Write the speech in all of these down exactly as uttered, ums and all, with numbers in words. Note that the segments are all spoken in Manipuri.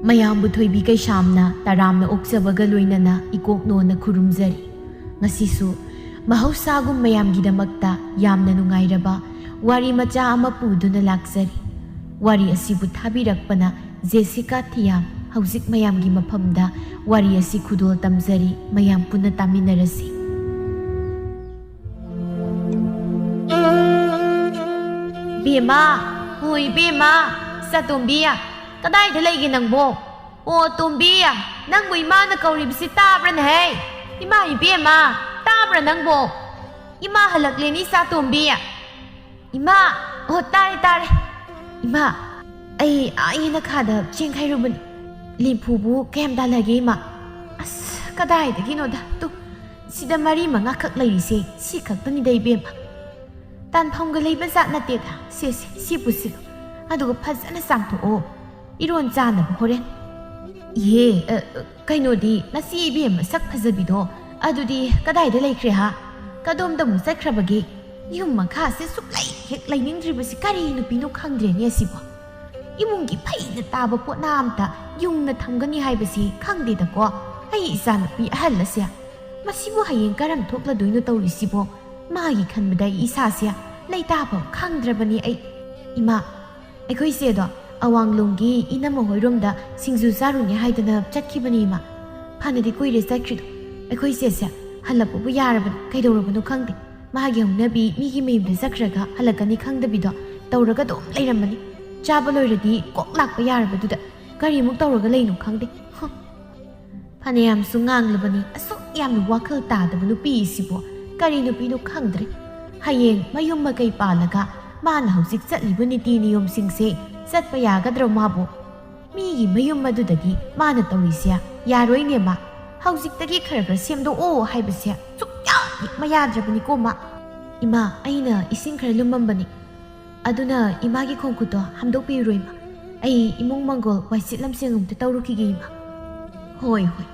ꯃꯌꯥꯝꯕꯨ ꯊꯣꯏꯕꯤ ꯀꯩꯁꯥꯝꯅ ꯇꯔꯥꯝꯅ ꯑꯣꯛꯆꯕꯒ ꯂꯣꯏꯅꯅ ꯏꯀꯣꯛꯅꯣꯅ ꯈꯨꯔꯨꯝꯖꯔꯤ꯫ ꯉꯁꯤꯁꯨ ꯃꯍꯧꯁꯥꯒꯨꯝ ꯃꯌꯥꯝꯒꯤꯗꯃꯛꯇ ꯌꯥꯝꯅ ꯅꯨꯡꯉꯥꯏꯔꯕ ꯋꯥꯔꯤ ꯃꯆꯥ ꯑꯃ ꯄꯨꯗꯨꯅ ꯂꯥꯛꯆꯔꯤ꯫ ꯋꯥꯔꯤ ꯑꯁꯤꯕꯨ ꯊꯥꯕꯤꯔꯛꯄꯅ ꯖꯦꯁꯤꯀꯥ ꯊꯤꯌꯥꯝ꯫ ꯍꯧꯖꯤꯛ ꯃꯌꯥꯝꯒꯤ ꯃꯐꯝꯗ ꯋꯥꯔꯤ ꯑꯁꯤ ꯈꯨꯗꯣꯜ ꯇꯝꯖꯔꯤ, ꯃꯌꯥꯝ ꯄꯨꯟꯅ ꯇꯥꯃꯤꯟꯅꯔꯁꯤ꯫ ꯕꯦꯝꯃ, ꯍꯣꯏ ꯕꯦꯝꯃ, ꯆꯥꯇꯣꯝꯕꯤ, ꯀꯗꯥꯏꯗ ꯂꯩꯒꯦ ꯅꯪꯕꯣ? ꯑꯣ ꯇꯣꯝꯕꯤ, ꯅꯪꯕꯨ ꯏꯃꯥꯅ ꯀꯧꯔꯤꯕꯁꯤ ꯇꯥꯕ꯭ꯔꯅꯦꯍꯦ? ꯏꯃꯥ ꯏꯕꯦꯝꯃ, ꯇꯥꯕ꯭ꯔꯥ ꯅꯪꯕꯣ? ꯏꯃꯥ ꯍꯜꯂꯛꯂꯦꯅꯤ ꯆꯥꯇꯣꯝꯕꯤ꯫ ꯏꯃꯥ, ꯑꯣ ꯇꯥꯔꯦ ꯇꯥꯔꯦ꯫ ꯏꯃꯥ, ꯑꯩ ꯑꯥ ꯌꯦꯅꯈꯥꯗ ꯆꯦꯡ ꯈꯥꯏꯔꯨꯕꯅꯤ꯫ ꯂꯦꯝꯐꯨꯕꯨ ꯀꯌꯥꯝ ꯇꯥꯜꯂꯒꯦ ꯏꯃꯥ? ꯑꯁ ꯀꯗꯥꯏꯗꯒꯤꯅꯣꯗ, ꯇꯨ ꯁꯤꯗ ꯃꯔꯤ ꯃꯉꯥꯈꯛ ꯂꯩꯔꯤꯁꯦ ꯁꯤ ꯈꯛꯇꯅꯤꯗ ꯏꯕꯦꯝꯃ꯫ ꯇꯥꯟꯐꯝꯒ ꯂꯩꯕ ꯖꯥꯠ ꯅꯠꯇꯦꯗ꯫ ꯁꯦ ꯁꯦ, ꯁꯤ ꯄꯨꯁꯤꯜꯂꯨ, ꯑꯗꯨꯒ ꯐꯖꯅ ꯆꯥꯝꯊꯣꯛꯑꯣ, ꯏꯔꯣꯟ ꯆꯥꯅꯕ ꯍꯣꯔꯦꯟ꯫ ꯏꯍꯦ, ꯑ, ꯑ, ꯀꯩꯅꯣꯗꯤ ꯅꯆꯦ ꯏꯕꯦꯝꯃ ꯁꯛ ꯐꯖꯕꯤꯗꯣ ꯑꯗꯨꯗꯤ ꯀꯗꯥꯏꯗ ꯂꯩꯈ꯭ꯔꯦ ꯍꯥ? ꯀꯗꯣꯝꯗ ꯑꯃꯨꯛ ꯆꯠꯈ꯭ꯔꯕꯒꯦ? ꯌꯨꯝ ꯃꯈꯥꯁꯦ ꯁꯨꯛꯂꯩ ꯍꯦꯛ ꯂꯩꯅꯤꯡꯗ꯭ꯔꯤꯕꯁꯤ ꯀꯔꯤ ꯅꯨꯄꯤꯅꯣ ꯈꯪꯗ꯭ꯔꯦꯅꯦ ꯑꯁꯤꯕꯣ꯫ ꯏꯃꯨꯡꯒꯤ ꯐꯩꯅ ꯇꯥꯕ ꯄꯣꯠꯅꯥ ꯑꯝꯇ ꯌꯨꯡꯅ ꯊꯝꯒꯅꯤ ꯍꯥꯏꯕꯁꯤ ꯈꯪꯗꯦꯗꯀꯣ꯫ ꯑꯩ ꯏꯆꯥꯅꯨꯄꯤ ꯑꯍꯜ ꯑꯁꯦ ꯃꯁꯤꯕꯨ ꯍꯌꯦꯡ ꯀꯔꯝ ꯊꯣꯛꯂꯗꯣꯏꯅꯣ ꯇꯧꯔꯤꯁꯤꯕꯣ? ꯃꯥꯒꯤ ꯈꯟꯕꯗ ꯑꯩ ꯏꯁꯥꯁꯦ ꯂꯩꯇꯥꯐꯝ ꯈꯪꯗ꯭ꯔꯕꯅꯤ ꯑꯩ꯫ ꯏꯃꯥ, ꯑꯩꯈꯣꯏ ꯆꯦꯗꯣ ꯑꯋꯥꯡꯂꯣꯝꯒꯤ ꯏꯅꯝꯃ ꯍꯣꯏꯔꯣꯝꯗ ꯁꯤꯡꯖꯨ ꯆꯥꯔꯨꯅꯤ ꯍꯥꯏꯗꯅ ꯆꯠꯈꯤꯕꯅꯤ ꯏꯃꯥ꯫ ꯐꯅꯗꯤ ꯀꯨꯏꯔꯦ ꯆꯠꯈ꯭ꯔꯤꯗꯣ꯫ ꯑꯩꯈꯣꯏ ꯆꯦꯁꯦ ꯍꯜꯂꯛꯄꯕꯨ ꯌꯥꯔꯕꯅꯤ, ꯀꯩꯗꯧꯔꯕꯅꯣ ꯈꯪꯗꯦ꯫ ꯃꯥꯒꯤ ꯍꯧꯅꯕꯤ ꯃꯤꯒꯤ ꯃꯌꯨꯝꯗ ꯆꯠꯈ꯭ꯔꯒ ꯍꯜꯂꯛꯀꯅꯤ ꯈꯪꯗꯕꯤꯗꯣ ꯇꯧꯔꯒ ꯑꯗꯨꯝ ꯂꯩꯔꯝꯕꯅꯤ꯫ ꯆꯥꯕ ꯂꯣꯏꯔꯗꯤ ꯀꯣꯛ ꯂꯥꯛꯄ ꯌꯥꯔꯕꯗꯨꯗ ꯀꯔꯤꯃꯨꯛ ꯇꯧꯔꯒ ꯂꯩꯅꯣ ꯈꯪꯗꯦ꯫ ꯍꯨꯝ꯫ ꯐꯅꯌꯥꯝꯁꯨ ꯉꯥꯡꯂꯕꯅꯤ, ꯑꯁꯨꯛ ꯌꯥꯝꯅ ꯋꯥꯈꯜ ꯇꯥꯗꯕ ꯅꯨꯄꯤ ꯑꯁꯤꯕꯨ ꯀꯔꯤ ꯅꯨꯄꯤꯅꯣ ꯈꯪꯗ꯭ꯔꯦ꯫ ꯍꯌꯦꯡ ꯃꯌꯨꯝ ꯃꯀꯩ ꯄꯥꯜꯂꯒ ꯃꯥꯅ ꯍꯧꯖꯤꯛ ꯆꯠꯂꯤꯕ ꯅꯤꯇꯤ ꯅꯤꯌꯣꯝꯁꯤꯡꯁꯦ ꯆꯠꯄ ꯌꯥꯒꯗ꯭ꯔꯣ ꯃꯥꯕꯨ? ꯃꯤꯒꯤ ꯃꯌꯨꯝ ꯑꯗꯨꯗꯗꯤ ꯃꯥꯅ ꯇꯧꯔꯤꯁꯦ ꯌꯥꯔꯣꯏꯅꯦ ꯃꯥ꯫ ꯍꯧꯖꯤꯛꯇꯒꯤ ꯈꯔ ꯈꯔ ꯁꯦꯝꯗꯣꯛꯑꯣ ꯍꯥꯏꯕꯁꯦ ꯁꯨꯛꯌꯥ ꯍꯦꯛ ꯃꯌꯥꯗ꯭ꯔꯕꯅꯤꯀꯣ ꯃꯥ꯫ ꯏꯃꯥ, ꯑꯩꯅ ꯏꯁꯤꯡ ꯈꯔ ꯂꯨꯝꯃꯝꯕꯅꯤ꯫ ꯑꯗꯨꯅ ꯏꯃꯥꯒꯤ ꯈꯣꯡꯈꯨꯠꯇꯣ ꯍꯥꯝꯗꯣꯛꯄꯤꯔꯨꯔꯣ ꯏꯃꯥ꯫ ꯑꯩ ꯏꯃꯨꯡ ꯃꯪꯒꯣꯜ ꯋꯥꯏꯁꯤꯠ ꯂꯝꯁꯦꯡ ꯑꯝꯇ ꯇꯧꯔꯨꯈꯤꯒꯦ ꯏꯃꯥ꯫ ꯍꯣꯏ, ꯍꯣꯏ꯫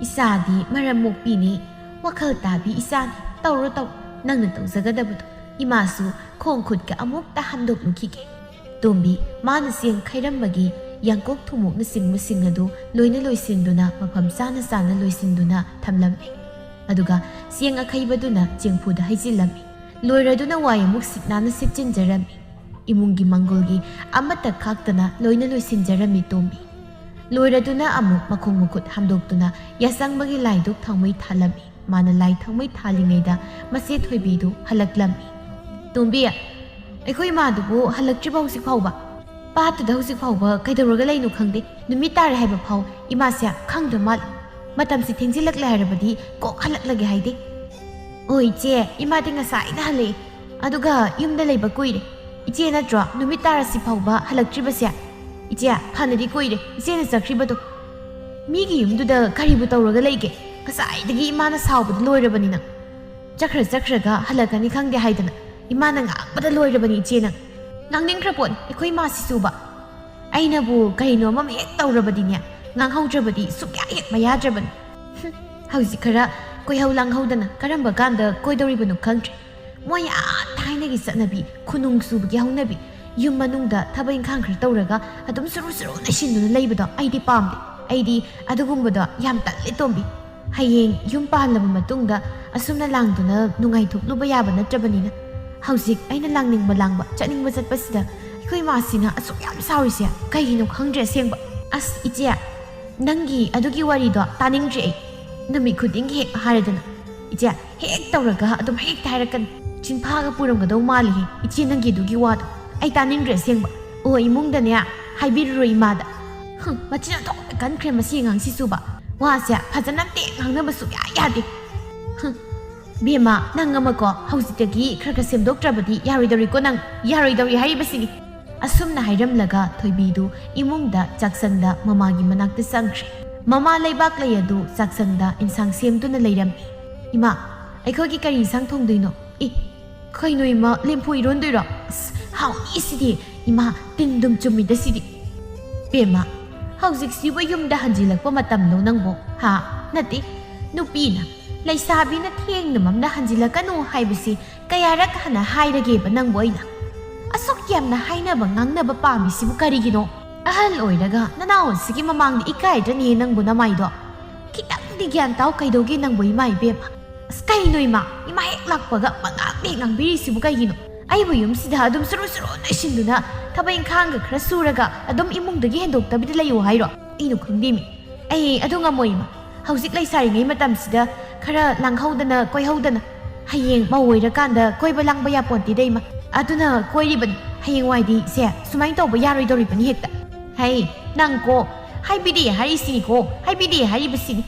ꯏꯆꯥꯗꯤ ꯃꯔꯝ ꯃꯣꯛꯄꯤꯅꯤ꯫ "ꯋꯥꯈꯜ ꯇꯥꯕꯤ ꯏꯆꯥꯅꯤ, ꯇꯧꯔꯣ ꯇꯧꯔꯣ, ꯅꯪꯅ ꯇꯧꯖꯒꯗꯕꯗꯣ꯫ ꯏꯃꯥꯁꯨ ꯈꯣꯡ ꯈꯨꯠꯀ ꯑꯃꯨꯛꯇ ꯍꯥꯝꯗꯣꯛꯂꯨꯈꯤꯒꯦ꯫" ꯇꯣꯝꯕꯤ ꯃꯥꯅ ꯆꯦꯡ ꯈꯩꯔꯝꯕꯒꯤ ꯌꯥꯡꯀꯣꯛ ꯊꯨꯝꯃꯣꯛꯅꯆꯤꯡꯕꯁꯤꯡ ꯑꯗꯨ ꯂꯣꯏꯅ ꯂꯣꯏꯁꯤꯟꯗꯨꯅ ꯃꯐꯝ ꯆꯥꯅ ꯆꯥꯅ ꯂꯣꯏꯁꯤꯟꯗꯨꯅ ꯊꯝꯂꯝꯃꯤ꯫ ꯑꯗꯨꯒ ꯆꯦꯡ ꯑꯈꯩꯕꯗꯨꯅ ꯆꯦꯡꯐꯨꯗ ꯍꯩꯖꯤꯜꯂꯝꯃꯤ꯫ ꯂꯣꯏꯔꯗꯨꯅ ꯋꯥꯏ ꯑꯃꯨꯛ ꯁꯤꯠ ꯅꯥꯟꯅ ꯁꯤꯠꯆꯤꯟꯖꯔꯝꯃꯤ꯫ ꯏꯃꯨꯡꯒꯤ ꯃꯪꯒꯣꯜꯒꯤ ꯑꯃꯠꯇ ꯈꯥꯛꯇꯅ ꯂꯣꯏꯅ ꯂꯣꯏꯁꯤꯟꯖꯔꯝꯃꯤ ꯇꯣꯝꯕꯤ꯫ ꯂꯣꯏꯔꯗꯨꯅ ꯑꯃꯨꯛ ꯃꯈꯣꯡ ꯃꯈꯨꯠ ꯍꯥꯝꯗꯣꯛꯇꯨꯅ ꯌꯥꯆꯪꯕꯒꯤ ꯂꯥꯏꯗꯨꯛ ꯊꯥꯎꯃꯩ ꯊꯥꯜꯂꯝꯃꯤ꯫ ꯃꯥꯅ ꯂꯥꯏ ꯊꯥꯎꯃꯩ ꯊꯥꯜꯂꯤꯉꯩꯗ ꯃꯆꯦ ꯊꯣꯏꯕꯤꯗꯨ ꯍꯜꯂꯛꯂꯝꯃꯤ꯫ "ꯇꯣꯝꯕꯤ, ꯑꯩꯈꯣꯏ ꯏꯃꯥꯗꯨꯕꯨ ꯍꯜꯂꯛꯇ꯭ꯔꯤꯕ ꯍꯧꯖꯤꯛ ꯐꯥꯎꯕ? ꯄꯥꯠꯇꯨꯗ ꯍꯧꯖꯤꯛ ꯐꯥꯎꯕ ꯀꯩꯗꯧꯔꯒ ꯂꯩꯅꯣ ꯈꯪꯗꯦ꯫ ꯅꯨꯃꯤꯠ ꯇꯥꯔꯦ ꯍꯥꯏꯕ ꯐꯥꯎ ꯏꯃꯥꯁꯦ ꯈꯪꯗ꯭ꯔ ꯃꯥꯜꯂꯦ꯫ ꯃꯇꯝꯁꯤ ꯊꯦꯡꯖꯤꯜꯂꯛꯂꯦ ꯍꯥꯏꯔꯕꯗꯤ ꯀꯣꯛ ꯍꯜꯂꯛꯂꯒꯦ ꯍꯥꯏꯗꯦ꯫" "ꯑꯣ ꯏꯆꯦ, ꯏꯃꯥꯗꯤ ꯉꯁꯥꯏꯅ ꯍꯜꯂꯛꯑꯦ꯫ ꯑꯗꯨꯒ ꯌꯨꯝꯗ ꯂꯩꯕ ꯀꯨꯏꯔꯦ꯫ ꯏꯆꯦ ꯅꯠꯇ꯭ꯔꯣ ꯅꯨꯃꯤꯠ ꯇꯥꯔꯁꯤ ꯐꯥꯎꯕ ꯍꯜꯂꯛꯇ꯭ꯔꯤꯕꯁꯦ? ꯏꯆꯦ, ꯐꯅꯗꯤ ꯀꯨꯏꯔꯦ ꯏꯆꯦꯅ ꯆꯠꯈ꯭ꯔꯤꯕꯗꯣ꯫ ꯃꯤꯒꯤ ꯌꯨꯝꯗꯨꯗ ꯀꯔꯤꯕꯨ ꯇꯧꯔꯒ ꯂꯩꯒꯦ? ꯉꯁꯥꯏꯗꯒꯤ ꯏꯃꯥꯅ ꯁꯥꯎꯕꯗ ꯂꯣꯏꯔꯕꯅꯤ ꯅꯪ꯫ ꯆꯠꯈ꯭ꯔ ꯆꯠꯈ꯭ꯔꯒ ꯍꯜꯂꯛꯀꯅꯤ ꯈꯪꯗꯦ ꯍꯥꯏꯗꯅ ꯏꯃꯥꯅ ꯉꯥꯡꯕꯗ ꯂꯣꯏꯔꯕꯅꯤ ꯏꯆꯦ ꯅꯪ꯫ ꯉꯥꯡꯅꯤꯡꯈ꯭ꯔ ꯄꯣꯠꯅꯤ ꯑꯩꯈꯣꯏ ꯏꯃꯥꯁꯤꯁꯨꯕ꯫ ꯑꯩꯅꯕꯨ ꯀꯔꯤꯅꯣ ꯑꯃ ꯍꯦꯛ ꯇꯧꯔꯕꯗꯤꯅꯦ, ꯉꯥꯡꯍꯧꯗ꯭ꯔꯕꯗꯤ ꯁꯨꯛꯌꯥ ꯍꯦꯛ ꯃꯌꯥꯗ꯭ꯔꯕꯅꯤ꯫ ꯍꯨꯝ, ꯍꯧꯖꯤꯛ ꯈꯔ ꯀꯣꯏꯍꯧ ꯂꯥꯡꯍꯧꯗꯅ ꯀꯔꯝꯕ ꯀꯥꯟꯗ ꯀꯣꯏꯗꯧꯔꯤꯕꯅꯣ ꯈꯪꯗ꯭ꯔꯦ꯫ ꯃꯣꯏ ꯑꯥ ꯊꯥꯏꯅꯒꯤ ꯆꯠꯅꯕꯤ ꯈꯨꯅꯨꯡ ꯆꯨꯕꯒꯤ ꯍꯧꯅꯕꯤ, ꯌꯨꯝ ꯃꯅꯨꯡꯗ ꯊꯕꯛ ꯏꯪꯈꯥꯡ ꯈꯔ ꯇꯧꯔꯒ ꯑꯗꯨꯝ ꯁꯨꯔꯨ ꯁꯨꯔꯨ ꯂꯩꯁꯤꯟꯗꯨꯅ ꯂꯩꯕꯗꯣ ꯑꯩꯗꯤ ꯄꯥꯝꯗꯦ꯫ ꯑꯩꯗꯤ ꯑꯗꯨꯒꯨꯝꯕꯗꯣ ꯌꯥꯝ ꯇꯜꯂꯦ ꯇꯣꯝꯕꯤ꯫ ꯍꯌꯦꯡ ꯌꯨꯝ ꯄꯥꯜꯂꯕ ꯃꯇꯨꯡꯗ ꯑꯁꯨꯝꯅ ꯂꯥꯡꯗꯨꯅ ꯅꯨꯡꯉꯥꯏꯊꯣꯛꯂꯨꯕ ꯌꯥꯕ ꯅꯠꯇ꯭ꯔꯕꯅꯤꯅ꯫ ꯍꯧꯖꯤꯛ ꯑꯩꯅ ꯂꯥꯡꯅꯤꯡꯕ ꯂꯥꯡꯕ, ꯆꯠꯅꯤꯡꯕ ꯆꯠꯄꯁꯤꯗ ꯑꯩꯈꯣꯏ ꯏꯃꯥꯁꯤꯅ ꯑꯁꯨꯛ ꯌꯥꯝ ꯁꯥꯎꯔꯤꯁꯦ ꯀꯩꯒꯤꯅꯣ ꯈꯪꯗ꯭ꯔꯦ ꯑꯁꯦꯡꯕ꯫ ꯑꯁ ꯏꯆꯦ, ꯅꯪꯒꯤ ꯑꯗꯨꯒꯤ ꯋꯥꯔꯤꯗꯣ ꯇꯥꯅꯤꯡꯗ꯭ꯔꯦ ꯑꯩ꯫ ꯅꯨꯃꯤꯠ ꯈꯨꯗꯤꯡꯒꯤ ꯍꯦꯛ ꯍꯥꯏꯔꯗꯅ꯫ ꯏꯆꯦ, ꯍꯦꯛ ꯇꯧꯔꯒ ꯑꯗꯨꯝ ꯍꯦꯛꯇ ꯍꯥꯏꯔꯛꯀꯅꯤ꯫ ꯆꯤꯟꯐꯥꯒ ꯄꯨꯔꯝꯒꯗꯧ ꯃꯥꯜꯂꯤꯍꯦ ꯏꯆꯦ ꯅꯪꯒꯤ ꯑꯗꯨꯒꯤ ꯋꯥꯗꯣ꯫ ꯑꯩ ꯇꯥꯅꯤꯡꯗ꯭ꯔꯦ ꯑꯁꯦꯡꯕ꯫ ꯑꯣ ꯏꯃꯨꯡꯗꯅꯦ ꯍꯥꯏꯕꯤꯔꯨꯔꯣ ꯏꯃꯥꯗ꯫ ꯍꯨꯝ, ꯃꯆꯤꯟ ꯑꯣꯟꯊꯣꯛꯅ ꯀꯟꯈ꯭ꯔꯦ ꯃꯁꯤ ꯑꯉꯥꯡꯁꯤꯁꯨꯕ꯫ ꯋꯥꯁꯦ ꯐꯖꯅ ꯑꯝꯇ ꯍꯦꯛ ꯉꯥꯡꯅꯕ ꯁꯨꯛꯌꯥ ꯌꯥꯗꯦ꯫ ꯍꯨꯝ, ꯕꯦꯝꯃ, ꯅꯪ ꯑꯃꯀꯣ ꯍꯧꯖꯤꯛꯇꯒꯤ ꯈꯔ ꯈꯔ ꯁꯦꯝꯗꯣꯛꯇ꯭ꯔꯕꯗꯤ ꯌꯥꯔꯣꯏꯗꯧꯔꯤꯀꯣ ꯅꯪ꯫ ꯌꯥꯔꯣꯏꯗꯧꯔꯤ ꯍꯥꯏꯔꯤꯕꯁꯤꯅꯤ꯫ ꯑꯁꯨꯝꯅ ꯍꯥꯏꯔꯝꯂꯒ ꯊꯣꯏꯕꯤꯗꯨ ꯏꯃꯨꯡꯗ ꯆꯥꯛꯁꯪꯗ ꯃꯃꯥꯒꯤ ꯃꯅꯥꯛꯇ ꯆꯪꯈ꯭ꯔꯦ꯫ ꯃꯃꯥ ꯂꯩꯕꯥꯛ ꯂꯩ ꯑꯗꯨ ꯆꯥꯛꯁꯪꯗ ꯏꯟꯁꯥꯡ ꯁꯦꯝꯗꯨꯅ ꯂꯩꯔꯝꯃꯤ꯫ "ꯏꯃꯥ, ꯑꯩꯈꯣꯏꯒꯤ ꯀꯔꯤ ꯏꯟꯁꯥꯡ ꯊꯣꯡꯗꯣꯏꯅꯣ?" "ꯏ, ꯀꯩꯅꯣ ꯏꯃꯥ, ꯂꯦꯝꯐꯨ ꯏꯔꯣꯟꯗꯣꯏꯔꯣ? ꯑꯁ, ꯍꯥꯎꯅꯤ ꯁꯤꯗꯤ꯫ ꯏꯃꯥ, ꯇꯤꯟ ꯗꯨꯝ ꯆꯨꯝꯃꯤꯗ ꯁꯤꯗꯤ꯫" "ꯕꯦꯝꯃ, ꯍꯧꯖꯤꯛꯁꯤꯕꯨ ꯌꯨꯝꯗ ꯍꯟꯖꯤꯜꯂꯛꯄ ꯃꯇꯝꯂꯣ ꯅꯪꯕꯣ? ꯍꯥ? ꯅꯠꯇꯦ, ꯅꯨꯄꯤꯅ ꯂꯩꯁꯥꯕꯤꯅ ꯊꯦꯡꯅ ꯃꯝꯅ ꯍꯟꯖꯤꯜꯂꯛꯀꯅꯨ ꯍꯥꯏꯕꯁꯤ ꯀꯌꯥꯔꯛ ꯍꯟꯅ ꯍꯥꯏꯔꯒꯦꯕ ꯅꯪꯕꯨ ꯑꯩꯅ? ꯑꯁꯨꯛ ꯌꯥꯝꯅ ꯍꯥꯏꯅꯕ ꯉꯥꯡꯅꯕ ꯄꯥꯝꯃꯤꯁꯤꯕꯨ ꯀꯔꯤꯒꯤꯅꯣ? ꯑꯍꯜ ꯑꯣꯏꯔꯒ ꯅꯅꯥꯎ ꯑꯁꯤꯒꯤ ꯃꯃꯥꯡꯗ ꯏꯀꯥꯏꯗ꯭ꯔꯅꯦ ꯅꯪꯕꯨ ꯅꯃꯥꯏꯗꯣ? ꯈꯤꯇꯪꯗꯤ ꯒ꯭ꯌꯥꯟ ꯇꯥꯎ ꯀꯩꯗꯧꯒꯦ ꯅꯪꯕꯨ ꯏꯃꯥ ꯏꯕꯦꯝꯃ? ꯑꯁ ꯀꯩꯅꯣ ꯏꯃꯥ? ꯏꯃꯥ ꯍꯦꯛ ꯂꯥꯛꯄꯒ ꯃꯉꯥꯡ ꯍꯦꯛ ꯉꯥꯡꯕꯤꯔꯤꯁꯤꯕꯨ ꯀꯩꯒꯤꯅꯣ? ꯑꯩꯕꯨ ꯌꯨꯝꯁꯤꯗ ꯑꯗꯨꯝ ꯁꯨꯔꯨ ꯁꯨꯔꯨ ꯅꯩꯁꯤꯟꯗꯨꯅ ꯊꯕꯛ ꯏꯪꯈꯥꯡꯒ ꯈꯔ ꯁꯨꯔꯒ ꯑꯗꯨꯝ ꯏꯃꯨꯡꯗꯒꯤ ꯍꯦꯟꯗꯣꯛꯇꯕꯤꯗ ꯂꯩꯌꯨ ꯍꯥꯏꯔꯣ? ꯑꯩꯅ ꯈꯪꯗꯦꯃꯤ꯫ ꯑꯩ ꯑꯗꯨ ꯉꯝꯃꯣꯏ ꯏꯃꯥ꯫ ꯍꯧꯖꯤꯛ ꯂꯩꯁꯥꯔꯤꯉꯩ ꯃꯇꯝꯁꯤꯗ ꯈꯔ ꯂꯥꯡꯍꯧꯗꯅ ꯀꯣꯏꯍꯧꯗꯅ ꯍꯌꯦꯡ ꯃꯧ ꯑꯣꯏꯔꯀꯥꯟꯗ ꯀꯣꯏꯕ ꯂꯥꯡꯕ ꯌꯥꯄꯣꯟꯇꯦꯗ ꯏꯃꯥ꯫ ꯑꯗꯨꯅ ꯀꯣꯏꯔꯤꯕꯅꯤ꯫ ꯍꯌꯦꯡꯋꯥꯏꯗꯤ ꯁꯦ ꯁꯨꯃꯥꯏꯅ ꯇꯧꯕ ꯌꯥꯔꯣꯏꯗꯧꯔꯤꯕꯅꯤ ꯍꯦꯛꯇ꯫ ꯍꯩ, ꯅꯪ ꯀꯣ, ꯍꯥꯏꯕꯤꯗꯦ ꯍꯥꯏꯔꯤꯁꯤꯅꯤꯀꯣ, ꯍꯥꯏꯕꯤꯗꯦ ꯍꯥꯏꯔꯤꯕꯁꯤꯅꯤ꯫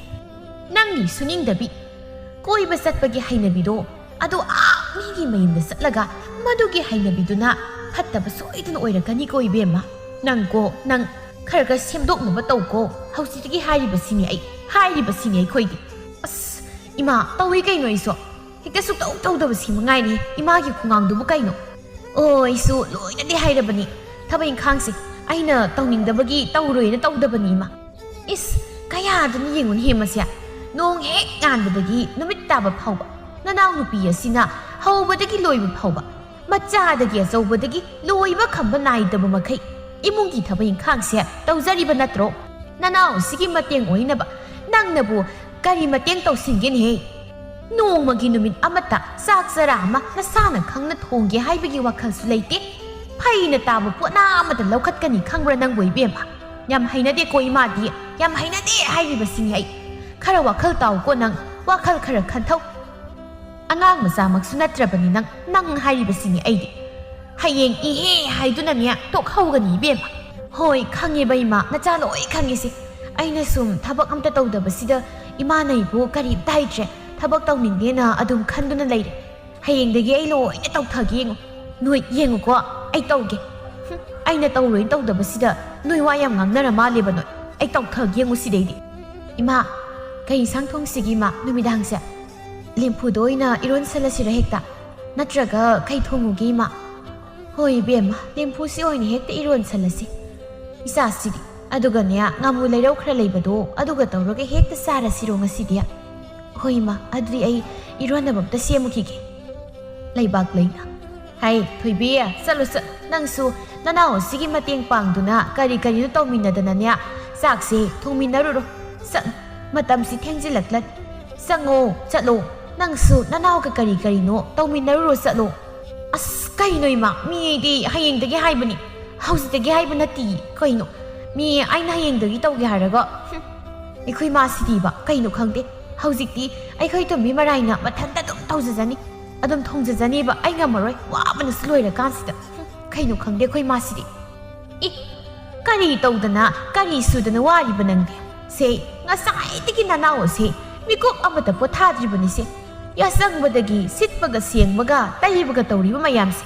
ꯅꯪꯒꯤ ꯁꯨꯅꯤꯡꯗꯕꯤ ꯀꯣꯏꯕ ꯆꯠꯄꯒꯤ ꯍꯩꯅꯕꯤꯗꯣ ꯑꯗꯨ ꯑꯥ ꯃꯤꯒꯤ ꯃꯌꯨꯝꯗ ꯆꯠꯂꯒ ꯃꯗꯨꯒꯤ ꯍꯩꯅꯕꯤꯗꯨꯅ ꯐꯠꯇꯕ ꯁꯣꯏꯗꯅ ꯑꯣꯏꯔꯛꯀꯅꯤꯀꯣ ꯏꯕꯦꯝꯃ꯫ ꯅꯪ ꯀꯣ, ꯅꯪ ꯈꯔ ꯈꯔ ꯁꯦꯝꯗꯣꯛꯅꯕ ꯇꯧꯀꯣ꯫ ꯍꯧꯖꯤꯛꯇꯒꯤ ꯍꯥꯏꯔꯤꯕꯁꯤꯅꯤ ꯑꯩ, ꯍꯥꯏꯔꯤꯕꯁꯤꯅꯤ ꯑꯩꯈꯣꯏꯗꯤ꯫ ꯑꯁ, ꯏꯃꯥ, ꯇꯧꯏ ꯀꯩꯅꯣ ꯑꯩꯁꯨ? ꯍꯦꯛꯇ ꯁꯨꯛꯇꯧ ꯇꯧꯗꯕꯁꯤ ꯃꯉꯥꯏꯔꯦ ꯏꯃꯥꯒꯤ ꯈꯣꯡꯒꯥꯡꯗꯨꯕꯨ ꯀꯩꯅꯣ? ꯑꯣ, ꯑꯩꯁꯨ ꯂꯣꯏꯅꯗꯤ ꯍꯥꯏꯔꯕꯅꯤ꯫ ꯊꯕꯛ ꯏꯪꯈꯥꯡꯁꯦ ꯑꯩꯅ ꯇꯧꯅꯤꯡꯗꯕꯒꯤ ꯇꯧꯔꯣꯏꯅ ꯇꯧꯗꯕꯅꯤ ꯏꯃꯥ꯫ ꯏꯁ, ꯀꯌꯥꯗꯅ ꯌꯦꯡꯉꯨꯅꯦꯍꯦ ꯃꯁꯦ꯫ ꯅꯣꯡ ꯍꯦꯛ ꯉꯥꯟꯕꯗꯒꯤ ꯅꯨꯃꯤꯠ ꯇꯥꯕ ꯐꯥꯎꯕ ꯅꯅꯥꯎꯅꯨꯄꯤ ꯑꯁꯤꯅ ꯍꯧꯕꯗꯒꯤ ꯂꯣꯏꯕ ꯐꯥꯎꯕ, ꯃꯆꯥꯗꯒꯤ ꯑꯆꯧꯕꯗꯒꯤ ꯂꯣꯏꯕ ꯈꯝꯕ ꯅꯥꯏꯗꯕ ꯃꯈꯩ ꯏꯃꯨꯡꯒꯤ ꯊꯕꯛ ꯏꯪꯈꯥꯡꯁꯦ ꯇꯧꯖꯔꯤꯕ ꯅꯠꯇ꯭ꯔꯣ? ꯅꯅꯥꯎ ꯑꯁꯤꯒꯤ ꯃꯇꯦꯡ ꯑꯣꯏꯅꯕ ꯅꯪꯅꯕꯨ ꯀꯔꯤ ꯃꯇꯦꯡ ꯇꯧꯁꯤꯟꯒꯦꯅꯦꯍꯦ? ꯅꯣꯡꯃꯒꯤ ꯅꯨꯃꯤꯠ ꯑꯃꯠꯇ ꯆꯥꯛ ꯆꯔꯥ ꯑꯃ ꯅꯁꯥꯅ ꯈꯪꯅ ꯊꯣꯡꯒꯦ ꯍꯥꯏꯕꯒꯤ ꯋꯥꯈꯜꯁꯨ ꯂꯩꯇꯦ꯫ ꯐꯩꯅ ꯇꯥꯕ ꯄꯣꯠꯅꯥ ꯑꯃꯗ ꯂꯧꯈꯠꯀꯅꯤ ꯈꯪꯕ꯭ꯔꯥ ꯅꯪꯕꯨ ꯏꯕꯦꯝꯃ? ꯌꯥꯝ ꯍꯩꯅꯗꯦꯀꯣ ꯏꯃꯥꯗꯤ, ꯌꯥꯝ ꯍꯩꯅꯗꯦ ꯍꯥꯏꯔꯤꯕꯁꯤꯅꯤ ꯑꯩ꯫ ꯈꯔ ꯋꯥꯈꯜ ꯇꯥꯎꯀꯣ ꯅꯪ, ꯋꯥꯈꯜ ꯈꯔ ꯈꯟꯊꯧ꯫ ꯑꯉꯥꯡ ꯃꯆꯥꯃꯛꯁꯨ ꯅꯠꯇ꯭ꯔꯕꯅꯤ ꯅꯪ, ꯅꯪ ꯍꯥꯏꯔꯤꯕꯁꯤꯅꯤ ꯑꯩꯗꯤ꯫ ꯍꯌꯦꯡ ꯏꯍꯦ ꯍꯥꯏꯗꯨꯅꯅꯦ ꯇꯣꯛꯍꯧꯒꯅꯤ ꯏꯕꯦꯝꯃ꯫ ꯍꯣꯏ, ꯈꯪꯉꯦꯕ ꯏꯃꯥ, ꯅꯆꯥ ꯂꯣꯏ ꯈꯪꯉꯤꯁꯦ꯫ ꯑꯩꯅ ꯁꯨꯝ ꯊꯕꯛ ꯑꯝꯇ ꯇꯧꯗꯕꯁꯤꯗ ꯏꯃꯥꯅ ꯑꯩꯕꯨ ꯀꯔꯤꯝꯇ ꯍꯩꯇ꯭ꯔꯦ, ꯊꯕꯛ ꯇꯧꯅꯤꯡꯗꯦꯅ ꯑꯗꯨꯝ ꯈꯟꯗꯨꯅ ꯂꯩꯔꯦ꯫ ꯍꯌꯦꯡꯗꯒꯤ ꯑꯩ ꯂꯣꯏꯅ ꯇꯧꯊꯒꯦ ꯌꯦꯡꯉꯨ꯫ ꯅꯣꯏ ꯌꯦꯡꯉꯨꯀꯣ, ꯑꯩ ꯇꯧꯒꯦ꯫ ꯍꯨꯝ, ꯑꯩꯅ ꯇꯧꯔꯣꯏꯅ ꯇꯧꯗꯕꯁꯤꯗ ꯅꯣꯏ ꯋꯥ ꯌꯥꯝ ꯉꯥꯡꯅꯔ ꯃꯥꯜꯂꯦꯕ ꯅꯣꯏ꯫ ꯑꯩ ꯇꯧꯊꯒꯦ ꯌꯦꯡꯉꯨ ꯁꯤꯗꯩꯗꯤ꯫ ꯏꯃꯥ, ꯀꯩ ꯏꯟꯁꯥꯡ ꯊꯣꯡꯁꯤꯒꯦ ꯏꯃꯥ ꯅꯨꯃꯤꯗꯥꯡꯁꯦ? ꯂꯦꯝꯐꯨꯗ ꯑꯣꯏꯅ ꯏꯔꯣꯟꯁꯜꯂꯁꯤꯔ ꯍꯦꯛꯇ? ꯅꯠꯇ꯭ꯔꯒ ꯀꯩ ꯊꯣꯡꯉꯨꯒꯦ ꯏꯃꯥ? ꯍꯣꯏ ꯏꯕꯦꯝꯃ, ꯂꯦꯝꯐꯨꯁꯤ ꯑꯣꯏꯅ ꯍꯦꯛꯇ ꯏꯔꯣꯟꯁꯜꯂꯁꯤ꯫ ꯏꯆꯥꯁꯤꯗꯤ꯫ ꯑꯗꯨꯒꯅꯦ, ꯉꯥꯃꯨ ꯂꯩꯔꯧ ꯈꯔ ꯂꯩꯕꯗꯣ ꯑꯗꯨꯒ ꯇꯧꯔꯒ ꯍꯦꯛꯇ ꯆꯥꯔꯁꯤꯔꯣ ꯉꯁꯤꯗꯤ? ꯍꯣꯏ ꯏꯃꯥ, ꯑꯗꯨꯗꯤ ꯑꯩ ꯏꯔꯣꯟꯅꯕ ꯑꯝꯇ ꯁꯦꯝꯃꯨꯈꯤꯒꯦ꯫ ꯂꯩꯕꯥꯛꯂꯩꯅ, "ꯍꯩ ꯊꯣꯏꯕꯤ, ꯆꯠꯂꯨ ꯆꯠꯂꯨ, ꯅꯪꯁꯨ ꯅꯅꯥꯎ ꯑꯁꯤꯒꯤ ꯃꯇꯦꯡ ꯄꯥꯡꯗꯨꯅ ꯀꯔꯤ ꯀꯔꯤꯅꯣ ꯇꯧꯃꯤꯟꯅꯗꯅꯅꯦ, ꯆꯥꯛꯁꯦ ꯊꯣꯡꯃꯤꯟꯅꯔꯨꯔꯣ꯫ ꯆꯠꯂꯨ, ꯃꯇꯝꯁꯤ ꯊꯦꯡꯖꯤꯜꯂꯛꯂꯅꯤ꯫ ꯆꯪꯉꯣ, ꯆꯠꯂꯣ, ꯅꯪꯁꯨ ꯅꯅꯥꯎꯒ ꯀꯔꯤ ꯀꯔꯤꯅꯣ ꯇꯧꯃꯤꯟꯅꯔꯨꯔꯣ, ꯆꯠꯂꯣ꯫" "ꯑꯁ, ꯀꯩꯅꯣ ꯏꯃꯥ, ꯃꯤꯗꯤ ꯍꯌꯦꯡꯗꯒꯤ ꯍꯥꯏꯕꯅꯤ, ꯍꯧꯖꯤꯛꯇꯒꯤ ꯍꯥꯏꯕ ꯅꯠꯇꯤꯌꯦ꯫ ꯀꯩꯅꯣ, ꯃꯤ ꯑꯩꯅ ꯍꯌꯦꯡꯗꯒꯤ ꯇꯧꯒꯦ ꯍꯥꯏꯔꯒ, ꯍꯨꯝ, ꯑꯩꯈꯣꯏ ꯃꯥꯁꯤꯗꯤꯕ ꯀꯩꯅꯣ ꯈꯪꯗꯦ꯫ ꯍꯧꯖꯤꯛꯇꯤ ꯑꯩꯈꯣꯏ ꯇꯣꯝꯕꯤ ꯃꯔꯥꯏꯅ ꯃꯊꯟꯇ ꯑꯗꯨꯝ ꯇꯧꯖꯖꯅꯤ, ꯑꯗꯨꯝ ꯊꯣꯡꯖꯖꯅꯤꯕ꯫ ꯑꯩ ꯉꯝꯃꯔꯣꯏ, ꯋꯥꯕꯅꯁꯨ ꯂꯣꯏꯔꯀꯥꯟꯁꯤꯗ꯫ ꯍꯨꯝ, ꯀꯩꯅꯣ ꯈꯪꯗꯦ ꯑꯩꯈꯣꯏ ꯃꯥꯁꯤꯗꯤ꯫ ꯏ, ꯀꯔꯤ ꯇꯧꯗꯅ, ꯀꯔꯤ ꯁꯨꯗꯅ ꯋꯥꯔꯤꯕ ꯅꯪꯗꯤ? ꯁꯦ, ꯉꯁꯥꯏꯗꯒꯤ ꯅꯅꯥꯎ ꯑꯁꯦ ꯃꯤꯀꯨꯞ ꯑꯃꯇ ꯄꯣꯊꯥꯗ꯭ꯔꯤꯕꯅꯤꯁꯦ꯫ ꯌꯥꯆꯪꯕꯗꯒꯤ ꯁꯤꯠꯄꯒ ꯁꯦꯡꯕꯒ ꯇꯩꯕꯒ ꯇꯧꯔꯤꯕ ꯃꯌꯥꯝꯁꯦ꯫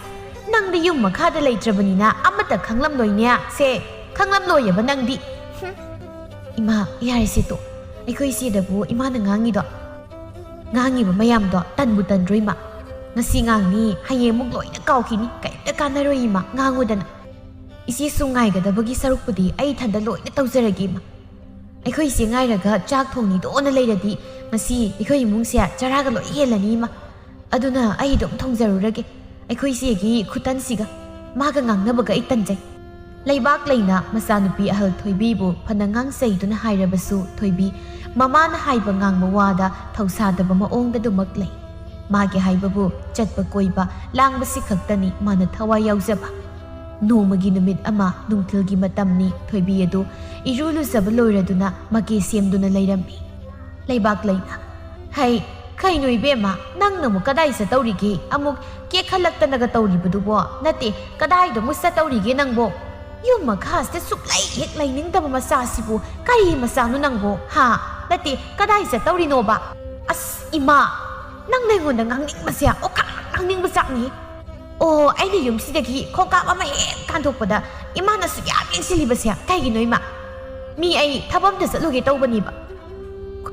ꯅꯪꯗꯤ ꯌꯨꯝ ꯃꯈꯥꯗ ꯂꯩꯇ꯭ꯔꯕꯅꯤꯅ ꯑꯃꯠꯇ ꯈꯪꯂꯝꯂꯣꯏꯅꯦ꯫ ꯁꯦ, ꯈꯪꯂꯝꯂꯣꯏꯌꯦꯕ ꯅꯪꯗꯤ꯫ ꯍꯨꯝ꯫ ꯏꯃꯥ, ꯌꯥꯔꯦꯁꯦ ꯇꯣ꯫ ꯑꯩꯈꯣꯏ ꯏꯆꯦꯗꯕꯨ ꯏꯃꯥꯅ ꯉꯥꯡꯉꯤꯗꯣ, ꯉꯥꯡꯉꯤꯕ ꯃꯌꯥꯝꯗꯣ ꯇꯟꯕꯨ ꯇꯟꯗ꯭ꯔꯣ ꯏꯃꯥ? ꯉꯁꯤ ꯉꯥꯡꯅꯤ, ꯍꯌꯦꯡꯃꯨꯛ ꯂꯣꯏꯅ ꯀꯥꯎꯈꯤꯅꯤ꯫ ꯀꯩꯝꯇ ꯀꯥꯟꯅꯔꯣꯏ ꯏꯃꯥ, ꯉꯥꯡꯉꯨꯗꯅ꯫ ꯏꯆꯦꯁꯨ ꯉꯥꯏꯒꯗꯕꯒꯤ ꯁꯔꯨꯛꯄꯨꯗꯤ ꯑꯩ ꯏꯊꯟꯗ ꯂꯣꯏꯅ ꯇꯧꯖꯔꯒꯦ ꯏꯃꯥ꯫ ꯑꯩꯈꯣꯏ ꯏꯆꯦ ꯉꯥꯏꯔꯒ ꯆꯥꯛ ꯊꯣꯡꯅꯤꯗꯣꯅ ꯂꯩꯔꯗꯤ ꯉꯁꯤ ꯑꯩꯈꯣꯏ ꯏꯃꯨꯡꯁꯦ ꯆꯔꯥꯒ ꯂꯣꯏ ꯍꯦꯜꯂꯅꯤ ꯏꯃꯥ꯫ ꯑꯗꯨꯅ ꯑꯩ ꯑꯗꯨꯝ ꯊꯣꯡꯖꯔꯨꯔꯒꯦ꯫ ꯑꯩꯈꯣꯏ ꯏꯆꯦꯒꯤ ꯈꯨꯇꯟꯁꯤꯒ꯫ ꯃꯥꯒ ꯉꯥꯡꯅꯕꯒ ꯑꯩ ꯇꯟꯖꯩ꯫ ꯂꯩꯕꯥꯛꯂꯩꯅ ꯃꯆꯥꯅꯨꯄꯤ ꯑꯍꯜ ꯊꯣꯏꯕꯤꯕꯨ ꯐꯅ ꯉꯥꯡꯆꯩꯗꯨꯅ ꯍꯥꯏꯔꯕꯁꯨ ꯊꯣꯏꯕꯤ ꯃꯃꯥꯅ ꯍꯥꯏꯕ ꯉꯥꯡꯕ ꯋꯥꯗ ꯊꯧꯁꯥꯗꯕ ꯃꯑꯣꯡꯗꯗꯨꯃꯛ ꯂꯩ꯫ ꯃꯥꯒꯤ ꯍꯥꯏꯕꯕꯨ ꯆꯠꯄ ꯀꯣꯏꯕ ꯂꯥꯡꯕꯁꯤ ꯈꯛꯇꯅꯤ ꯃꯥꯅ ꯊꯋꯥꯏ ꯌꯥꯎꯖꯕ꯫ ꯅꯣꯡꯃꯒꯤ ꯅꯨꯃꯤꯠ ꯑꯃ ꯅꯨꯡꯊꯤꯜꯒꯤ ꯃꯇꯝꯅꯤ꯫ ꯊꯣꯏꯕꯤ ꯑꯗꯨ ꯏꯔꯨ ꯂꯨꯖꯕ ꯂꯣꯏꯔꯗꯨꯅ ꯃꯀꯦ ꯁꯦꯝꯗꯨꯅ ꯂꯩꯔꯝꯃꯤ꯫ ꯂꯩꯕꯥꯛꯂꯩꯅ, "ꯍꯩ, ꯀꯩꯅꯣ ꯏꯕꯦꯝꯃ, ꯅꯪꯅ ꯑꯃꯨꯛ ꯀꯗꯥꯏ ꯆꯠꯇꯧꯔꯤꯒꯦ? ꯑꯃꯨꯛ ꯀꯦꯈꯠꯂꯛꯇꯅꯒ ꯇꯧꯔꯤꯕꯗꯨꯕꯣ? ꯅꯠꯇꯦ, ꯀꯗꯥꯏꯗ ꯑꯃꯨꯛ ꯆꯠꯇꯧꯔꯤꯒꯦ ꯅꯪꯕꯣ? ꯌꯨꯝ ꯃꯈꯥꯁꯤꯗ ꯁꯨꯛꯂꯩ ꯍꯦꯛ ꯂꯩꯅꯤꯡꯗꯕ ꯃꯆꯥꯁꯤꯕꯨ ꯀꯔꯤ ꯃꯆꯥꯅꯣ ꯅꯪꯕꯣ? ꯍꯥ? ꯅꯠꯇꯦ, ꯀꯗꯥꯏ ꯆꯠꯇꯧꯔꯤꯅꯣꯕ?" "ꯑꯁ ꯏꯃꯥ, ꯅꯪꯅ ꯑꯩꯉꯣꯟꯗ ꯉꯥꯡꯅꯤꯡꯕꯁꯦ ꯑꯣꯀꯥ ꯉꯥꯡꯅꯤꯡꯕ ꯆꯥꯛꯅꯤ꯫ ꯑꯣ, ꯑꯩꯅ ꯌꯨꯝꯁꯤꯗꯒꯤ ꯈꯣꯡꯀꯥꯞ ꯑꯃ ꯍꯦꯛ ꯀꯥꯟꯊꯣꯛꯄꯗ ꯏꯃꯥꯅ ꯁꯨꯛꯌꯥꯝ ꯌꯦꯡꯁꯤꯜꯂꯤꯕꯁꯦ ꯀꯩꯒꯤꯅꯣ ꯏꯃꯥ? ꯃꯤ ꯑꯩ ꯊꯕꯛ ꯑꯝꯇ ꯆꯠꯂꯨꯒꯦ ꯇꯧꯕꯅꯦꯕ꯫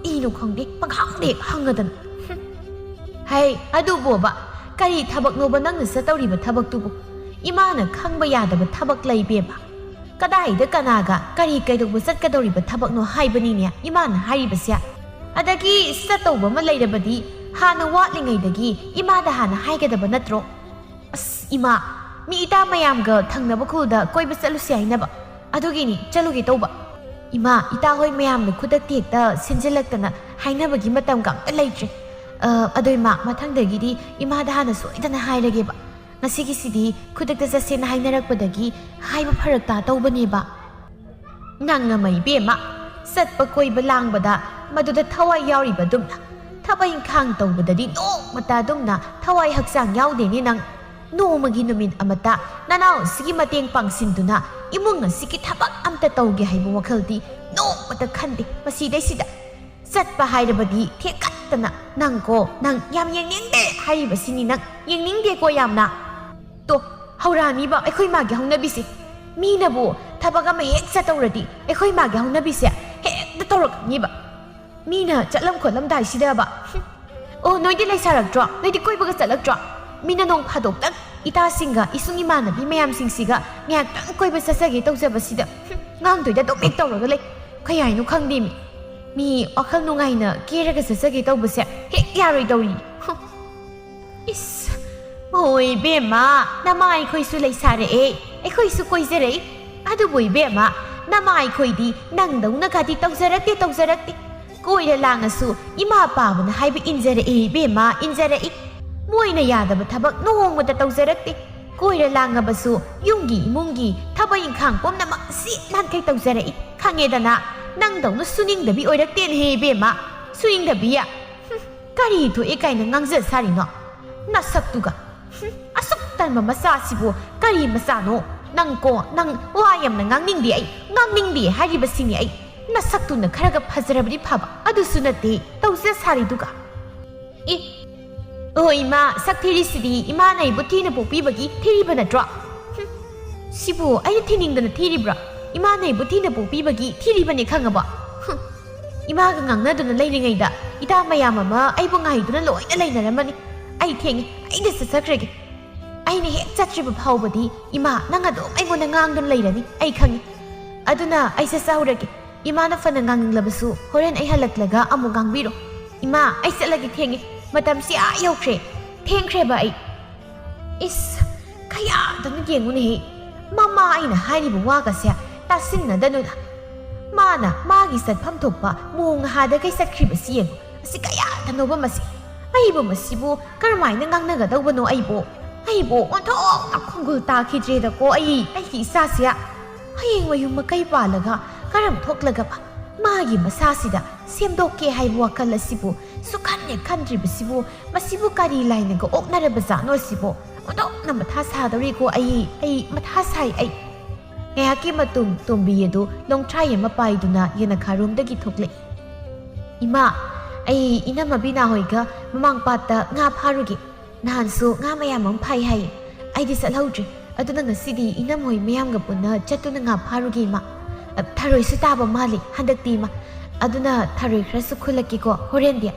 ꯀꯩꯅꯣ ꯈꯪꯗꯦ, ꯄꯪꯍꯪꯗ ꯍꯦꯛ ꯍꯪꯉꯗꯅ꯫ ꯍꯨꯝ꯫ ꯍꯩ, ꯑꯗꯨꯕꯣꯕ, ꯀꯔꯤ ꯊꯕꯛꯅꯣꯕ ꯅꯪꯅ ꯆꯠꯇꯧꯔꯤꯕ ꯊꯕꯛꯇꯨꯕꯨ? ꯏꯃꯥꯅ ꯈꯪꯕ ꯌꯥꯗꯕ ꯊꯕꯛ ꯂꯩꯕꯦꯕ? ꯀꯗꯥꯏꯗ ꯀꯅꯥꯒ ꯀꯔꯤ ꯀꯩꯗꯧꯕ ꯆꯠꯀꯗꯧꯔꯤꯕ ꯊꯕꯛꯅꯣ ꯍꯥꯏꯕꯅꯤꯅꯦ ꯏꯃꯥꯅ ꯍꯥꯏꯔꯤꯕꯁꯦ?" ꯑꯗꯒꯤ ꯆꯠꯇꯧꯕ ꯑꯃ ꯂꯩꯔꯕꯗꯤ ꯍꯥꯟꯅ ꯋꯥꯠꯂꯤꯉꯩꯗꯒꯤ ꯏꯃꯥꯗ ꯍꯥꯟꯅ ꯍꯥꯏꯒꯗꯕ ꯅꯠꯇ꯭ꯔꯣ? ꯑꯁ ꯏꯃꯥ, ꯃꯤ ꯏꯇꯥ ꯃꯌꯥꯝꯒ ꯊꯪꯅꯕ ꯈꯨꯜꯗ ꯀꯣꯏꯕ ꯆꯠꯂꯨꯁꯤ ꯍꯥꯏꯅꯕ, ꯑꯗꯨꯒꯤꯅꯤ ꯆꯠꯂꯨꯒꯦ ꯇꯧꯕ꯫ ꯏꯃꯥ, ꯏꯇꯥ ꯍꯣꯏ ꯃꯌꯥꯝꯅ ꯈꯨꯗꯛꯇ ꯍꯦꯛꯇ ꯁꯤꯟꯖꯤꯜꯂꯛꯇꯅ ꯍꯥꯏꯅꯕꯒꯤ ꯃꯇꯝꯒ ꯑꯝꯇ ꯂꯩꯇ꯭ꯔꯦ꯫ ꯑ, ꯑꯗꯣ ꯏꯃꯥ, ꯃꯊꯪꯗꯒꯤꯗꯤ ꯏꯃꯥꯗ ꯍꯥꯟꯅ ꯁꯣꯏꯗꯅ ꯍꯥꯏꯔꯒꯦꯕ꯫ ꯉꯁꯤꯒꯤꯁꯤꯗꯤ ꯈꯨꯗꯛꯇ ꯆꯠꯁꯦꯅ ꯍꯥꯏꯅꯔꯛꯄꯗꯒꯤ ꯍꯥꯏꯕ ꯐꯔꯛ ꯇꯥ ꯇꯧꯕꯅꯦꯕ꯫ ꯅꯪ ꯑꯃ ꯏꯕꯦꯝꯃ, ꯆꯠꯄ ꯀꯣꯏꯕ ꯂꯥꯡꯕꯗ ꯃꯗꯨꯗ ꯊꯋꯥꯏ ꯌꯥꯎꯔꯤꯕ ꯑꯗꯨꯝꯅ, ꯊꯕꯛ ꯏꯪꯈꯥꯡ ꯇꯧꯕꯗꯗꯤ ꯅꯣꯡꯃꯇ ꯑꯗꯨꯝꯅ ꯊꯋꯥꯏ ꯍꯛꯆꯥꯡ ꯌꯥꯎꯗꯦꯅꯦ ꯅꯪ꯫ ꯅꯣꯡꯃꯒꯤ ꯅꯨꯃꯤꯠ ꯑꯃꯠꯇ ꯅꯅꯥꯎ ꯑꯁꯤꯒꯤ ꯃꯇꯦꯡ ꯄꯥꯡꯁꯤꯟꯗꯨꯅ ꯏꯃꯨꯡ ꯑꯁꯤꯒꯤ ꯊꯕꯛ ꯑꯝꯇ ꯇꯧꯒꯦ ꯍꯥꯏꯕ ꯋꯥꯈꯜꯗꯤ ꯅꯣꯡꯃꯇ ꯈꯟꯗꯦ꯫ ꯃꯁꯤꯗꯩꯁꯤꯗ ꯆꯠꯄ ꯍꯥꯏꯔꯕꯗꯤ ꯊꯦꯛꯀꯠꯇꯅ ꯅꯪ ꯀꯣ, ꯅꯪ ꯌꯥꯝ ꯌꯦꯡꯅꯤꯡꯗꯦ ꯍꯥꯏꯔꯤꯕꯁꯤꯅꯤ ꯅꯪ꯫ ꯌꯦꯡꯅꯤꯡꯗꯦꯀꯣ ꯌꯥꯝꯅ꯫ ꯇꯣ, ꯍꯧꯔꯛꯑꯅꯤꯕ ꯑꯩꯈꯣꯏ ꯃꯥꯒꯤ ꯍꯧꯅꯕꯤꯁꯦ꯫ ꯃꯤꯅꯕꯨ ꯊꯕꯛ ꯑꯃ ꯍꯦꯛ ꯆꯠꯇꯧꯔꯗꯤ ꯑꯩꯈꯣꯏ ꯃꯥꯒꯤ ꯍꯧꯅꯕꯤꯁꯦ ꯍꯦꯛꯇ ꯇꯧꯔꯛꯀꯅꯤꯕ꯫ ꯃꯤꯅ ꯆꯠꯂꯝ ꯈꯣꯠꯂꯝꯗꯥꯏꯁꯤꯗꯕ꯫ ꯍꯨꯝ꯫ ꯑꯣ, ꯅꯣꯏꯗꯤ ꯂꯩꯁꯥꯔꯛꯇ꯭ꯔꯣ? ꯅꯣꯏꯗꯤ ꯀꯣꯏꯕꯒ ꯆꯠꯂꯛꯇ꯭ꯔꯣ? ꯃꯤꯅ ꯅꯣꯡ ꯐꯥꯗꯣꯛꯇꯪ ꯏꯇꯥꯁꯤꯡꯒ ꯏꯁꯨꯡ ꯏꯃꯥꯟꯅꯕꯤ ꯃꯌꯥꯝꯁꯤꯡꯁꯤꯒ ꯉꯥꯏꯍꯥꯛꯇꯪ ꯀꯣꯏꯕ ꯆꯠꯆꯒꯦ ꯇꯧꯖꯕꯁꯤꯗ, ꯍꯨꯝ, ꯉꯥꯡꯗꯣꯏꯗ ꯑꯗꯨꯝ ꯍꯦꯛ ꯇꯧꯔꯒ ꯂꯩ꯫ ꯀꯩ ꯍꯥꯏꯅꯣ ꯈꯪꯗꯦ ꯃꯤ꯫ ꯃꯤ ꯋꯥꯈꯜ ꯅꯨꯡꯉꯥꯏꯅ ꯀꯦꯔꯒ ꯆꯠꯆꯒꯦ ꯇꯧꯕꯁꯦ ꯍꯦꯛ ꯌꯥꯔꯣꯏꯗꯧꯔꯤ꯫ ꯍꯨꯝ꯫ ꯏꯁ, ꯍꯣꯏ ꯏꯕꯦꯝꯃ, ꯅꯃꯥ ꯑꯩꯈꯣꯏꯁꯨ ꯂꯩꯁꯥꯔꯛꯑꯦ, ꯑꯩꯈꯣꯏꯁꯨ ꯀꯣꯏꯖꯔꯛꯏ꯫ ꯑꯗꯨꯕꯨ ꯏꯕꯦꯝꯃ, ꯅꯃꯥ ꯑꯩꯈꯣꯏꯗꯤ ꯅꯪꯗꯧꯅꯒꯗꯤ ꯇꯧꯖꯔꯛꯇꯦ, ꯇꯧꯖꯔꯛꯇꯦ꯫ ꯀꯣꯏꯔ ꯂꯥꯡꯉꯁꯨ ꯏꯃꯥ ꯄꯥꯕꯅ ꯍꯥꯏꯕ ꯏꯟꯖꯔꯛꯏ ꯏꯕꯦꯝꯃ, ꯏꯟꯖꯔꯛꯏ꯫ ꯃꯣꯏꯅ ꯌꯥꯗꯕ ꯊꯕꯛ ꯅꯣꯡꯃꯇ ꯇꯧꯖꯔꯛꯇꯦ꯫ ꯀꯣꯏꯔ ꯂꯥꯡꯉꯕꯁꯨ ꯌꯨꯝꯒꯤ ꯏꯃꯨꯡꯒꯤ ꯊꯕꯛ ꯏꯪꯈꯥꯡ ꯄꯨꯝꯅꯃꯛ ꯁꯤꯠ ꯅꯥꯟꯈꯩ ꯇꯧꯖꯔꯛꯏ꯫ ꯈꯪꯉꯦꯗꯅ, ꯅꯪꯗꯧꯅ ꯁꯨꯅꯤꯡꯗꯕꯤ ꯑꯣꯏꯔꯛꯇꯦꯅꯦꯍꯦ ꯏꯕꯦꯝꯃ, ꯁꯨꯅꯤꯡꯗꯕꯤ꯫ ꯍꯨꯝ꯫ ꯀꯔꯤ ꯊꯣꯛꯑꯦ ꯀꯥꯏꯅ ꯉꯥꯡꯖ ꯁꯥꯔꯤꯅꯣ? ꯅꯁꯛꯇꯨꯒ꯫ ꯍꯨꯝ, ꯑꯁꯨꯛ ꯇꯟꯕ ꯃꯆꯥꯁꯤꯕꯨ ꯀꯔꯤ ꯃꯆꯥꯅꯣ? ꯅꯪ ꯀꯣ, ꯅꯪ ꯋꯥ ꯌꯥꯝꯅ ꯉꯥꯡꯅꯤꯡꯗꯦ ꯑꯩ, ꯉꯥꯡꯅꯤꯡꯗꯦ ꯍꯥꯏꯔꯤꯕꯁꯤꯅꯤ ꯑꯩ꯫ ꯅꯁꯛꯇꯨꯅ ꯈꯔꯒ ꯐꯖꯔꯕꯗꯤ ꯐꯕ, ꯑꯗꯨꯁꯨ ꯅꯠꯇꯦ, ꯇꯧꯖ ꯁꯥꯔꯤꯗꯨꯒ꯫ ꯑꯦ, ꯑꯣ ꯏꯃꯥ, ꯁꯛ ꯊꯤꯔꯤꯁꯤꯗꯤ ꯏꯃꯥꯅ ꯑꯩꯕꯨ ꯊꯤꯅ ꯄꯣꯛꯄꯤꯕꯒꯤ ꯊꯤꯔꯤꯕ ꯅꯠꯇ꯭ꯔꯣ? ꯍꯨꯝ, ꯁꯤꯕꯨ ꯑꯩꯅ ꯊꯤꯅꯤꯡꯗꯅ ꯊꯤꯔꯤꯕ꯭ꯔꯥ? ꯏꯃꯥꯅ ꯑꯩꯕꯨ ꯊꯤꯅ ꯄꯣꯛꯄꯤꯕꯒꯤ ꯊꯤꯔꯤꯕꯅꯤ ꯈꯪꯉꯕꯣ? ꯍꯨꯝ, ꯏꯃꯥꯒ ꯉꯥꯡꯅꯗꯨꯅ ꯂꯩꯔꯤꯉꯩꯗ ꯏꯇꯥ ꯃꯌꯥꯝ ꯑꯃ ꯑꯩꯕꯨ ꯉꯥꯏꯗꯨꯅ ꯂꯣꯏꯅ ꯂꯩꯅꯔꯝꯃꯅꯤ꯫ ꯑꯩ ꯊꯦꯡꯉꯦ, ꯑꯩꯅ ꯆꯠꯆꯈ꯭ꯔꯒꯦ꯫ ꯑꯩꯅ ꯍꯦꯛ ꯆꯠꯇ꯭ꯔꯤꯕ ꯐꯥꯎꯕꯗꯤ ꯏꯃꯥ ꯅꯪ ꯑꯗꯨꯝ ꯑꯩꯉꯣꯟꯗ ꯉꯥꯡꯗꯨꯅ ꯂꯩꯔꯅꯤ, ꯑꯩ ꯈꯪꯉꯤ꯫ ꯑꯗꯨꯅ ꯑꯩ ꯆꯠꯆꯍꯧꯔꯒꯦ꯫ ꯏꯃꯥꯅ ꯐꯅ ꯉꯥꯡꯅꯤꯡꯂꯕꯁꯨ ꯍꯣꯔꯦꯟ ꯑꯩ ꯍꯜꯂꯛꯂꯒ ꯑꯃꯨꯛ ꯉꯥꯡꯕꯤꯔꯣ꯫ ꯏꯃꯥ, ꯑꯩ ꯆꯠꯂꯒꯦ, ꯊꯦꯡꯉꯦ꯫ ꯃꯇꯝꯁꯤ ꯑꯥ ꯌꯧꯈ꯭ꯔꯦ꯫ ꯊꯦꯡꯈ꯭ꯔꯦꯕ ꯑꯩ꯫ ꯏꯁ, ꯀꯌꯥꯗꯅꯣ ꯌꯦꯡꯉꯨꯅꯦꯍꯦ꯫ ꯃꯃꯥ ꯑꯩꯅ ꯍꯥꯏꯔꯤꯕ ꯋꯥꯒꯁꯦ ꯇꯥꯁꯤꯟꯅꯗꯅꯨꯗ꯫ ꯃꯥꯅ ꯃꯥꯒꯤ ꯆꯠꯐꯝ ꯊꯣꯛꯄ ꯃꯣꯡ ꯍꯥꯗꯈꯩ ꯆꯠꯈ꯭ꯔꯤꯕꯁꯤ ꯌꯦꯡꯉꯨ꯫ ꯑꯁꯤ ꯀꯌꯥꯗꯅꯣꯕ ꯃꯁꯤ? ꯑꯩꯕꯨ ꯃꯁꯤꯕꯨ ꯀꯔꯝꯍꯥꯏꯅ ꯉꯥꯡꯅꯒꯗꯧꯕꯅꯣ ꯑꯩꯕꯨ? ꯑꯩꯕꯨ ꯑꯣꯟꯊꯣꯛꯅ ꯈꯣꯡꯒꯨꯜ ꯇꯥꯈꯤꯗ꯭ꯔꯦꯗꯀꯣ ꯑꯩ, ꯑꯩꯒꯤ ꯏꯆꯥꯁꯦ꯫ ꯍꯌꯦꯡ ꯃꯌꯨꯝ ꯃꯀꯩ ꯄꯥꯜꯂꯒ ꯀꯔꯝ ꯊꯣꯛꯂꯒꯕ ꯃꯥꯒꯤ ꯃꯁꯥꯁꯤꯗ ꯁꯦꯝꯗꯣꯛꯀꯦ ꯍꯥꯏꯕ ꯋꯥꯈꯜ ꯑꯁꯤꯕꯨ ꯁꯨꯛꯈꯟ ꯍꯦꯛ ꯈꯟꯗ꯭ꯔꯤꯕꯁꯤꯕꯨ, ꯃꯁꯤꯕꯨ ꯀꯔꯤ ꯂꯥꯏꯅꯒ ꯑꯣꯛꯅꯔꯕꯖꯥꯠꯅꯣ ꯑꯁꯤꯕꯨ? ꯑꯣꯟꯊꯣꯛꯅ ꯃꯊꯥ ꯁꯥꯗꯧꯔꯤꯀꯣ ꯑꯩ, ꯑꯩ ꯃꯊꯥ ꯁꯥꯏ ꯑꯩ꯫ ꯉꯥꯏꯍꯥꯛꯀꯤ ꯃꯇꯨꯡ ꯇꯣꯝꯕꯤ ꯑꯗꯨ ꯂꯣꯡꯊ꯭ꯔꯥꯏ ꯑꯃ ꯄꯥꯏꯗꯨꯅ ꯌꯦꯅꯈꯥꯔꯣꯝꯗꯒꯤ ꯊꯣꯛꯂꯛꯏ꯫ "ꯏꯃꯥ, ꯑꯩ ꯏꯅꯝꯃ ꯕꯤꯅꯥ ꯍꯣꯏꯒ ꯃꯃꯥꯡ ꯄꯥꯠꯇ ꯉꯥ ꯐꯥꯔꯨꯒꯦ꯫ ꯅꯍꯥꯟꯁꯨ ꯉꯥ ꯃꯌꯥꯝ ꯑꯃ ꯐꯥꯏ ꯍꯥꯏꯌꯦ꯫ ꯑꯩꯗꯤ ꯆꯠꯍꯧꯗ꯭ꯔꯦ꯫ ꯑꯗꯨꯅ ꯉꯁꯤꯗꯤ ꯏꯅꯝꯃ ꯍꯣꯏ ꯃꯌꯥꯝꯒ ꯄꯨꯟꯅ ꯆꯠꯇꯨꯅ ꯉꯥ ꯐꯥꯔꯨꯒꯦ, ꯏꯃꯥ꯫ ꯑ, ꯊꯔꯣꯏꯁꯨ ꯇꯥꯕ ꯃꯥꯜꯂꯤ ꯍꯟꯗꯛꯇꯤ, ꯏꯃꯥ꯫ ꯑꯗꯨꯅ ꯊꯔꯣꯏ ꯈꯔꯁꯨ ꯈꯨꯜꯂꯛꯀꯦꯀꯣ ꯍꯣꯔꯦꯟꯗꯤ꯫"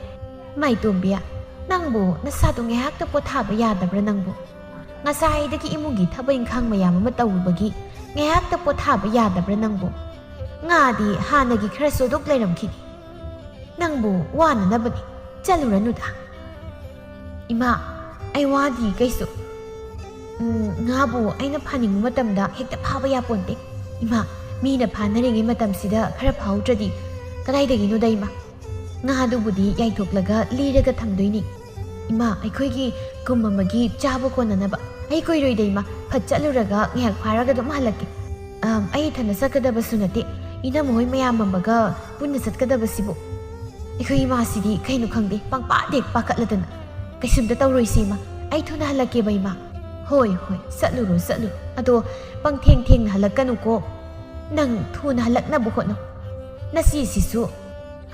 "ꯃꯥꯏ ꯇꯣꯝꯕꯤ, ꯅꯪꯕꯨ ꯅꯁꯥꯗꯣ ꯉꯥꯏꯍꯥꯛꯇ ꯄꯣꯊꯥꯕ ꯌꯥꯗꯕ꯭ꯔꯥ ꯅꯪꯕꯨ? ꯉꯁꯥꯏꯗꯒꯤ ꯏꯃꯨꯡꯒꯤ ꯊꯕꯛ ꯏꯪꯈꯥꯡ ꯃꯌꯥꯝ ꯑꯃ ꯇꯧꯔꯨꯕꯒꯤ ꯉꯥꯏꯍꯥꯛꯇ ꯄꯣꯊꯥꯕ ꯌꯥꯗꯕ꯭ꯔꯥ ꯅꯪꯕꯨ? ꯉꯥꯗꯤ ꯍꯥꯟꯅꯒꯤ ꯈꯔꯁꯨ ꯑꯗꯨꯛ ꯂꯩꯔꯝꯈꯤꯅꯤ꯫ ꯅꯪꯕꯨ ꯋꯥꯅꯅꯕꯅꯤ, ꯆꯠꯂꯨꯔꯅꯨꯗ꯫" "ꯏꯃꯥ, ꯑꯩ ꯋꯥꯗꯤ ꯀꯩꯁꯨ꯫ ꯎꯝ, ꯉꯥꯕꯨ ꯑꯩꯅ ꯐꯥꯅꯤꯡꯕ ꯃꯇꯝꯗ ꯍꯦꯛꯇ ꯐꯥꯕ ꯌꯥꯄꯣꯟꯇꯦ꯫ ꯏꯃꯥ, ꯃꯤꯅ ꯐꯥꯅꯔꯤꯉꯩ ꯃꯇꯝꯁꯤꯗ ꯈꯔ ꯐꯥꯍꯧꯗ꯭ꯔꯗꯤ ꯀꯗꯥꯏꯗꯒꯤꯅꯣꯗ, ꯏꯃꯥ?" "ꯉꯥꯗꯨꯕꯨꯗꯤ ꯌꯥꯏꯊꯣꯛꯂꯒ ꯂꯤꯔꯒ ꯊꯝꯗꯣꯏꯅꯤ꯫ ꯏꯃꯥ, ꯑꯩꯈꯣꯏꯒꯤ ꯀꯨꯝ ꯑꯃꯒꯤ ꯆꯥꯕ ꯀꯣꯟꯅꯅꯕ꯫ ꯑꯩ ꯀꯨꯏꯔꯣꯏꯗ, ꯏꯃꯥ꯫ ꯐꯠ ꯆꯠꯂꯨꯔꯒ ꯉꯥꯏꯍꯥꯛ ꯐꯥꯔꯒ ꯑꯗꯨꯝ ꯍꯜꯂꯛꯀꯦ꯫ ꯑꯝ, ꯑꯩ ꯏꯊꯟꯗ ꯆꯠꯀꯗꯕꯁꯨ ꯅꯠꯇꯦ꯫ ꯏꯅꯝꯃ ꯍꯣꯏ ꯃꯌꯥꯝ ꯑꯃꯒ ꯄꯨꯟꯅ ꯆꯠꯀꯗꯕꯁꯤꯕꯨ꯫" ꯑꯩꯈꯣꯏ ꯏꯃꯥꯁꯤꯗꯤ ꯀꯩꯅꯣ ꯈꯪꯗꯦ, ꯄꯪꯄꯥꯗ ꯍꯦꯛ ꯄꯥꯈꯠꯂꯗꯅ꯫ "ꯀꯩꯁꯨꯝꯇ ꯇꯧꯔꯣꯏꯁꯦ, ꯏꯃꯥ꯫ ꯑꯩ ꯊꯨꯅ ꯍꯜꯂꯛꯀꯦꯕ, ꯏꯃꯥ꯫" "ꯍꯣꯏ, ꯍꯣꯏ, ꯆꯠꯂꯨꯔꯣ, ꯆꯠꯂꯨꯔꯣ꯫ ꯑꯗꯣ ꯄꯪꯊꯦꯡ ꯊꯦꯡꯅ ꯍꯜꯂꯛꯀꯅꯨꯀꯣ꯫ ꯅꯪ ꯊꯨꯅ ꯍꯜꯂꯛꯅꯕ ꯍꯣꯠꯅꯧ꯫ ꯅꯆꯦꯁꯤꯁꯨ,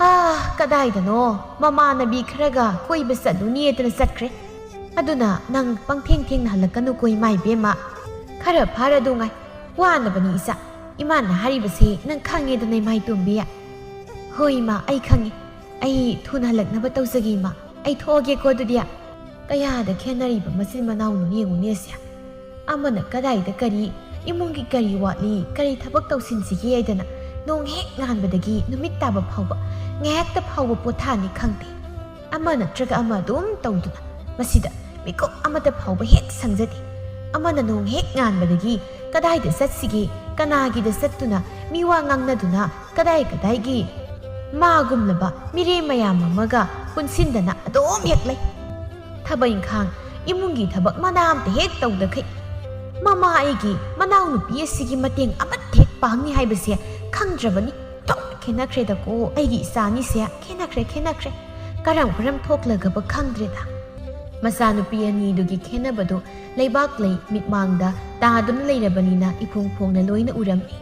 ꯑꯥ, ꯀꯗꯥꯏꯗꯅꯣ ꯃꯃꯥꯟꯅꯕꯤ ꯈꯔꯒ ꯀꯣꯏꯕ ꯆꯠꯂꯨꯅꯦꯗꯅ ꯆꯠꯈ꯭ꯔꯦ꯫ ꯑꯗꯨꯅ ꯅꯪ ꯄꯪꯊꯦꯡ ꯊꯦꯡꯅ ꯍꯜꯂꯛꯀꯅꯨꯀꯣ, ꯏꯃꯥ ꯏꯕꯦꯝꯃ꯫ ꯈꯔ ꯐꯥꯔꯗꯨ ꯉꯥꯏ꯫ ꯋꯥꯅꯕꯅꯤ, ꯏꯆꯥ꯫ ꯏꯃꯥꯅ ꯍꯥꯏꯔꯤꯕꯁꯦ ꯅꯪ ꯈꯪꯉꯦꯗꯅ, ꯏꯃꯥ ꯏꯇꯣꯝꯕꯤ꯫" "ꯍꯣꯏ, ꯏꯃꯥ, ꯑꯩ ꯈꯪꯉꯦ꯫ ꯑꯩ ꯊꯨꯅ ꯍꯜꯂꯛꯅꯕ ꯇꯧꯖꯒꯦ, ꯏꯃꯥ꯫ ꯑꯩ ꯊꯣꯛꯑꯒꯦꯀꯣ ꯑꯗꯨꯗꯤ꯫" ꯀꯌꯥꯗ ꯈꯦꯠꯅꯔꯤꯕ ꯃꯆꯤꯟ ꯃꯅꯥꯎꯅꯣ ꯌꯦꯡꯉꯨꯅꯦ ꯑꯁꯦ꯫ ꯑꯃꯅ ꯀꯗꯥꯏꯗ ꯀꯔꯤ, ꯏꯃꯨꯡꯒꯤ ꯀꯔꯤ ꯋꯥꯠꯂꯤ, ꯀꯔꯤ ꯊꯕꯛ ꯇꯧꯁꯤꯟꯁꯤꯒꯦ ꯍꯥꯏꯗꯅ ꯅꯣꯡ ꯍꯦꯛ ꯉꯥꯟꯕꯗꯒꯤ ꯅꯨꯃꯤꯠ ꯇꯥꯕ ꯐꯥꯎꯕ ꯉꯥꯏꯍꯥꯛꯇ ꯐꯥꯎꯕ ꯄꯣꯊꯥꯅꯤ ꯈꯪꯗꯦ꯫ ꯑꯃ ꯅꯠꯇ꯭ꯔꯒ ꯑꯃ ꯑꯗꯨꯝ ꯇꯧꯗꯨꯅ ꯃꯁꯤꯗ ꯃꯤꯀꯨꯞ ꯑꯃꯠꯇ ꯐꯥꯎꯕ ꯍꯦꯛ ꯁꯪꯖꯗꯦ꯫ ꯑꯃꯅ ꯅꯣꯡ ꯍꯦꯛ ꯉꯥꯟꯕꯗꯒꯤ ꯀꯗꯥꯏꯗ ꯆꯠꯁꯤꯒꯦ, ꯀꯅꯥꯒꯤꯗ ꯆꯠꯇꯨꯅ ꯃꯤꯋꯥ ꯉꯥꯡꯅꯗꯨꯅ ꯀꯗꯥꯏ ꯀꯗꯥꯏꯒꯤ ꯃꯥꯒꯨꯝꯂꯕ ꯃꯤꯔꯦꯝ ꯃꯌꯥꯝ ꯑꯃꯒ ꯄꯨꯟꯁꯤꯟꯗꯅ ꯑꯗꯨꯝ ꯍꯦꯛ ꯂꯩ꯫ ꯊꯕꯛ ꯏꯪꯈꯥꯡ, ꯏꯃꯨꯡꯒꯤ ꯊꯕꯛ ꯃꯅꯥ ꯑꯃꯇ ꯍꯦꯛ ꯇꯧꯗꯈꯩ꯫ ꯃꯃꯥ ꯑꯩꯒꯤ ꯃꯅꯥꯎꯅꯨꯄꯤ ꯑꯁꯤꯒꯤ ꯃꯇꯦꯡ ꯑꯃꯠꯇ ꯍꯦꯛ ꯄꯥꯡꯅꯤ ꯍꯥꯏꯕꯁꯦ ꯈꯪꯗ꯭ꯔꯕꯅꯤ꯫ ꯊꯣꯛ ꯈꯦꯠꯅꯈ꯭ꯔꯦꯗꯀꯣ ꯑꯩꯒꯤ ꯏꯆꯥꯅꯤꯁꯦ, ꯈꯦꯠꯅꯈ꯭ꯔꯦ, ꯈꯦꯠꯅꯈ꯭ꯔꯦ꯫ ꯀꯔꯝ ꯀꯔꯝ ꯊꯣꯛꯂꯒꯕ ꯈꯪꯗ꯭ꯔꯦꯗ꯫ ꯃꯆꯥꯅꯨꯄꯤ ꯑꯅꯤꯗꯨꯒꯤ ꯈꯦꯠꯅꯕꯗꯨ ꯂꯩꯕꯥꯛꯂꯩ ꯃꯤꯠꯃꯥꯡꯗ ꯇꯥꯗꯨꯅ ꯂꯩꯔꯕꯅꯤꯅ ꯏꯐꯣꯡ ꯐꯣꯡꯅ ꯂꯣꯏꯅ ꯎꯔꯝꯃꯤ꯫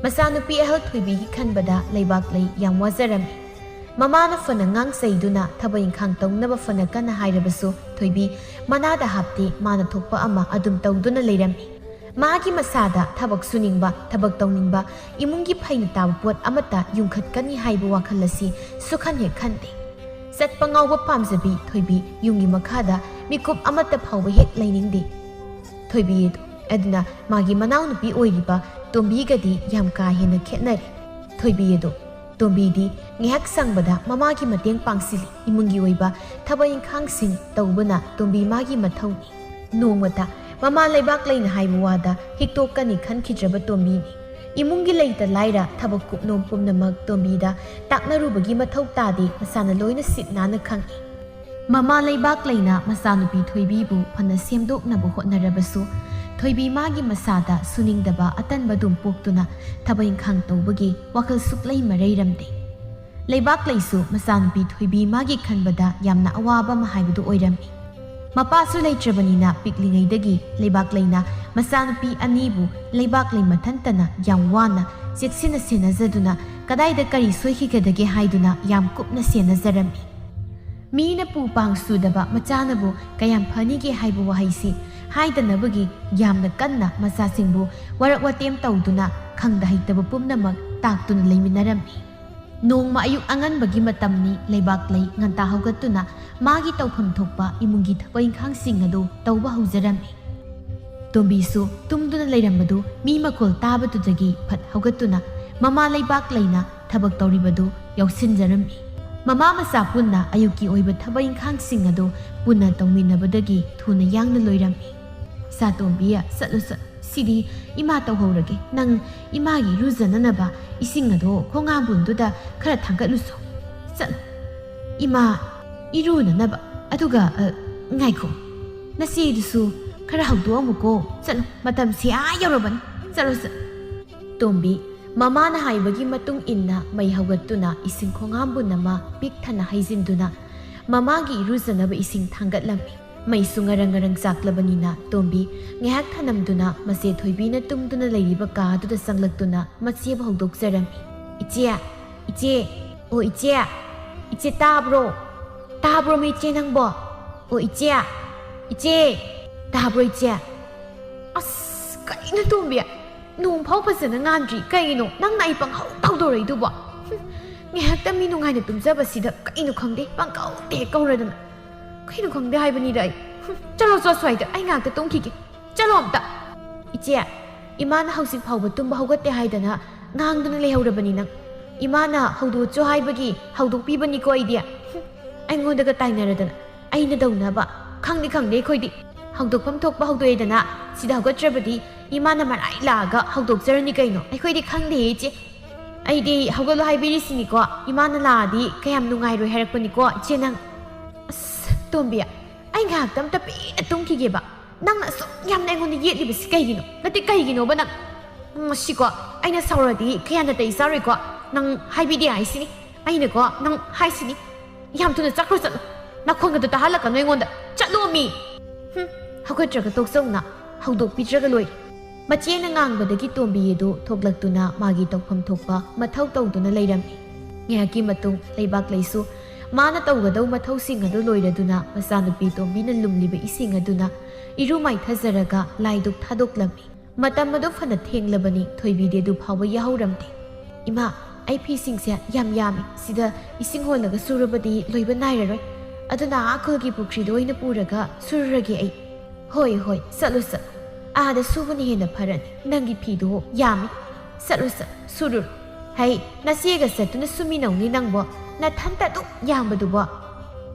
ꯃꯆꯥꯅꯨꯄꯤ ꯑꯍꯜ ꯊꯣꯏꯕꯤꯒꯤ ꯈꯟꯕꯗ ꯂꯩꯕꯥꯛꯂꯩ ꯌꯥꯝ ꯋꯥꯖꯔꯝꯃꯤ꯫ ꯃꯃꯥꯅ ꯐꯅ ꯉꯥꯡ ꯆꯩꯗꯨꯅ ꯊꯕꯛ ꯏꯪꯈꯥꯡ ꯇꯧꯅꯕ ꯐꯅ ꯀꯟꯅ ꯍꯥꯏꯔꯕꯁꯨ ꯊꯣꯏꯕꯤ ꯃꯅꯥꯗ ꯍꯥꯞꯇꯦ, ꯃꯥꯅ ꯊꯣꯛꯄ ꯑꯃ ꯑꯗꯨꯝ ꯇꯧꯗꯨꯅ ꯂꯩꯔꯝꯃꯤ꯫ ꯃꯥꯒꯤ ꯃꯁꯥꯗ ꯊꯕꯛ ꯁꯨꯅꯤꯡꯕ, ꯊꯕꯛ ꯇꯧꯅꯤꯡꯕ, ꯏꯃꯨꯡꯒꯤ ꯐꯩꯅ ꯇꯥꯕ ꯄꯣꯠ ꯑꯃꯠꯇ ꯌꯨꯝꯈꯠꯀꯅꯤ ꯍꯥꯏꯕ ꯋꯥꯈꯜ ꯑꯁꯤ ꯁꯨꯈꯟ ꯍꯦꯛ ꯈꯟꯗꯦ꯫ ꯆꯠꯄ ꯉꯥꯎꯕ ꯄꯥꯝꯖꯕꯤ ꯊꯣꯏꯕꯤ ꯌꯨꯝꯒꯤ ꯃꯈꯥꯗ ꯃꯤꯀꯨꯞ ꯑꯃꯠꯇ ꯐꯥꯎꯕ ꯍꯦꯛ ꯂꯩꯅꯤꯡꯗꯦ꯫ ꯊꯣꯏꯕꯤ ꯑꯗꯨ, ꯑꯗꯨꯅ ꯃꯥꯒꯤ ꯃꯅꯥꯎꯅꯨꯄꯤ ꯑꯣꯏꯔꯤꯕ ꯇꯣꯝꯕꯤꯒꯗꯤ ꯌꯥꯝ ꯀꯥ ꯍꯦꯟꯅ ꯈꯦꯠꯅꯔꯦ꯫ ꯊꯣꯏꯕꯤ ꯑꯗꯨ, ꯇꯣꯝꯕꯤꯗꯤ ꯉꯥꯏꯍꯥꯛ ꯁꯪꯕꯗ ꯃꯃꯥꯒꯤ ꯃꯇꯦꯡ ꯄꯥꯡꯁꯤꯜꯂꯤ, ꯏꯃꯨꯡꯒꯤ ꯑꯣꯏꯕ ꯊꯕꯛ ꯏꯪꯈꯥꯡꯁꯤꯡ ꯇꯧꯕꯅ ꯇꯣꯝꯕꯤ ꯃꯥꯒꯤ ꯃꯊꯧꯅꯤ꯫ ꯅꯣꯡꯃꯇ ꯃꯃꯥ ꯂꯩꯕꯥꯛꯂꯩꯅ ꯍꯥꯏꯕ ꯋꯥꯗ ꯍꯤꯛꯇꯣꯛꯀꯅꯤ ꯈꯟꯈꯤꯗ꯭ꯔꯕ ꯇꯣꯝꯕꯤꯅꯤ꯫ ꯏꯃꯨꯡꯒꯤ ꯂꯩꯇ ꯂꯥꯏꯔ ꯊꯕꯛ ꯀꯨꯞꯅꯣꯝ ꯄꯨꯝꯅꯃꯛ ꯇꯣꯝꯕꯤꯗ ꯇꯥꯛꯅꯔꯨꯕꯒꯤ ꯃꯊꯧ ꯇꯥꯗꯦ, ꯃꯁꯥꯅ ꯂꯣꯏꯅ ꯁꯤꯠ ꯅꯥꯟꯅ ꯈꯪꯏ꯫ ꯃꯃꯥ ꯂꯩꯕꯥꯛꯂꯩꯅ ꯃꯆꯥꯅꯨꯄꯤ ꯊꯣꯏꯕꯤꯕꯨ ꯐꯅ ꯁꯦꯝꯗꯣꯛꯅꯕ ꯍꯣꯠꯅꯔꯕꯁꯨ ꯊꯣꯏꯕꯤ ꯃꯥꯒꯤ ꯃꯁꯥꯗ ꯁꯨꯅꯤꯡꯗꯕ ꯑꯇꯟꯕ ꯑꯗꯨꯝ ꯄꯣꯛꯇꯨꯅ ꯊꯕꯛ ꯏꯪꯈꯥꯡ ꯇꯧꯕꯒꯤ ꯋꯥꯈꯜ ꯁꯨꯛꯂꯩ ꯃꯔꯩꯔꯝꯗꯦ꯫ ꯂꯩꯕꯥꯛꯂꯩꯁꯨ ꯃꯆꯥꯅꯨꯄꯤ ꯊꯣꯏꯕꯤ ꯃꯥꯒꯤ ꯈꯟꯕꯗ ꯌꯥꯝꯅ ꯑꯋꯥꯕ ꯑꯃ ꯍꯥꯏꯕꯗꯨ ꯑꯣꯏꯔꯝꯃꯤ꯫ ꯃꯄꯥꯁꯨ ꯂꯩꯇ꯭ꯔꯕꯅꯤꯅ ꯄꯤꯛꯂꯤꯉꯩꯗꯒꯤ ꯂꯩꯕꯥꯛꯂꯩꯅ ꯃꯆꯥꯅꯨꯄꯤ ꯑꯅꯤꯕꯨ ꯂꯩꯕꯥꯛꯂꯩ ꯃꯊꯟꯇꯅ ꯌꯥꯝ ꯋꯥꯅ ꯆꯦꯛꯁꯤꯟꯅ ꯁꯦꯟꯅꯖꯗꯨꯅ ꯀꯗꯥꯏꯗ ꯀꯔꯤ ꯁꯣꯏꯈꯤꯒꯗꯒꯦ ꯍꯥꯏꯗꯨꯅ ꯌꯥꯝ ꯀꯨꯞꯅ ꯁꯦꯟꯅꯖꯔꯝꯃꯤ꯫ ꯃꯤꯅ ꯄꯨ ꯄꯥꯡ ꯁꯨꯗꯕ ꯃꯆꯥꯅꯕꯨ ꯀꯌꯥꯝ ꯐꯅꯤꯒꯦ ꯍꯥꯏꯕ ꯋꯥꯍꯩꯁꯤ ꯍꯥꯏꯗꯅꯕꯒꯤ ꯌꯥꯝꯅ ꯀꯟꯅ ꯃꯆꯥꯁꯤꯡꯕꯨ ꯋꯥꯔꯛ ꯋꯥꯇꯦꯝ ꯇꯧꯗꯨꯅ ꯈꯪꯗ ꯍꯩꯇꯕ ꯄꯨꯝꯅꯃꯛ ꯇꯥꯛꯇꯨꯅ ꯂꯩꯃꯤꯟꯅꯔꯝꯃꯤ꯫ ꯅꯣꯡꯃ ꯑꯌꯨꯛ ꯑꯉꯟꯕꯒꯤ ꯃꯇꯝꯅꯤ, ꯂꯩꯕꯥꯛꯂꯩ ꯉꯟꯇꯥ ꯍꯧꯒꯠꯇꯨꯅ ꯃꯥꯒꯤ ꯇꯧꯐꯝ ꯊꯣꯛꯄ ꯏꯃꯨꯡꯒꯤ ꯊꯕꯛ ꯏꯪꯈꯥꯡꯁꯤꯡ ꯑꯗꯨ ꯇꯧꯕ ꯍꯧꯖꯔꯝꯃꯤ꯫ ꯇꯣꯝꯕꯤꯁꯨ ꯇꯨꯝꯗꯨꯅ ꯂꯩꯔꯝꯕꯗꯨ ꯃꯤ ꯃꯈꯣꯜ ꯇꯥꯕꯗꯨꯗꯒꯤ ꯐꯠ ꯍꯧꯒꯠꯇꯨꯅ ꯃꯃꯥ ꯂꯩꯕꯥꯛ ꯂꯩꯅ ꯊꯕꯛ ꯇꯧꯔꯤꯕꯗꯨ ꯌꯥꯎꯁꯤꯟꯖꯔꯝꯃꯤ꯫ ꯃꯃꯥ ꯃꯆꯥ ꯄꯨꯟꯅ ꯑꯌꯨꯛꯀꯤ ꯑꯣꯏꯕ ꯊꯕꯛ ꯏꯪꯈꯥꯡꯁꯤꯡ ꯑꯗꯨ ꯄꯨꯟꯅ ꯇꯧꯃꯤꯟꯅꯕꯗꯒꯤ ꯊꯨꯅ ꯌꯥꯡꯅ ꯂꯣꯏꯔꯝꯃꯤ꯫ "ꯁꯥꯇꯣꯝꯕꯤ, ꯆꯠꯂꯨ, ꯆꯠꯂꯨ꯫ ꯁꯤꯗꯤ ꯏꯃꯥ ꯇꯧꯍꯧꯔꯒꯦ꯫ ꯅꯪ ꯏꯃꯥꯒꯤ ꯏꯔꯨꯖꯅꯅꯕ ꯏꯁꯤꯡ ꯑꯗꯣ ꯈꯣꯡ ꯍꯥꯝꯕꯨꯟꯗꯨꯗ ꯈꯔ ꯊꯥꯡꯒꯠꯂꯨꯁꯣ꯫ ꯆꯠꯂꯨ꯫ ꯏꯃꯥ ꯏꯔꯨꯅꯅꯕ꯫ ꯑꯗꯨꯒ, ꯑ, ꯉꯥꯏꯈꯣ꯫ ꯅꯆꯦꯗꯨꯁꯨ ꯈꯔ ꯍꯧꯗꯣꯛꯑꯝꯃꯨꯀꯣ꯫ ꯆꯠꯂꯨ, ꯃꯇꯝꯁꯦ ꯑꯥ ꯌꯧꯔꯕꯅꯤ꯫ ꯆꯠꯂꯨ, ꯆꯠꯂꯨ꯫" ꯇꯣꯝꯕꯤ ꯃꯃꯥꯅ ꯍꯥꯏꯕꯒꯤ ꯃꯇꯨꯡ ꯏꯟꯅ ꯃꯩ ꯍꯧꯒꯠꯇꯨꯅ ꯏꯁꯤꯡ ꯈꯣꯡꯍꯥꯝꯕꯨꯟ ꯑꯃ ꯄꯤꯛ ꯊꯟꯅ ꯍꯩꯖꯤꯟꯗꯨꯅ ꯃꯃꯥꯒꯤ ꯏꯔꯨꯖꯅꯕ ꯏꯁꯤꯡ ꯊꯥꯡꯒꯠꯂꯝꯃꯤ꯫ ꯃꯩꯁꯨ ꯉꯔꯪ ꯉꯔꯪ ꯆꯥꯛꯂꯕꯅꯤꯅ ꯇꯣꯝꯕꯤ ꯉꯥꯏꯍꯥꯛ ꯊꯅꯝꯗꯨꯅ ꯃꯆꯦ ꯊꯣꯏꯕꯤꯅ ꯇꯨꯝꯗꯨꯅ ꯂꯩꯔꯤꯕ ꯀꯥꯗꯨꯗ ꯆꯪꯂꯛꯇꯨꯅ ꯃꯆꯦꯕꯨ ꯍꯧꯗꯣꯛꯆꯔꯝꯃꯤ꯫ "ꯏꯆꯦ, ꯏꯆꯦ, ꯑꯣ ꯏꯆꯦ, ꯏꯆꯦ ꯇꯥꯕ꯭ꯔꯣ? ꯇꯥꯕ꯭ꯔꯣ ꯃꯤ ꯏꯆꯦ ꯅꯪꯕꯣ? ꯑꯣ ꯏꯆꯦ, ꯏꯆꯦ, ꯇꯥꯕ꯭ꯔꯣ ꯏꯆꯦ?" ꯑꯁ, ꯀꯩꯅꯣ ꯇꯣꯝꯕꯤ? ꯅꯣꯡ ꯐꯥꯎ ꯐꯖꯅ ꯉꯥꯟꯗ꯭ꯔꯤ꯫ ꯀꯩꯒꯤꯅꯣ? ꯅꯪꯅ ꯑꯩ ꯄꯪꯍꯧ ꯇꯧꯗꯧꯔꯛꯏꯗꯨꯕꯣ? ꯍꯨꯝ, ꯉꯥꯏꯍꯥꯛꯇ ꯃꯤ ꯅꯨꯡꯉꯥꯏꯅ ꯇꯨꯝꯖꯕꯁꯤꯗ ꯀꯩꯅꯣ ꯈꯪꯗꯦ, ꯄꯪꯀꯧꯗ ꯍꯦꯛ ꯀꯧꯔꯗꯅ꯫ ꯀꯩꯅꯣ ꯈꯪꯗꯦ ꯍꯥꯏꯕꯅꯤꯗ ꯑꯩ꯫ ꯍꯨꯝ, ꯆꯠꯂꯣ ꯆꯣ ꯁ꯭ꯋꯥꯏꯗ, ꯑꯩ ꯉꯥꯏꯍꯥꯛꯇ ꯇꯨꯝꯈꯤꯒꯦ꯫ ꯆꯠꯂꯣ ꯑꯝꯇ꯫ "ꯏꯆꯦ, ꯏꯃꯥꯅ ꯍꯧꯖꯤꯛ ꯐꯥꯎꯕ ꯇꯨꯝꯕ ꯍꯧꯒꯠꯇꯦ ꯍꯥꯏꯗꯅ ꯉꯥꯡꯗꯨꯅ ꯂꯩꯍꯧꯔꯕꯅꯤ ꯅꯪ꯫ ꯏꯃꯥꯅ ꯍꯧꯗꯣꯛꯆꯣ ꯍꯥꯏꯕꯒꯤ ꯍꯧꯗꯣꯛꯄꯤꯕꯅꯤꯀꯣ ꯑꯩꯗꯤ꯫ ꯍꯨꯝ, ꯑꯩꯉꯣꯟꯗꯒ ꯇꯥꯏꯅꯔꯗꯅ꯫ ꯑꯩꯅ ꯇꯧꯅꯕ꯫ ꯈꯪꯗꯤ ꯈꯪꯗꯦ ꯑꯩꯈꯣꯏꯗꯤ꯫ ꯍꯧꯗꯣꯛꯐꯝ ꯊꯣꯛꯄ ꯍꯧꯗꯣꯛꯑꯦꯗꯅ, ꯁꯤꯗ ꯍꯧꯒꯠꯇ꯭ꯔꯕꯗꯤ ꯏꯃꯥꯅ ꯃꯔꯥꯏ ꯂꯥꯛꯑꯒ ꯍꯧꯗꯣꯛꯆꯔꯅꯤ ꯀꯩꯅꯣ꯫ ꯑꯩꯈꯣꯏꯗꯤ ꯈꯪꯗꯦꯍꯦ ꯏꯆꯦ꯫ ꯑꯩꯗꯤ ꯍꯧꯒꯠꯂꯣ ꯍꯥꯏꯕꯤꯔꯤꯁꯤꯅꯤꯀꯣ꯫ ꯏꯃꯥꯅ ꯂꯥꯛꯑꯗꯤ ꯀꯌꯥꯝ ꯅꯨꯡꯉꯥꯏꯔꯣꯏ ꯍꯥꯏꯔꯛꯄꯅꯤꯀꯣ ꯏꯆꯦ ꯅꯪ꯫" ꯑꯁ, ꯇꯣꯝꯕꯤ, ꯑꯩ ꯉꯥꯏꯍꯥꯛꯇ ꯑꯝꯇ ꯄꯦꯟꯅ ꯇꯨꯝꯈꯤꯒꯦꯕ꯫ ꯅꯪꯅ ꯑꯁꯨꯛ ꯌꯥꯝꯅ ꯑꯩꯉꯣꯟꯗ ꯌꯦꯠꯂꯤꯕꯁꯤ ꯀꯩꯒꯤꯅꯣ? ꯅꯠꯇꯦ, ꯀꯩꯒꯤꯅꯣꯕ ꯅꯪ? ꯉꯁꯤꯀꯣ, ꯑꯩꯅ ꯁꯥꯎꯔꯗꯤ ꯀꯌꯥ ꯅꯥꯇꯩ ꯆꯥꯔꯣꯏꯀꯣ꯫ ꯅꯪ ꯍꯥꯏꯕꯤꯗꯦ ꯍꯥꯏꯁꯤꯅꯤ꯫ ꯑꯩꯅꯀꯣ, ꯅꯪ ꯍꯥꯏꯁꯤꯅꯤ꯫ ꯌꯥꯝ ꯊꯨꯅ ꯆꯠꯈ꯭ꯔꯣ, ꯆꯠꯂꯣ꯫ ꯅꯈꯣꯟꯒꯗꯣ ꯇꯥꯍꯜꯂꯛꯀꯅꯨ ꯑꯩꯉꯣꯟꯗ꯫ ꯆꯠꯂꯣ ꯃꯤ! ꯍꯨꯝ, ꯍꯧꯒꯠꯇ꯭ꯔꯒ ꯇꯣꯛꯆꯧꯅ꯫ ꯍꯧꯗꯣꯛꯄꯤꯗ꯭ꯔꯒ ꯂꯣꯏꯔꯦ꯫ ꯃꯆꯦꯅ ꯉꯥꯡꯕꯗꯒꯤ ꯇꯣꯝꯕꯤ ꯑꯗꯨ ꯊꯣꯛꯂꯛꯇꯨꯅ ꯃꯥꯒꯤ ꯇꯧꯐꯝ ꯊꯣꯛꯄ ꯃꯊꯧ ꯇꯧꯗꯨꯅ ꯂꯩꯔꯝꯃꯤ꯫ ꯉꯥꯏꯍꯥꯛꯀꯤ ꯃꯇꯨꯡ ꯂꯩꯕꯥꯛ ꯂꯩꯁꯨ ꯃꯥꯅ ꯇꯧꯒꯗꯧ ꯃꯊꯧꯁꯤꯡ ꯑꯗꯨ ꯂꯣꯏꯔꯗꯨꯅ ꯃꯆꯥꯅꯨꯄꯤ ꯇꯣꯝꯕꯤꯅ ꯂꯨꯝꯂꯤꯕ ꯏꯁꯤꯡ ꯑꯗꯨꯅ ꯏꯔꯨ ꯃꯥꯏꯊꯖꯔꯒ ꯂꯥꯏꯗꯨꯛ ꯊꯥꯗꯣꯛꯂꯝꯃꯤ꯫ ꯃꯇꯝ ꯑꯗꯨ ꯐꯅ ꯊꯦꯡꯂꯕꯅꯤ, ꯊꯣꯏꯕꯤꯗꯤ ꯑꯗꯨ ꯐꯥꯎꯕ ꯌꯥꯍꯧꯔꯝꯗꯦ꯫ "ꯏꯃꯥ, ꯑꯩ ꯐꯤꯁꯤꯡꯁꯦ ꯌꯥꯝ ꯌꯥꯝꯃꯤ, ꯁꯤꯗ ꯏꯁꯤꯡ ꯍꯣꯜꯂꯒ ꯁꯨꯔꯕꯗꯤ ꯂꯣꯏꯕ ꯅꯥꯏꯔꯔꯣꯏ꯫ ꯑꯗꯨꯅ ꯑꯥ ꯈꯨꯜꯒꯤ ꯄꯨꯈ꯭ꯔꯤꯗ ꯑꯣꯏꯅ ꯄꯨꯔꯒ ꯁꯨꯔꯨꯔꯒꯦ ꯑꯩ꯫" "ꯍꯣꯏ, ꯍꯣꯏ, ꯆꯠꯂꯨ, ꯆꯠꯂꯨ꯫ ꯑꯥꯗ ꯁꯨꯕꯅ ꯍꯦꯟꯅ ꯐꯔꯅꯤ꯫ ꯅꯪꯒꯤ ꯐꯤꯗꯣ ꯌꯥꯝꯃꯤ꯫ ꯆꯠꯂꯨ, ꯆꯠ ꯁꯨꯔꯨꯔꯨ꯫ ꯍꯩ, ꯅꯆꯦꯒ ꯆꯠꯇꯨꯅ ꯁꯨꯃꯤꯟꯅꯧꯅꯤ ꯅꯪꯕꯣ꯫ ꯅꯊꯟꯇ ꯑꯗꯨꯛ ꯌꯥꯝꯕꯗꯨꯕꯣ꯫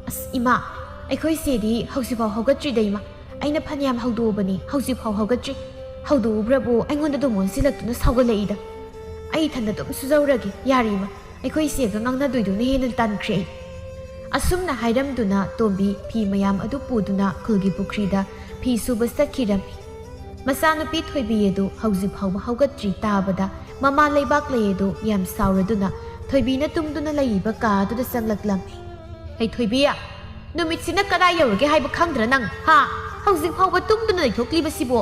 ꯑꯁ ꯏꯃꯥ, ꯑꯩꯈꯣꯏ ꯆꯦꯗꯤ ꯍꯧꯖꯤꯛꯐꯥꯎ ꯍꯧꯒꯠꯇ꯭ꯔꯤꯗ ꯏꯃꯥ꯫ ꯑꯩꯅ ꯐꯅꯌꯥꯝ ꯍꯧꯗꯣꯛꯑꯕꯅꯤ, ꯍꯧꯖꯤꯛꯐꯥꯎ ꯍꯧꯒꯠꯇ꯭ꯔꯤ꯫ ꯍꯧꯗꯣꯛꯎꯕ꯭ꯔꯕꯨ ꯑꯩꯉꯣꯟꯗ ꯑꯗꯨꯝ ꯑꯣꯟꯁꯤꯜꯂꯛꯇꯨꯅ ꯁꯥꯎꯒꯠꯂꯛꯏꯗ꯫ ꯑꯩ ꯏꯊꯟꯗ ꯑꯗꯨꯝ ꯁꯨꯖꯧꯔꯒꯦ꯫ ꯌꯥꯔꯦ ꯏꯃꯥ, ꯑꯩꯈꯣꯏ ꯆꯦꯒ ꯉꯥꯡꯅꯗꯣꯏꯗꯨꯅ ꯍꯦꯟꯅ ꯇꯟꯈ꯭ꯔꯦ ꯑꯩ꯫ ꯑꯁꯨꯝꯅ ꯍꯥꯏꯔꯝꯗꯨꯅ ꯇꯣꯝꯕꯤ ꯐꯤ ꯃꯌꯥꯝ ꯑꯗꯨ ꯄꯨꯗꯨꯅ ꯈꯨꯜꯒꯤ ꯄꯨꯈ꯭ꯔꯤꯗ ꯐꯤ ꯁꯨꯕ ꯆꯠꯈꯤꯔꯝꯃꯤ꯫ ꯃꯆꯥꯅꯨꯄꯤ ꯊꯣꯏꯕꯤ ꯑꯗꯨ ꯍꯧꯖꯤꯛ ꯐꯥꯎꯕ ꯍꯧꯒꯠꯇ꯭ꯔꯤ ꯇꯥꯕꯗ ꯃꯃꯥ ꯂꯩꯕꯥꯛꯂꯩ ꯑꯗꯨ ꯌꯥꯝ ꯁꯥꯎꯔꯗꯨꯅ ꯊꯣꯏꯕꯤꯅ ꯇꯨꯝꯗꯨꯅ ꯂꯩꯔꯤꯕ ꯀꯥ ꯑꯗꯨꯗ ꯆꯪꯂꯛꯂꯝꯃꯤ꯫ "ꯍꯩ ꯊꯣꯏꯕꯤ, ꯅꯨꯃꯤꯠꯁꯤꯅ ꯀꯗꯥꯏ ꯌꯧꯔꯒꯦ ꯍꯥꯏꯕ ꯈꯪꯗ꯭ꯔꯥ ꯅꯪ? ꯍꯥ? ꯍꯧꯖꯤꯛ ꯐꯥꯎꯕ ꯇꯨꯝꯗꯨꯅ ꯂꯩꯊꯣꯛꯂꯤꯕꯁꯤꯕꯣ?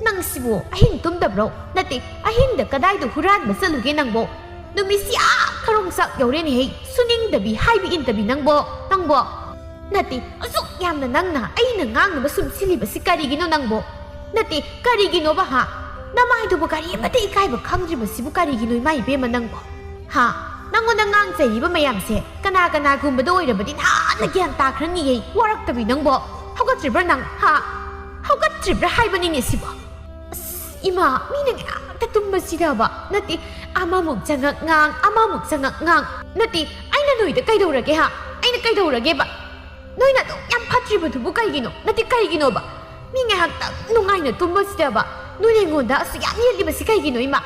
ꯅꯪꯁꯤꯕꯨ ꯑꯍꯤꯡ ꯇꯨꯝꯗꯕ꯭ꯔꯣ? ꯅꯠꯇꯦ, ꯑꯍꯤꯡꯗ ꯀꯗꯥꯏꯗ ꯍꯨꯔꯥꯟꯕ ꯆꯠꯂꯨꯒꯦ ꯅꯪꯕꯣ? ꯅꯨꯃꯤꯠꯁꯤ ꯑꯥ ꯈꯔꯣꯡꯆꯥꯛ ꯌꯧꯔꯦꯅꯦꯍꯦ꯫ ꯁꯨꯅꯤꯡꯗꯕꯤ, ꯍꯥꯏꯕ ꯏꯟꯗꯕꯤ ꯅꯪꯕꯣ, ꯅꯪꯕꯣ꯫ ꯅꯠꯇꯦ, ꯑꯁꯨꯛ ꯌꯥꯝꯅ ꯅꯪꯅ ꯑꯩꯅ ꯉꯥꯡꯅꯕ ꯁꯨꯝ ꯁꯤꯜꯂꯤꯕꯁꯤ ꯀꯔꯤꯒꯤꯅꯣ ꯅꯪꯕꯣ? ꯅꯠꯇꯦ, ꯀꯔꯤꯒꯤꯅꯣꯕ ꯍꯥ? ꯅꯃꯥꯏꯗꯨꯕꯨ ꯀꯔꯤ ꯑꯃꯠꯇ ꯏꯀꯥꯏꯕ ꯈꯪꯗ꯭ꯔꯤꯕꯁꯤꯕꯨ ꯀꯔꯤꯒꯤꯅꯣ ꯏꯃꯥ ꯏꯕꯦꯝꯃ ꯅꯪꯕꯣ? ꯍꯥ? ꯅꯪꯉꯣꯟꯗ ꯉꯥꯡ ꯆꯩꯔꯤꯕ ꯃꯌꯥꯝꯁꯦ ꯀꯅꯥ ꯀꯅꯥꯒꯨꯝꯕꯗ ꯑꯣꯏꯔꯕꯗꯤ ꯅꯍꯥꯟꯅ ꯒ꯭ꯌꯥꯟ ꯇꯥꯈ꯭ꯔꯅꯤꯌꯦ꯫ ꯋꯥꯔꯛꯇꯕꯤ ꯅꯪꯕꯣ꯫ ꯍꯧꯒꯠꯇ꯭ꯔꯤꯕ꯭ꯔꯥ ꯅꯪ? ꯍꯥ? ꯍꯧꯒꯠꯇ꯭ꯔꯤꯕ꯭ꯔꯥ ꯍꯥꯏꯕꯅꯤꯅꯦ ꯁꯤꯕꯣ꯫ ꯑꯁ, ꯏꯃꯥ, ꯃꯤꯅ ꯉꯥꯛꯇ ꯇꯨꯝꯕꯁꯤꯗꯕ꯫ ꯅꯠꯇꯦ, ꯑꯃꯃꯨꯛ ꯆꯪꯉꯛ ꯉꯥꯡ, ꯑꯃꯃꯨꯛ ꯆꯪꯉꯛ ꯉꯥꯡ꯫ ꯅꯠꯇꯦ, ꯑꯩꯅ ꯅꯣꯏꯗ ꯀꯩꯗꯧꯔꯒꯦ ꯍꯥ? ꯑꯩꯅ ꯀꯩꯗꯧꯔꯒꯦꯕ? ꯅꯣꯏꯅ ꯑꯗꯨꯛ ꯌꯥꯝ ꯐꯠꯇ꯭ꯔꯤꯕꯗꯨꯕꯨ ꯀꯩꯒꯤꯅꯣ? ꯅꯠꯇꯦ, ꯀꯩꯒꯤꯅꯣꯕ? ꯃꯤ ꯉꯥꯏꯍꯥꯛꯇꯪ ꯅꯨꯡꯉꯥꯏꯅ ꯇꯨꯝꯕꯁꯤꯗꯕ ꯅꯣꯏꯅ ꯑꯩꯉꯣꯟꯗ ꯑꯁꯨꯛ ꯌꯥꯝ ꯌꯦꯠꯂꯤꯕꯁꯤ ꯀꯩꯒꯤꯅꯣ ꯏꯃꯥ?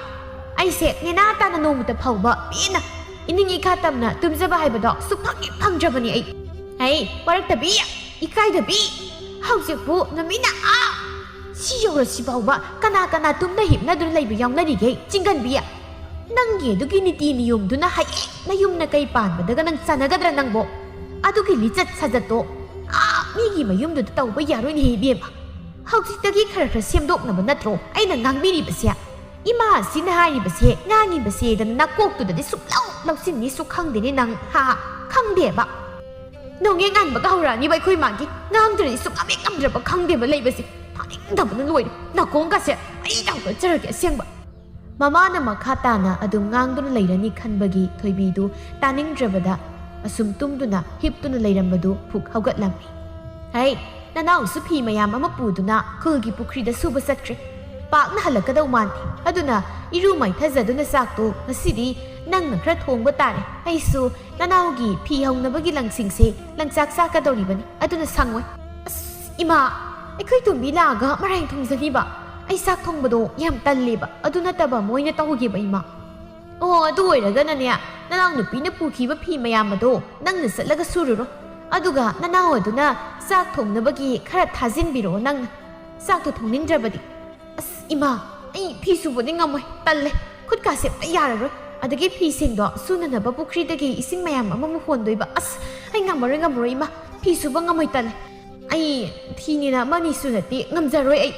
ꯑꯩꯁꯦ ꯅꯦꯅꯥ ꯇꯥꯅ ꯅꯣꯡꯃꯇ ꯐꯥꯎꯕ ꯄꯦꯟꯅ ꯏꯅꯤꯡ ꯏꯀꯥ ꯇꯝꯅ ꯇꯨꯝꯖꯕ ꯍꯥꯏꯕꯗꯣ ꯁꯨꯛꯐꯪ ꯍꯦꯛ ꯐꯪꯗ꯭ꯔꯕꯅꯤ ꯑꯩ꯫ ꯍꯩ, ꯋꯥꯔꯛꯇꯕꯤ, ꯏꯀꯥꯏꯗꯕꯤ, ꯍꯧꯖꯤꯛꯄꯨ ꯅꯨꯃꯤꯠꯅ ꯑꯥ ꯁꯤ ꯌꯧꯔꯁꯤ ꯐꯥꯎꯕ ꯀꯅꯥ ꯀꯅꯥ ꯇꯨꯝꯅ ꯍꯤꯞꯅꯗꯨꯅ ꯂꯩꯕ ꯌꯥꯎꯅꯔꯤꯒꯦ? ꯆꯤꯡꯒꯟꯕꯤ, ꯅꯪꯒꯤ ꯑꯗꯨꯒꯤ ꯅꯤꯇꯤ ꯅꯤꯌꯣꯝꯗꯨꯅ ꯍꯌꯦꯡ ꯅꯌꯨꯝ ꯅꯀꯩ ꯄꯥꯟꯕꯗꯒ ꯅꯪ ꯆꯥꯟꯅꯒꯗ꯭ꯔꯥ ꯅꯪꯕꯣ? ꯑꯗꯨꯒꯤ ꯂꯤꯆꯠ ꯁꯥꯖꯠꯇꯣ ꯑꯥ ꯃꯤꯒꯤ ꯃꯌꯨꯝꯗꯨꯗ ꯇꯧꯕ ꯌꯥꯔꯣꯏꯅꯦꯍꯦ ꯏꯕꯦꯝꯃ꯫ ꯍꯧꯖꯤꯛꯇꯒꯤ ꯈꯔ ꯈꯔ ꯁꯦꯝꯗꯣꯛꯅꯕ ꯅꯠꯇ꯭ꯔꯣ ꯑꯩꯅ ꯉꯥꯡꯕꯤꯔꯤꯕꯁꯦ? ꯏꯃꯥ ꯑꯁꯤꯅ ꯍꯥꯏꯔꯤꯕꯁꯦ, ꯉꯥꯡꯉꯤꯕꯁꯦꯗꯅ ꯅꯀꯣꯛꯇꯨꯗꯗꯤ ꯁꯨꯛꯂꯧ ꯂꯧꯁꯤꯟꯅꯤꯁꯨ ꯈꯪꯗꯦꯅꯦ ꯅꯪ, ꯍꯥ? ꯈꯪꯗꯦꯕ꯫ ꯅꯣꯡꯉꯦ ꯉꯥꯟꯕꯒ ꯍꯧꯔꯛꯑꯅꯤꯕ ꯑꯩꯈꯣꯏ ꯏꯃꯥꯒꯤ꯫ ꯉꯥꯡꯗ꯭ꯔꯗꯤ ꯁꯨꯛꯉꯝ ꯍꯦꯛ ꯉꯝꯗ꯭ꯔꯕ ꯈꯪꯗꯦꯕ ꯂꯩꯕꯁꯦ꯫ ꯇꯥꯅꯤꯡꯗꯕꯅ ꯂꯣꯏꯔꯦ꯫ ꯅꯥꯀꯣꯡꯒꯁꯦ ꯑꯩ ꯌꯥꯝ ꯀꯣꯠꯆꯔꯒꯦ ꯑꯁꯦꯡꯕ꯫ ꯃꯃꯥꯅ ꯃꯈꯥ ꯇꯥꯅ ꯑꯗꯨꯝ ꯉꯥꯡꯗꯨꯅ ꯂꯩꯔꯅꯤ ꯈꯟꯕꯒꯤ ꯊꯣꯏꯕꯤꯗꯨ ꯇꯥꯅꯤꯡꯗ꯭ꯔꯕꯗ ꯑꯁꯨꯝ ꯇꯨꯝꯗꯨꯅ ꯍꯤꯞꯇꯨꯅ ꯂꯩꯔꯝꯕꯗꯨ ꯐꯨꯛ ꯍꯧꯒꯠꯂꯝꯃꯤ꯫ "ꯍꯩ, ꯅꯅꯥꯎꯁꯨ ꯐꯤ ꯃꯌꯥꯝ ꯑꯃ ꯄꯨꯗꯨꯅ ꯈꯨꯜꯒꯤ ꯄꯨꯈ꯭ꯔꯤꯗ ꯁꯨꯕ ꯆꯠꯈ꯭ꯔꯦ꯫ ꯄꯥꯛꯅ ꯍꯜꯂꯛꯀꯗꯧ ꯃꯥꯟꯗꯦ꯫ ꯑꯗꯨꯅ ꯏꯔꯨ ꯃꯥꯏꯊꯖꯗꯨꯅ ꯆꯥꯛꯇꯨ ꯉꯁꯤꯗꯤ ꯅꯪꯅ ꯈꯔ ꯊꯣꯡꯕ ꯇꯥꯔꯦ꯫ ꯑꯩꯁꯨ ꯅꯅꯥꯎꯒꯤ ꯐꯤ ꯍꯧꯅꯕꯒꯤ ꯂꯪꯁꯤꯡꯁꯦ ꯂꯪꯆꯥꯛ ꯆꯥꯛꯀꯗꯧꯔꯤꯕꯅꯤ꯫ ꯑꯗꯨꯅ ꯁꯪꯉꯣꯏ꯫ ꯑꯁ, ꯏꯃꯥ, ꯑꯩꯈꯣꯏ ꯇꯣꯝꯕꯤ ꯂꯥꯛꯑꯒ ꯃꯔꯥꯏꯅ ꯊꯣꯡꯖꯅꯤꯕ? ꯑꯩ ꯆꯥꯛ ꯊꯣꯡꯕꯗꯣ ꯌꯥꯝ ꯇꯜꯂꯦꯕ꯫ ꯑꯗꯨ ꯅꯠꯇꯕ ꯑꯃ ꯑꯣꯏꯅ ꯇꯧꯒꯦꯕ, ꯏꯃꯥ꯫ ꯑꯣ, ꯑꯗꯨ ꯑꯣꯏꯔꯒꯅꯅꯦ, ꯅꯅꯥꯎ ꯅꯨꯄꯤꯅ ꯄꯨꯈꯤꯕ ꯐꯤ ꯃꯌꯥꯝ ꯑꯗꯣ ꯅꯪꯅ ꯆꯠꯂꯒ ꯁꯨꯔꯨꯔꯣ꯫ ꯑꯗꯨꯒ ꯅꯅꯥꯎ ꯑꯗꯨꯅ ꯆꯥꯛ ꯊꯣꯡꯅꯕꯒꯤ ꯈꯔ ꯊꯥꯖꯤꯟꯕꯤꯔꯛꯑꯣ ꯅꯪꯅ꯫ ꯆꯥꯛꯇꯣ ꯊꯣꯡꯅꯤꯡꯗ꯭ꯔꯕꯗꯤ꯫ ꯑꯁ, ꯏꯃꯥ, ꯑꯩ ꯐꯤ ꯁꯨꯕꯗꯤ ꯉꯝꯃꯣꯏ, ꯇꯜꯂꯦ꯫ ꯈꯨꯠꯀꯥꯁꯦ ꯑꯝꯇ ꯌꯥꯔꯔꯣꯏ꯫ ꯑꯗꯒꯤ ꯐꯤꯁꯤꯡꯗꯣ ꯁꯨꯅꯅꯕ ꯄꯨꯈ꯭ꯔꯤꯗꯒꯤ ꯏꯁꯤꯡ ꯃꯌꯥꯝ ꯑꯃꯃꯨꯛ ꯍꯣꯟꯗꯣꯏꯕ꯫ ꯑꯁ, ꯑꯩ ꯉꯝꯃꯔꯣꯏ, ꯉꯝꯃꯔꯣꯏ, ꯏꯃꯥ꯫ ꯐꯤ ꯁꯨꯕ ꯉꯝꯃꯣꯏ, ꯇꯜꯂꯦ꯫ ꯑꯩ ꯐꯤꯅꯦꯅ ꯑꯃꯅꯤ ꯁꯨ ꯅꯠꯇꯦ, ꯉꯝꯖꯔꯣꯏ ꯑꯩ꯫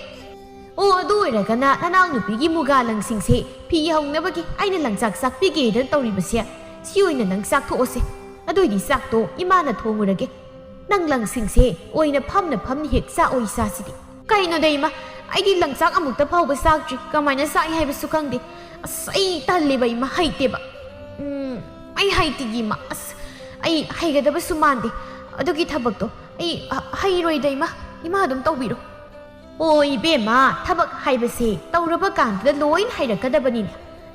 ꯑꯣ, ꯑꯗꯨ ꯑꯣꯏꯔꯒꯅ ꯅꯅꯥꯎ ꯅꯨꯄꯤꯒꯤ ꯃꯨꯒꯥ ꯂꯪꯁꯤꯡꯁꯦ ꯐꯤ ꯍꯧꯅꯕꯒꯤ ꯑꯩꯅ ꯂꯪꯆꯥꯛ ꯆꯥꯛꯄꯤꯒꯦꯗꯅ ꯇꯧꯔꯤꯕꯁꯦ, ꯁꯤ ꯑꯣꯏꯅ ꯅꯪ ꯆꯥꯛꯊꯣꯛꯑꯣꯁꯦ꯫ ꯑꯗꯨꯏꯗꯤ ꯆꯥꯛꯇꯣ ꯏꯃꯥꯅ ꯊꯣꯡꯉꯨꯔꯒꯦ꯫ ꯅꯪ ꯂꯪꯁꯤꯡꯁꯦ ꯑꯣꯏꯅ ꯐꯝꯅ ꯐꯝꯅ ꯍꯦꯛ ꯆꯥꯛꯑꯣ ꯏꯆꯥꯁꯤꯗꯤ꯫ ꯀꯩꯅꯣꯗ ꯏꯃꯥ, ꯑꯩꯗꯤ ꯂꯪꯆꯥꯛ ꯑꯃꯨꯛꯇ ꯐꯥꯎꯕ ꯆꯥꯛꯇ꯭ꯔꯤ, ꯀꯃꯥꯏꯅ ꯆꯥꯛꯏ ꯍꯥꯏꯕꯁꯨ ꯈꯪꯗꯦ꯫ ꯑꯁ, ꯑꯩ ꯇꯜꯂꯦꯕ ꯏꯃꯥ, ꯍꯩꯇꯦꯕ꯫ ꯎꯝ, ꯑꯩ ꯍꯩꯇꯦꯒꯤ ꯏꯃꯥ꯫ ꯑꯁ, ꯑꯩ ꯍꯩꯒꯗꯕꯁꯨ ꯃꯥꯟꯗꯦ ꯑꯗꯨꯒꯤ ꯊꯕꯛꯇꯣ꯫ ꯑꯩ, ꯑ, ꯍꯩꯔꯣꯏꯗ ꯏꯃꯥ, ꯏꯃꯥ ꯑꯗꯨꯝ ꯇꯧꯕꯤꯔꯣ꯫ ꯑꯣ ꯏꯕꯦꯝꯃ, ꯊꯕꯛ ꯍꯥꯏꯕꯁꯦ ꯇꯧꯔꯕ ꯀꯥꯟꯗꯨꯗ ꯂꯣꯏꯅ ꯍꯩꯔꯛꯀꯗꯕꯅꯤꯅꯦ꯫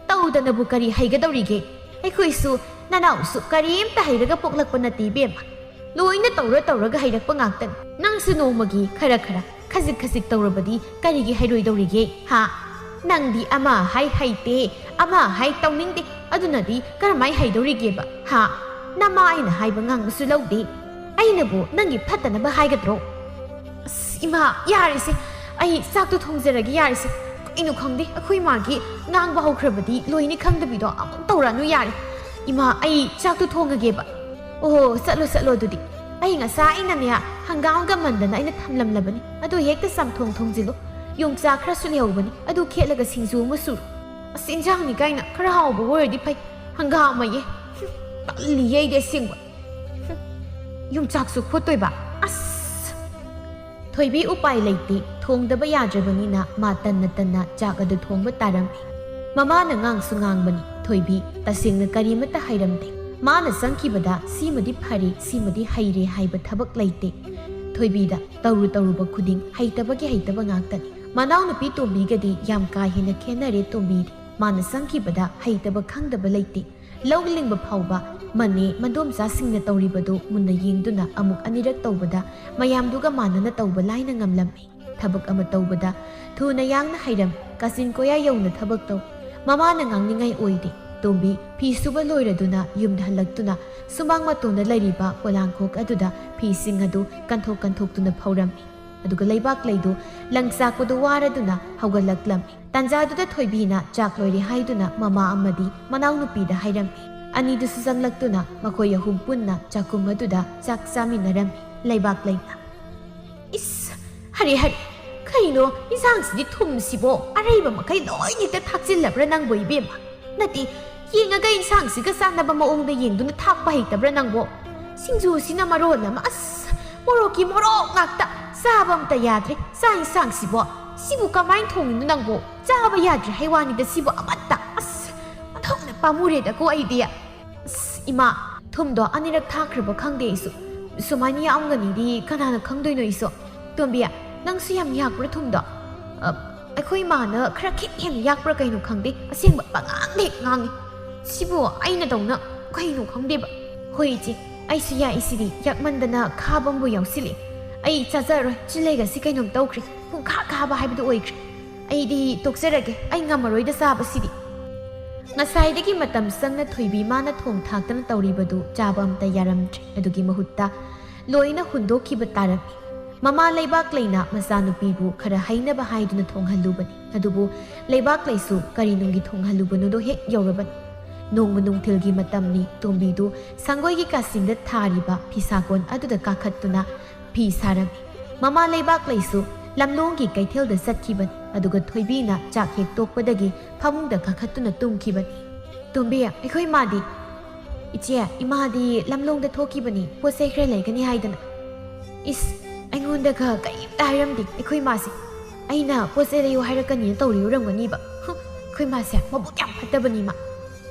ꯇꯧꯗꯅꯕꯨ ꯀꯔꯤ ꯍꯩꯒꯗꯧꯔꯤꯒꯦ? ꯑꯩꯈꯣꯏꯁꯨ ꯅꯅꯥꯎꯁꯨ ꯀꯔꯤꯝꯇ ꯍꯩꯔꯒ ꯄꯣꯛꯂꯛꯄ ꯅꯠꯇꯦ ꯏꯕꯦꯝꯃ꯫ ꯂꯣꯏꯅ ꯇꯧꯔ ꯇꯧꯔꯒ ꯍꯩꯔꯛꯄ ꯉꯥꯛꯇꯅꯤ꯫ ꯅꯪꯁꯨ ꯅꯣꯡꯃꯒꯤ ꯈꯔ ꯈꯔ, ꯈꯖꯤꯛ ꯈꯖꯤꯛ ꯇꯧꯔꯕꯗꯤ ꯀꯔꯤꯒꯤ ꯍꯩꯔꯣꯏꯗꯧꯔꯤꯒꯦ? ꯍꯥ? ꯅꯪꯗꯤ ꯑꯃ ꯍꯥꯏ ꯍꯩꯇꯦ, ꯑꯃ ꯍꯥꯏ ꯇꯧꯅꯤꯡꯗꯦ, ꯑꯗꯨꯅꯗꯤ ꯀꯔꯝꯍꯥꯏ ꯍꯩꯗꯧꯔꯤꯒꯦꯕ? ꯍꯥ? ꯅꯃꯥ ꯑꯩꯅ ꯍꯥꯏꯕ ꯉꯥꯡꯕꯁꯨ ꯂꯧꯗꯦ꯫ ꯑꯩꯅꯕꯨ ꯅꯪꯒꯤ ꯐꯠꯇꯅꯕ ꯍꯥꯏꯒꯗ꯭ꯔꯣ? ꯑꯁ, ꯏꯃꯥ, ꯌꯥꯔꯦꯁꯦ꯫ ꯑꯩ ꯆꯥꯛꯇꯣ ꯊꯣꯡꯖꯔꯒꯦ, ꯌꯥꯔꯦꯁꯦ꯫ ꯀꯩꯅꯣ ꯈꯪꯗꯦ, ꯑꯩꯈꯣꯏ ꯃꯥꯒꯤ ꯉꯥꯡꯕ ꯍꯧꯈ꯭ꯔꯕꯗꯤ ꯂꯣꯏꯅꯤ ꯈꯪꯗꯕꯤꯗꯣ ꯑꯃꯨꯛ ꯇꯧꯔꯛꯑꯅꯨ, ꯌꯥꯔꯦ꯫ ꯏꯃꯥ, ꯑꯩ ꯆꯥꯛꯇꯣ ꯊꯣꯡꯉꯒꯦꯕ꯫ ꯑꯣ, ꯆꯠꯂꯣ, ꯆꯠꯂꯣ ꯑꯗꯨꯗꯤ꯫ ꯑꯩ ꯉꯁꯥꯏꯅꯅꯦ ꯍꯪꯒꯥꯝꯒ ꯃꯟꯗꯅ ꯑꯩꯅ ꯊꯝꯂꯝꯂꯕꯅꯤ꯫ ꯑꯗꯨ ꯍꯦꯛꯇ ꯆꯝꯊꯣꯡ ꯊꯣꯡꯖꯤꯜꯂꯨ꯫ ꯌꯣꯡꯆꯥꯛ ꯈꯔꯁꯨ ꯂꯩꯍꯧꯕꯅꯤ꯫ ꯑꯗꯨ ꯈꯦꯠꯂꯒ ꯁꯤꯡꯖꯨ ꯑꯃ ꯁꯨꯔꯣ꯫ ꯑꯁ, ꯏꯟꯖꯥꯡꯅꯤ ꯀꯥꯏꯅ ꯈꯔ ꯍꯥꯎꯕ ꯑꯣꯏꯔꯗꯤ ꯐꯩ꯫ ꯍꯪꯒꯥꯝ ꯑꯌꯦ꯫ ꯍꯨꯝ, ꯇꯜꯂꯤꯌꯦ ꯑꯩꯗꯤ ꯑꯁꯦꯡꯕ꯫ ꯍꯨꯝ, ꯌꯣꯡꯆꯥꯛꯁꯨ ꯈꯣꯠꯇꯣꯏꯕ꯫ ꯑꯁ! ꯊꯣꯏꯕꯤ ꯎꯄꯥꯏ ꯂꯩꯇꯦ꯫ ꯊꯣꯡꯗꯕ ꯌꯥꯗ꯭ꯔꯕꯅꯤꯅ ꯃꯥ ꯇꯟꯅ ꯇꯟꯅ ꯆꯥꯛ ꯑꯗꯨ ꯊꯣꯡꯕ ꯇꯥꯔꯝꯃꯤ꯫ ꯃꯃꯥꯅ ꯉꯥꯡꯁꯨ ꯉꯥꯡꯕꯅꯤ, "ꯊꯣꯏꯕꯤ, ꯇꯁꯦꯡꯅ ꯀꯔꯤꯃꯠꯇ ꯍꯩꯔꯝꯗꯦ꯫ ꯃꯥꯅ ꯆꯪꯈꯤꯕꯗ ꯁꯤꯃꯗꯤ ꯐꯔꯦ, ꯁꯤꯃꯗꯤ ꯍꯩꯔꯦ ꯍꯥꯏꯕ ꯊꯕꯛ ꯂꯩꯇꯦ꯫ ꯊꯣꯏꯕꯤꯗ ꯇꯧꯔꯨ ꯇꯧꯔꯨꯕ ꯈꯨꯗꯤꯡ ꯍꯩꯇꯕꯒꯤ ꯍꯩꯇꯕ ꯉꯥꯛꯇꯅꯤ꯫ ꯃꯅꯥꯎꯅꯨꯄꯤ ꯇꯣꯝꯕꯤꯒꯗꯤ ꯌꯥꯝ ꯀꯥ ꯍꯦꯟꯅ ꯈꯦꯠꯅꯔꯦ ꯇꯣꯝꯕꯤꯗꯤ꯫ ꯃꯥꯅ ꯆꯪꯈꯤꯕꯗ ꯍꯩꯇꯕ ꯈꯪꯗꯕ ꯂꯩꯇꯦ꯫ ꯂꯧ ꯂꯤꯡꯕ ꯐꯥꯎꯕ ꯃꯅꯦ ꯃꯗꯣꯝꯆꯥꯁꯤꯡꯅ ꯇꯧꯔꯤꯕꯗꯨ ꯃꯨꯟꯅ ꯌꯦꯡꯗꯨꯅ ꯑꯃꯨꯛ ꯑꯅꯤꯔꯛ ꯇꯧꯕꯗ ꯃꯌꯥꯝꯗꯨꯒ ꯃꯥꯟꯅꯅ ꯇꯧꯕ ꯂꯥꯏꯅ ꯉꯝꯂꯝꯃꯤ꯫ ꯊꯕꯛ ꯑꯃ ꯇꯧꯕꯗ ꯊꯨꯅ ꯌꯥꯡꯅ ꯍꯩꯔꯝꯃꯤ꯫ ꯀꯥꯆꯤꯟ ꯀꯣꯌꯥ ꯌꯧꯅ ꯊꯕꯛ ꯇꯧ꯫ ꯃꯃꯥꯅ ꯉꯥꯡꯅꯤꯡꯉꯥꯏ ꯑꯣꯏꯗꯦ꯫ ꯇꯣꯝꯕꯤ ꯐꯤ ꯁꯨꯕ ꯂꯣꯏꯔꯗꯨꯅ ꯌꯨꯝꯗ ꯍꯜꯂꯛꯇꯨꯅ ꯁꯨꯃꯥꯡ ꯃꯇꯣꯟꯗ ꯂꯩꯔꯤꯕ ꯄꯣꯂꯥꯡꯈꯣꯛ ꯑꯗꯨꯗ ꯐꯤꯁꯤꯡ ꯑꯗꯨ ꯀꯟꯊꯣꯛ ꯀꯟꯊꯣꯛꯇꯨꯅ ꯐꯧꯔꯝꯃꯤ꯫ ꯑꯗꯨꯒ ꯂꯩꯕꯥꯛ ꯂꯩꯗꯨ ꯂꯪꯆꯥꯛꯄꯗꯨ ꯋꯥꯔꯗꯨꯅ ꯍꯧꯒꯠꯂꯛꯂꯝꯃꯤ꯫ ꯇꯥꯟꯖꯥꯗꯨꯗ ꯊꯣꯏꯕꯤꯅ ꯆꯥꯛ ꯂꯣꯏꯔꯦ ꯍꯥꯏꯗꯨꯅ ꯃꯃꯥ ꯑꯃꯗꯤ ꯃꯅꯥꯎꯅꯨꯄꯤꯗ ꯍꯥꯏꯔꯝꯃꯤ꯫ ꯑꯅꯤꯗꯨꯁꯨ ꯆꯪꯂꯛꯇꯨꯅ ꯃꯈꯣꯏ ꯑꯍꯨꯝ ꯄꯨꯟꯅ ꯆꯥꯛꯈꯨꯝ ꯑꯗꯨꯗ ꯆꯥꯛ ꯆꯥꯃꯤꯟꯅꯔꯝꯃꯤ꯫ ꯂꯩꯕꯥꯛ ꯂꯩꯅ, "ꯏꯁ, ꯍꯔꯦ ꯍꯔꯦ, ꯀꯩꯅꯣ ꯏꯟꯁꯥꯡꯁꯤꯗꯤ ꯊꯨꯝꯁꯤꯕꯣ ꯑꯔꯩꯕ ꯃꯈꯩ ꯂꯣꯏ ꯍꯦꯛꯇ ꯊꯥꯛꯆꯤꯜꯂꯕ꯭ꯔꯥ ꯅꯪꯕꯣ ꯏꯕꯦꯝꯃ? ꯅꯠꯇꯦ, ꯌꯦꯡꯉꯒ ꯏꯟꯁꯥꯡꯁꯤꯒ ꯆꯥꯟꯅꯕ ꯃꯑꯣꯡꯗ ꯌꯦꯡꯗꯨꯅ ꯊꯥꯛꯄ ꯍꯩꯇꯕ꯭ꯔꯥ ꯅꯪꯕꯣ? ꯁꯤꯡꯖꯨꯁꯤꯅ ꯃꯔꯣꯜ ꯑꯃ, ꯑꯁ, ꯃꯣꯔꯣꯛꯀꯤ ꯃꯣꯔꯣꯛ ꯉꯥꯛꯇ, ꯆꯥꯕ ꯑꯝꯇ ꯌꯥꯗ꯭ꯔꯦ꯫ ꯆꯥꯛ ꯏꯟꯁꯥꯡꯁꯤꯕꯣ, ꯁꯤꯕꯨ ꯀꯃꯥꯏꯅ ꯊꯣꯡꯉꯤꯅꯣ ꯅꯪꯕꯣ? ꯆꯥꯕ ꯌꯥꯗ꯭ꯔꯦ ꯍꯥꯏ ꯋꯥꯅꯤꯗ, ꯁꯤꯕꯨ ꯑꯃꯠꯇ, ꯑꯁ, ꯑꯣꯟꯊꯣꯛꯅ ꯄꯥꯝꯃꯨꯔꯦꯗꯀꯣ ꯑꯩꯗꯤ꯫ ꯑꯁ, ꯏꯃꯥ, ꯊꯨꯝꯗꯣ ꯑꯅꯤꯔꯛ ꯊꯥꯛꯈ꯭ꯔꯕ ꯈꯪꯗꯦ ꯑꯩꯁꯨ꯫ ꯁꯨꯃꯥꯏꯅ ꯌꯥꯝꯒꯅꯤꯗꯤ ꯀꯅꯥꯅ ꯈꯪꯗꯣꯏꯅꯣ ꯑꯩꯁꯨ?" "ꯇꯣꯝꯕꯤ, ꯅꯪꯁꯨ ꯌꯥꯝ ꯌꯥꯛꯄ꯭ꯔꯥ ꯊꯨꯝꯗꯣ?" "ꯑ, ꯑꯩꯈꯣꯏ ꯏꯃꯥꯅ ꯈꯔ ꯈꯤꯠ ꯍꯦꯟꯅ ꯌꯥꯛꯄ꯭ꯔꯥ ꯀꯩꯅꯣ ꯈꯪꯗꯦ, ꯑꯁꯦꯡꯕ ꯄꯉꯥꯡꯗ ꯍꯦꯛ ꯉꯥꯡꯉꯤ꯫ ꯁꯤꯕꯨ ꯑꯩꯅ ꯇꯧꯅ ꯀꯩꯅꯣ ꯈꯪꯗꯦꯕ꯫ ꯍꯣꯏ ꯏꯆꯦ, ꯑꯩꯁꯨ ꯌꯥꯛꯏꯁꯤꯗꯤ, ꯌꯥꯛꯃꯟꯗꯅ ꯈꯥꯕ ꯑꯃꯕꯨ ꯌꯥꯎꯁꯤꯜꯂꯤ꯫ ꯑꯩ ꯆꯥꯖꯔꯣꯏ, ꯆꯤꯜꯂꯩꯒꯁꯤ ꯀꯩꯅꯣꯝ ꯇꯧꯈ꯭ꯔꯦ, ꯄꯨꯡꯈꯥ ꯈꯥꯕ ꯍꯥꯏꯕꯗꯨ ꯑꯣꯏꯈ꯭ꯔꯦ꯫ ꯑꯩꯗꯤ ꯇꯣꯛꯆꯔꯒꯦ, ꯑꯩ ꯉꯝꯃꯔꯣꯏꯗ ꯆꯥꯕꯁꯤꯗꯤ꯫" ꯉꯁꯥꯏꯗꯒꯤ ꯃꯇꯝ ꯆꯪꯅ ꯊꯣꯏꯕꯤ ꯃꯥꯅ ꯊꯣꯡ ꯊꯥꯛꯇꯅ ꯇꯧꯔꯤꯕꯗꯨ ꯆꯥꯕ ꯑꯝꯇ ꯌꯥꯔꯝꯗ꯭ꯔꯦ꯫ ꯑꯗꯨꯒꯤ ꯃꯍꯨꯠꯇ ꯂꯣꯏꯅ ꯍꯨꯟꯗꯣꯛꯈꯤꯕ ꯇꯥꯔꯝꯃꯤ꯫ ꯃꯃꯥ ꯂꯩꯕꯥꯛ ꯂꯩꯅ ꯃꯆꯥꯅꯨꯄꯤꯕꯨ ꯈꯔ ꯍꯩꯅꯕ ꯍꯥꯏꯗꯨꯅ ꯊꯣꯡꯍꯜꯂꯨꯕꯅꯤ꯫ ꯑꯗꯨꯕꯨ ꯂꯩꯕꯥꯛ ꯂꯩꯁꯨ ꯀꯔꯤ ꯅꯨꯡꯒꯤ ꯊꯣꯡꯍꯜꯂꯨꯕꯅꯣꯗꯣ ꯍꯦꯛ ꯌꯧꯔꯕꯅꯤ꯫ ꯅꯣꯡꯃ ꯅꯨꯡꯊꯤꯜꯒꯤ ꯃꯇꯝꯅꯤ꯫ ꯇꯣꯝꯕꯤꯗꯨ ꯁꯪꯒꯣꯏꯒꯤ ꯀꯥꯆꯤꯟꯗ ꯊꯥꯔꯤꯕ ꯐꯤꯁꯥꯀꯣꯟ ꯑꯗꯨꯗ ꯀꯥꯈꯠꯇꯨꯅ ꯐꯤ ꯁꯥꯔꯝꯃꯤ꯫ ꯃꯃꯥ ꯂꯩꯕꯥꯛ ꯂꯩꯁꯨ ꯂꯝꯂꯣꯡꯒꯤ ꯀꯩꯊꯦꯜꯗ ꯆꯠꯈꯤꯕꯅꯤ꯫ ꯑꯗꯨꯒ ꯊꯣꯏꯕꯤꯅ ꯆꯥꯛ ꯍꯦꯛ ꯇꯣꯛꯄꯗꯒꯤ ꯐꯃꯨꯡꯗ ꯀꯥꯈꯠꯇꯨꯅ ꯇꯨꯝꯈꯤꯕꯅꯤ꯫ "ꯇꯣꯝꯕꯤ, ꯑꯩꯈꯣꯏ ꯃꯥꯗꯤ?" "ꯏꯆꯦ, ꯏꯃꯥꯗꯤ ꯂꯝꯂꯣꯡꯗ ꯊꯣꯛꯈꯤꯕꯅꯤ, ꯄꯣꯠ ꯆꯩ ꯈꯔ ꯂꯩꯒꯅꯤ ꯍꯥꯏꯗꯅ꯫" "ꯏꯁ, ꯑꯩꯉꯣꯟꯗꯒ ꯀꯔꯤꯝꯇ ꯍꯥꯏꯔꯝꯗꯦ ꯑꯩꯈꯣꯏ ꯃꯥꯁꯦ꯫ ꯑꯩꯅ ꯄꯣꯠ ꯆꯩ ꯂꯩꯌꯨ ꯍꯥꯏꯔꯛꯀꯅꯤꯅ ꯇꯧꯔꯤ ꯑꯣꯏꯔꯝꯒꯅꯤꯕ꯫ ꯍꯨꯝ, ꯑꯩꯈꯣꯏ ꯃꯥꯁꯦ ꯃꯕꯨꯛ ꯌꯥꯝ ꯐꯠꯇꯕꯅꯤ ꯃꯥ꯫"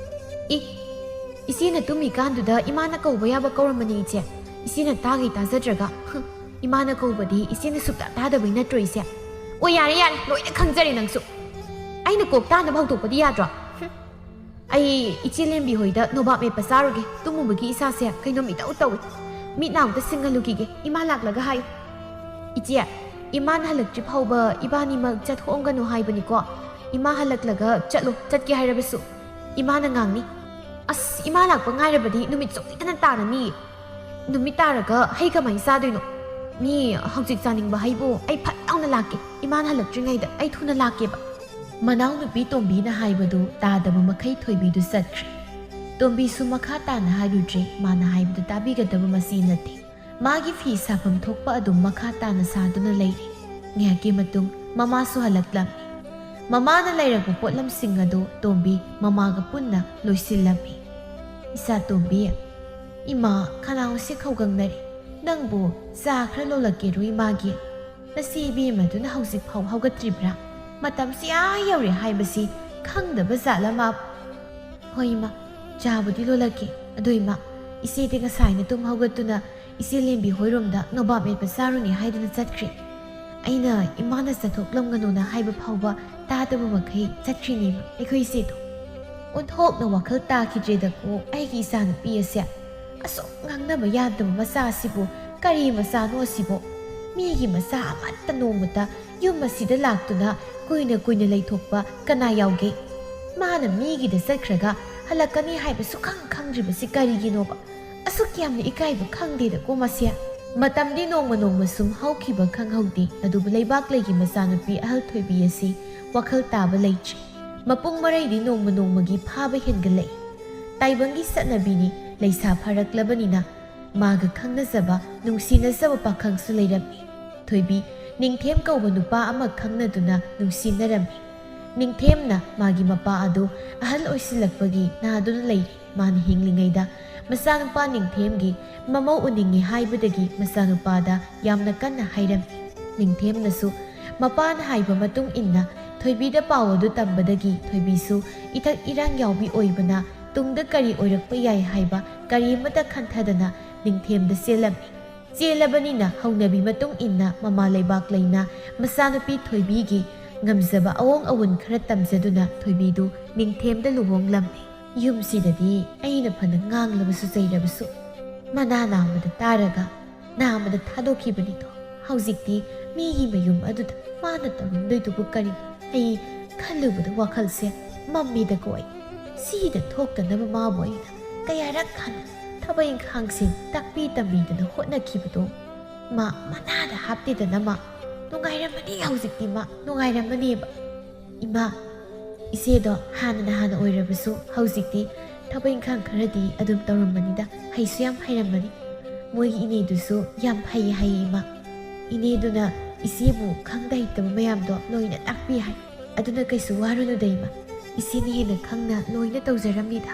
"ꯏ, ꯏꯆꯦꯅ ꯇꯨꯝꯃꯤꯀꯥꯟꯗꯨꯗ ꯏꯃꯥꯅ ꯀꯧꯕ ꯌꯥꯕ ꯀꯧꯔꯝꯕꯅꯤ ꯏꯆꯦ꯫ ꯏꯆꯦꯅ ꯇꯥꯒꯩ ꯇꯥꯖꯗ꯭ꯔꯒ꯫ ꯍꯨꯝ, ꯏꯃꯥꯅ ꯀꯧꯕꯗꯤ ꯏꯆꯦꯅ ꯁꯨꯛꯇꯥ ꯇꯥꯗꯕꯩ ꯅꯠꯇ꯭ꯔꯣ ꯏꯆꯦ?" ꯑꯣ, ꯌꯥꯔꯦ, ꯌꯥꯔꯦ, ꯂꯣꯏꯅ ꯈꯪꯖꯔꯦ ꯅꯪꯁꯨ꯫ ꯑꯩꯅ ꯀꯣꯛ ꯇꯥꯅꯕ ꯍꯧꯗꯣꯛꯄꯗꯤ ꯌꯥꯗ꯭ꯔꯣ? ꯍꯨꯝ꯫ ꯑꯩ ꯏꯆꯦ ꯂꯦꯝꯕꯤ ꯍꯣꯏꯗ ꯅꯣꯕꯥꯞ ꯃꯦꯠꯄ ꯆꯥꯔꯨꯒꯦ꯫ ꯇꯨꯝꯃꯨꯕꯒꯤ ꯏꯁꯥꯁꯦ ꯀꯩꯅꯣꯝ ꯏꯇꯧ ꯇꯧꯏ꯫ ꯃꯤꯠ ꯅꯥ ꯑꯝꯇ ꯁꯤꯡꯍꯜꯂꯨꯈꯤꯒꯦ꯫ ꯏꯃꯥ ꯂꯥꯛꯂꯒ ꯍꯥꯏꯌꯨ꯫ ꯏꯆꯦ, ꯏꯃꯥꯅ ꯍꯜꯂꯛꯇ꯭ꯔꯤ ꯐꯥꯎꯕ ꯏꯕꯥꯅꯤꯃꯛ ꯆꯠꯊꯣꯛꯑꯝꯒꯅꯨ ꯍꯥꯏꯕꯅꯤꯀꯣ꯫ ꯏꯃꯥ ꯍꯜꯂꯛꯂꯒ ꯆꯠꯂꯣ, ꯆꯠꯀꯦ ꯍꯥꯏꯔꯕꯁꯨ꯫ ꯏꯃꯥꯅ ꯉꯥꯡꯅꯤ꯫ ꯑꯁ, ꯏꯃꯥ ꯂꯥꯛꯄ ꯉꯥꯏꯔꯕꯗꯤ ꯅꯨꯃꯤꯠ ꯁꯣꯏꯗꯅ ꯇꯥꯔꯅꯤ꯫ ꯅꯨꯃꯤꯠ ꯇꯥꯔꯒ ꯍꯩ ꯀꯃꯥꯏꯅ ꯆꯥꯗꯣꯏꯅꯣ? ꯃꯤ ꯍꯧꯖꯤꯛ ꯆꯥꯅꯤꯡꯕ ꯍꯩꯕꯨ ꯑꯩ ꯐꯠ ꯂꯥꯎꯅ ꯂꯥꯛꯀꯦ꯫ ꯏꯃꯥꯅ ꯍꯜꯂꯛꯇ꯭ꯔꯤꯉꯩꯗ ꯑꯩ ꯊꯨꯅ ꯂꯥꯛꯀꯦꯕ꯫ ꯃꯅꯥꯎꯅꯨꯄꯤ ꯇꯣꯝꯕꯤꯅ ꯍꯥꯏꯕꯗꯨ ꯇꯥꯗꯕ ꯃꯈꯩ ꯊꯣꯏꯕꯤꯗꯨ ꯆꯠꯈ꯭ꯔꯦ꯫ ꯇꯣꯝꯕꯤꯁꯨ ꯃꯈꯥ ꯇꯥꯅ ꯍꯥꯏꯔꯨꯗ꯭ꯔꯦ, ꯃꯥꯅ ꯍꯥꯏꯕꯗꯨ ꯇꯥꯕꯤꯒꯗꯕ ꯃꯆꯤ ꯅꯠꯇꯦ꯫ ꯃꯥꯒꯤ ꯐꯤ ꯁꯥꯐꯝ ꯊꯣꯛꯄ ꯑꯗꯨꯝ ꯃꯈꯥ ꯇꯥꯅ ꯁꯥꯗꯨꯅ ꯂꯩꯔꯦ꯫ ꯉꯥꯏꯍꯥꯛꯀꯤ ꯃꯇꯨꯡ ꯃꯃꯥꯁꯨ ꯍꯜꯂꯛꯂꯝꯃꯤ꯫ ꯃꯃꯥꯅ ꯂꯩꯔꯛꯄ ꯄꯣꯠꯂꯝꯁꯤꯡ ꯑꯗꯨ ꯇꯣꯝꯕꯤ ꯃꯃꯥꯒ ꯄꯨꯟꯅ ꯂꯣꯏꯁꯤꯜꯂꯝꯃꯤ꯫ "ꯏꯆꯥ ꯇꯣꯝꯕꯤ, ꯏꯃꯥ ꯈꯅꯥꯎꯁꯤ ꯈꯧꯒꯪꯅꯔꯦ꯫ ꯅꯪꯕꯨ ꯆꯥ ꯈꯔ ꯂꯣꯜꯂꯛꯀꯦꯔꯣ ꯏꯃꯥꯒꯤ? ꯅꯆꯦ ꯏꯕꯦꯝꯃꯗꯨꯅ ꯍꯧꯖꯤꯛ ꯐꯥꯎ ꯍꯧꯒꯠꯇ꯭ꯔꯤꯕ꯭ꯔꯥ? ꯃꯇꯝꯁꯤ ꯑꯥ ꯌꯧꯔꯦ ꯍꯥꯏꯕꯁꯤ ꯈꯪꯗꯕ ꯖꯥꯠꯂ ꯃꯥꯕꯨ?" "ꯍꯣꯏ ꯏꯃꯥ, ꯆꯥꯕꯨꯗꯤ ꯂꯣꯜꯂꯛꯀꯦ꯫ ꯑꯗꯣ ꯏꯃꯥ, ꯏꯆꯦꯗꯤ ꯉꯁꯥꯏꯅ ꯇꯨꯝ ꯍꯧꯒꯠꯇꯨꯅ ꯏꯆꯦ ꯂꯦꯝꯕꯤ ꯍꯣꯏꯔꯣꯝꯗ ꯅꯣꯕꯥꯞ ꯃꯦꯠꯄ ꯆꯥꯔꯨꯅꯤ ꯍꯥꯏꯗꯨꯅ ꯆꯠꯈ꯭ꯔꯦ꯫ ꯑꯩꯅ ꯏꯃꯥꯅ ꯆꯠꯊꯣꯛꯂꯝꯒꯅꯨꯅ ꯍꯥꯏꯕ ꯐꯥꯎꯕ ꯇꯥꯗꯕ ꯃꯈꯩ ꯆꯠꯈ꯭ꯔꯤꯅꯦꯕ ꯑꯩꯈꯣꯏ ꯏꯆꯦꯗꯣ꯫ ꯑꯣꯟꯊꯣꯛꯅ ꯋꯥꯈꯜ ꯇꯥꯈꯤꯗ꯭ꯔꯦꯗꯀꯣ ꯑꯩꯒꯤ ꯏꯆꯥꯅꯨꯄꯤ ꯑꯁꯦ꯫ ꯑꯁꯨꯛ ꯉꯥꯡꯅꯕ ꯌꯥꯗꯕ ꯃꯆꯥ ꯑꯁꯤꯕꯨ ꯀꯔꯤ ꯃꯆꯥꯅꯣ ꯑꯁꯤꯕꯣ? ꯃꯤꯒꯤ ꯃꯆꯥ ꯑꯃꯠꯇ ꯅꯣꯡꯃꯇ ꯌꯨꯝ ꯑꯁꯤꯗ ꯂꯥꯛꯇꯨꯅ ꯀꯨꯏꯅ ꯀꯨꯏꯅ ꯂꯩꯊꯣꯛꯄ ꯀꯅꯥ ꯌꯥꯎꯒꯦ? ꯃꯥꯅ ꯃꯤꯒꯤꯗ ꯆꯠꯈ꯭ꯔꯒ ꯍꯜꯂꯛꯀꯅꯤ ꯍꯥꯏꯕ ꯁꯨꯈꯪ ꯈꯪꯗ꯭ꯔꯤꯕꯁꯤ ꯀꯔꯤꯒꯤꯅꯣꯕ? ꯑꯁꯨꯛ ꯌꯥꯝꯅ ꯏꯀꯥꯏꯕ ꯈꯪꯗꯦꯗꯀꯣ ꯃꯁꯦ꯫ ꯃꯇꯝꯗꯤ ꯅꯣꯡꯃ ꯅꯣꯡꯃ ꯁꯨꯝ ꯍꯧꯈꯤꯕ ꯈꯪꯍꯧꯗꯦ, ꯑꯗꯨꯕꯨ ꯂꯩꯕꯥꯛꯂꯩꯒꯤ ꯃꯆꯥꯅꯨꯄꯤ ꯑꯍꯜ ꯊꯣꯏꯕꯤ ꯑꯁꯤ ꯋꯥꯈꯜ ꯇꯥꯕ ꯂꯩꯇ꯭ꯔꯤ꯫ ꯃꯄꯨꯡ ꯃꯔꯩꯗꯤ ꯅꯣꯡꯃ ꯅꯣꯡꯃꯒꯤ ꯐꯥꯕ ꯍꯦꯟꯒꯠꯂꯛꯏ꯫ ꯇꯥꯏꯕꯪꯒꯤ ꯆꯠꯅꯕꯤꯅꯤ, ꯂꯩꯁꯥ ꯐꯥꯔꯛꯂꯕꯅꯤꯅ ꯃꯥꯒ ꯈꯪꯅꯖꯕ, ꯅꯨꯡꯁꯤꯅꯖꯕ ꯄꯥꯈꯪꯁꯨ ꯂꯩꯔꯝꯃꯤ꯫ ꯊꯣꯏꯕꯤ, ꯅꯤꯡꯊꯦꯝ ꯀꯧꯕ ꯅꯨꯄꯥ ꯑꯃ ꯈꯪꯅꯗꯨꯅ ꯅꯨꯡꯁꯤꯅꯔꯝꯃꯤ꯫ ꯅꯤꯡꯊꯦꯝꯅ ꯃꯥꯒꯤ ꯃꯄꯥ ꯑꯗꯨ ꯑꯍꯜ ꯑꯣꯏꯁꯤꯜꯂꯛꯄꯒꯤ ꯅꯥꯗꯨꯅ ꯂꯩꯔꯤ꯫ ꯃꯥꯅ ꯍꯤꯡꯂꯤꯉꯩꯗ ꯃꯆꯥꯅꯨꯄꯥ ꯅꯤꯡꯊꯦꯝꯒꯤ ꯃꯃꯧ ꯎꯅꯤꯡꯉꯤ ꯍꯥꯏꯕꯗꯒꯤ ꯃꯆꯥꯅꯨꯄꯥꯗ ꯌꯥꯝꯅ ꯀꯟꯅ ꯍꯥꯏꯔꯝꯃꯤ꯫ ꯅꯤꯡꯊꯦꯝꯅꯁꯨ ꯃꯄꯥꯅ ꯍꯥꯏꯕ ꯃꯇꯨꯡ ꯏꯟꯅ ꯊꯣꯏꯕꯤꯗ ꯄꯥꯎ ꯑꯗꯨ ꯇꯝꯕꯗꯒꯤ ꯊꯣꯏꯕꯤꯁꯨ ꯏꯊꯛ ꯏꯔꯥꯡ ꯌꯥꯎꯕꯤ ꯑꯣꯏꯕꯅ ꯇꯨꯡꯗ ꯀꯔꯤ ꯑꯣꯏꯔꯛꯄ ꯌꯥꯏ ꯍꯥꯏꯕ ꯀꯔꯤꯃꯇ ꯈꯟꯊꯗꯅ ꯅꯤꯡꯊꯦꯝꯗ ꯆꯦꯜꯂꯝꯃꯤ꯫ ꯆꯦꯜꯂꯕꯅꯤꯅ ꯍꯧꯅꯕꯤ ꯃꯇꯨꯡ ꯏꯟꯅ ꯃꯃꯥ ꯂꯩꯕꯥꯛ ꯂꯩꯅ ꯃꯆꯥꯅꯨꯄꯤ ꯊꯣꯏꯕꯤꯒꯤ ꯉꯝꯖꯕ ꯑꯑꯣꯡ ꯑꯑꯣꯟ ꯈꯔ ꯇꯝꯖꯗꯨꯅ ꯊꯣꯏꯕꯤꯗꯨ ꯅꯤꯡꯊꯦꯝꯗ ꯂꯨꯍꯣꯡꯂꯝꯃꯤ꯫ ꯌꯨꯝꯁꯤꯗꯗꯤ ꯑꯩꯅ ꯐꯅ ꯉꯥꯡꯂꯕꯁꯨ ꯆꯩꯔꯕꯁꯨ ꯃꯅꯥ ꯅꯥꯝꯃꯗ ꯇꯥꯔꯒ ꯅꯥꯝꯃꯗ ꯊꯥꯗꯣꯛꯈꯤꯕꯅꯤꯗꯣ꯫ ꯍꯧꯖꯤꯛꯇꯤ ꯃꯤꯒꯤ ꯃꯌꯨꯝ ꯑꯗꯨꯗ ꯃꯥꯅ ꯇꯧꯔꯝꯗꯣꯏꯗꯨꯕꯨ ꯀꯔꯤ? ꯑꯩ ꯈꯜꯂꯨꯕꯗ ꯋꯥꯈꯜꯁꯦ ꯃꯝꯃꯤꯗꯀꯣ꯫ ꯑꯩ ꯁꯤꯗ ꯊꯣꯛꯇꯅꯕ ꯃꯥꯕꯨ ꯑꯩꯅ ꯀꯌꯥꯔꯛ ꯍꯟꯅ ꯊꯕꯛ ꯏꯪꯈꯥꯡꯁꯤꯡ ꯇꯥꯛꯄꯤ ꯇꯝꯕꯤꯗꯅ ꯍꯣꯠꯅꯈꯤꯕꯗꯣ ꯃꯥ ꯃꯅꯥꯗ ꯍꯥꯞꯇꯦꯗꯅ꯫ ꯃꯥ ꯅꯨꯡꯉꯥꯏꯔꯝꯃꯅꯤ, ꯍꯧꯖꯤꯛꯇꯤ ꯃꯥ ꯅꯨꯡꯉꯥꯏꯔꯝꯃꯅꯦꯕ꯫ ꯏꯃꯥ, ꯏꯆꯦꯗꯣ ꯍꯥꯟꯅꯅ ꯍꯥꯟꯅ ꯑꯣꯏꯔꯕꯁꯨ ꯍꯧꯖꯤꯛꯇꯤ ꯊꯕꯛ ꯏꯪꯈꯥꯡ ꯈꯔꯗꯤ ꯑꯗꯨꯝ ꯇꯧꯔꯝꯃꯅꯤꯗ, ꯍꯩꯁꯨ ꯌꯥꯝ ꯍꯩꯔꯝꯃꯅꯤ꯫ ꯃꯣꯏꯒꯤ ꯏꯅꯦꯗꯨꯁꯨ ꯌꯥꯝ ꯐꯩ ꯍꯥꯏꯌꯦ ꯏꯃꯥ꯫ ꯏꯅꯦꯗꯨꯅ ꯏꯆꯦꯕꯨ ꯈꯪꯗ ꯍꯩꯇꯕ ꯃꯌꯥꯝꯗꯣ ꯂꯣꯏꯅ ꯇꯥꯛꯄꯤ ꯍꯥꯏ꯫ ꯑꯗꯨꯅ ꯀꯩꯁꯨ ꯋꯥꯔꯨꯅꯨꯗ ꯏꯃꯥ, ꯏꯆꯦꯅ ꯍꯦꯟꯅ ꯈꯪꯅ ꯂꯣꯏꯅ ꯇꯧꯖꯔꯝꯅꯤꯗ꯫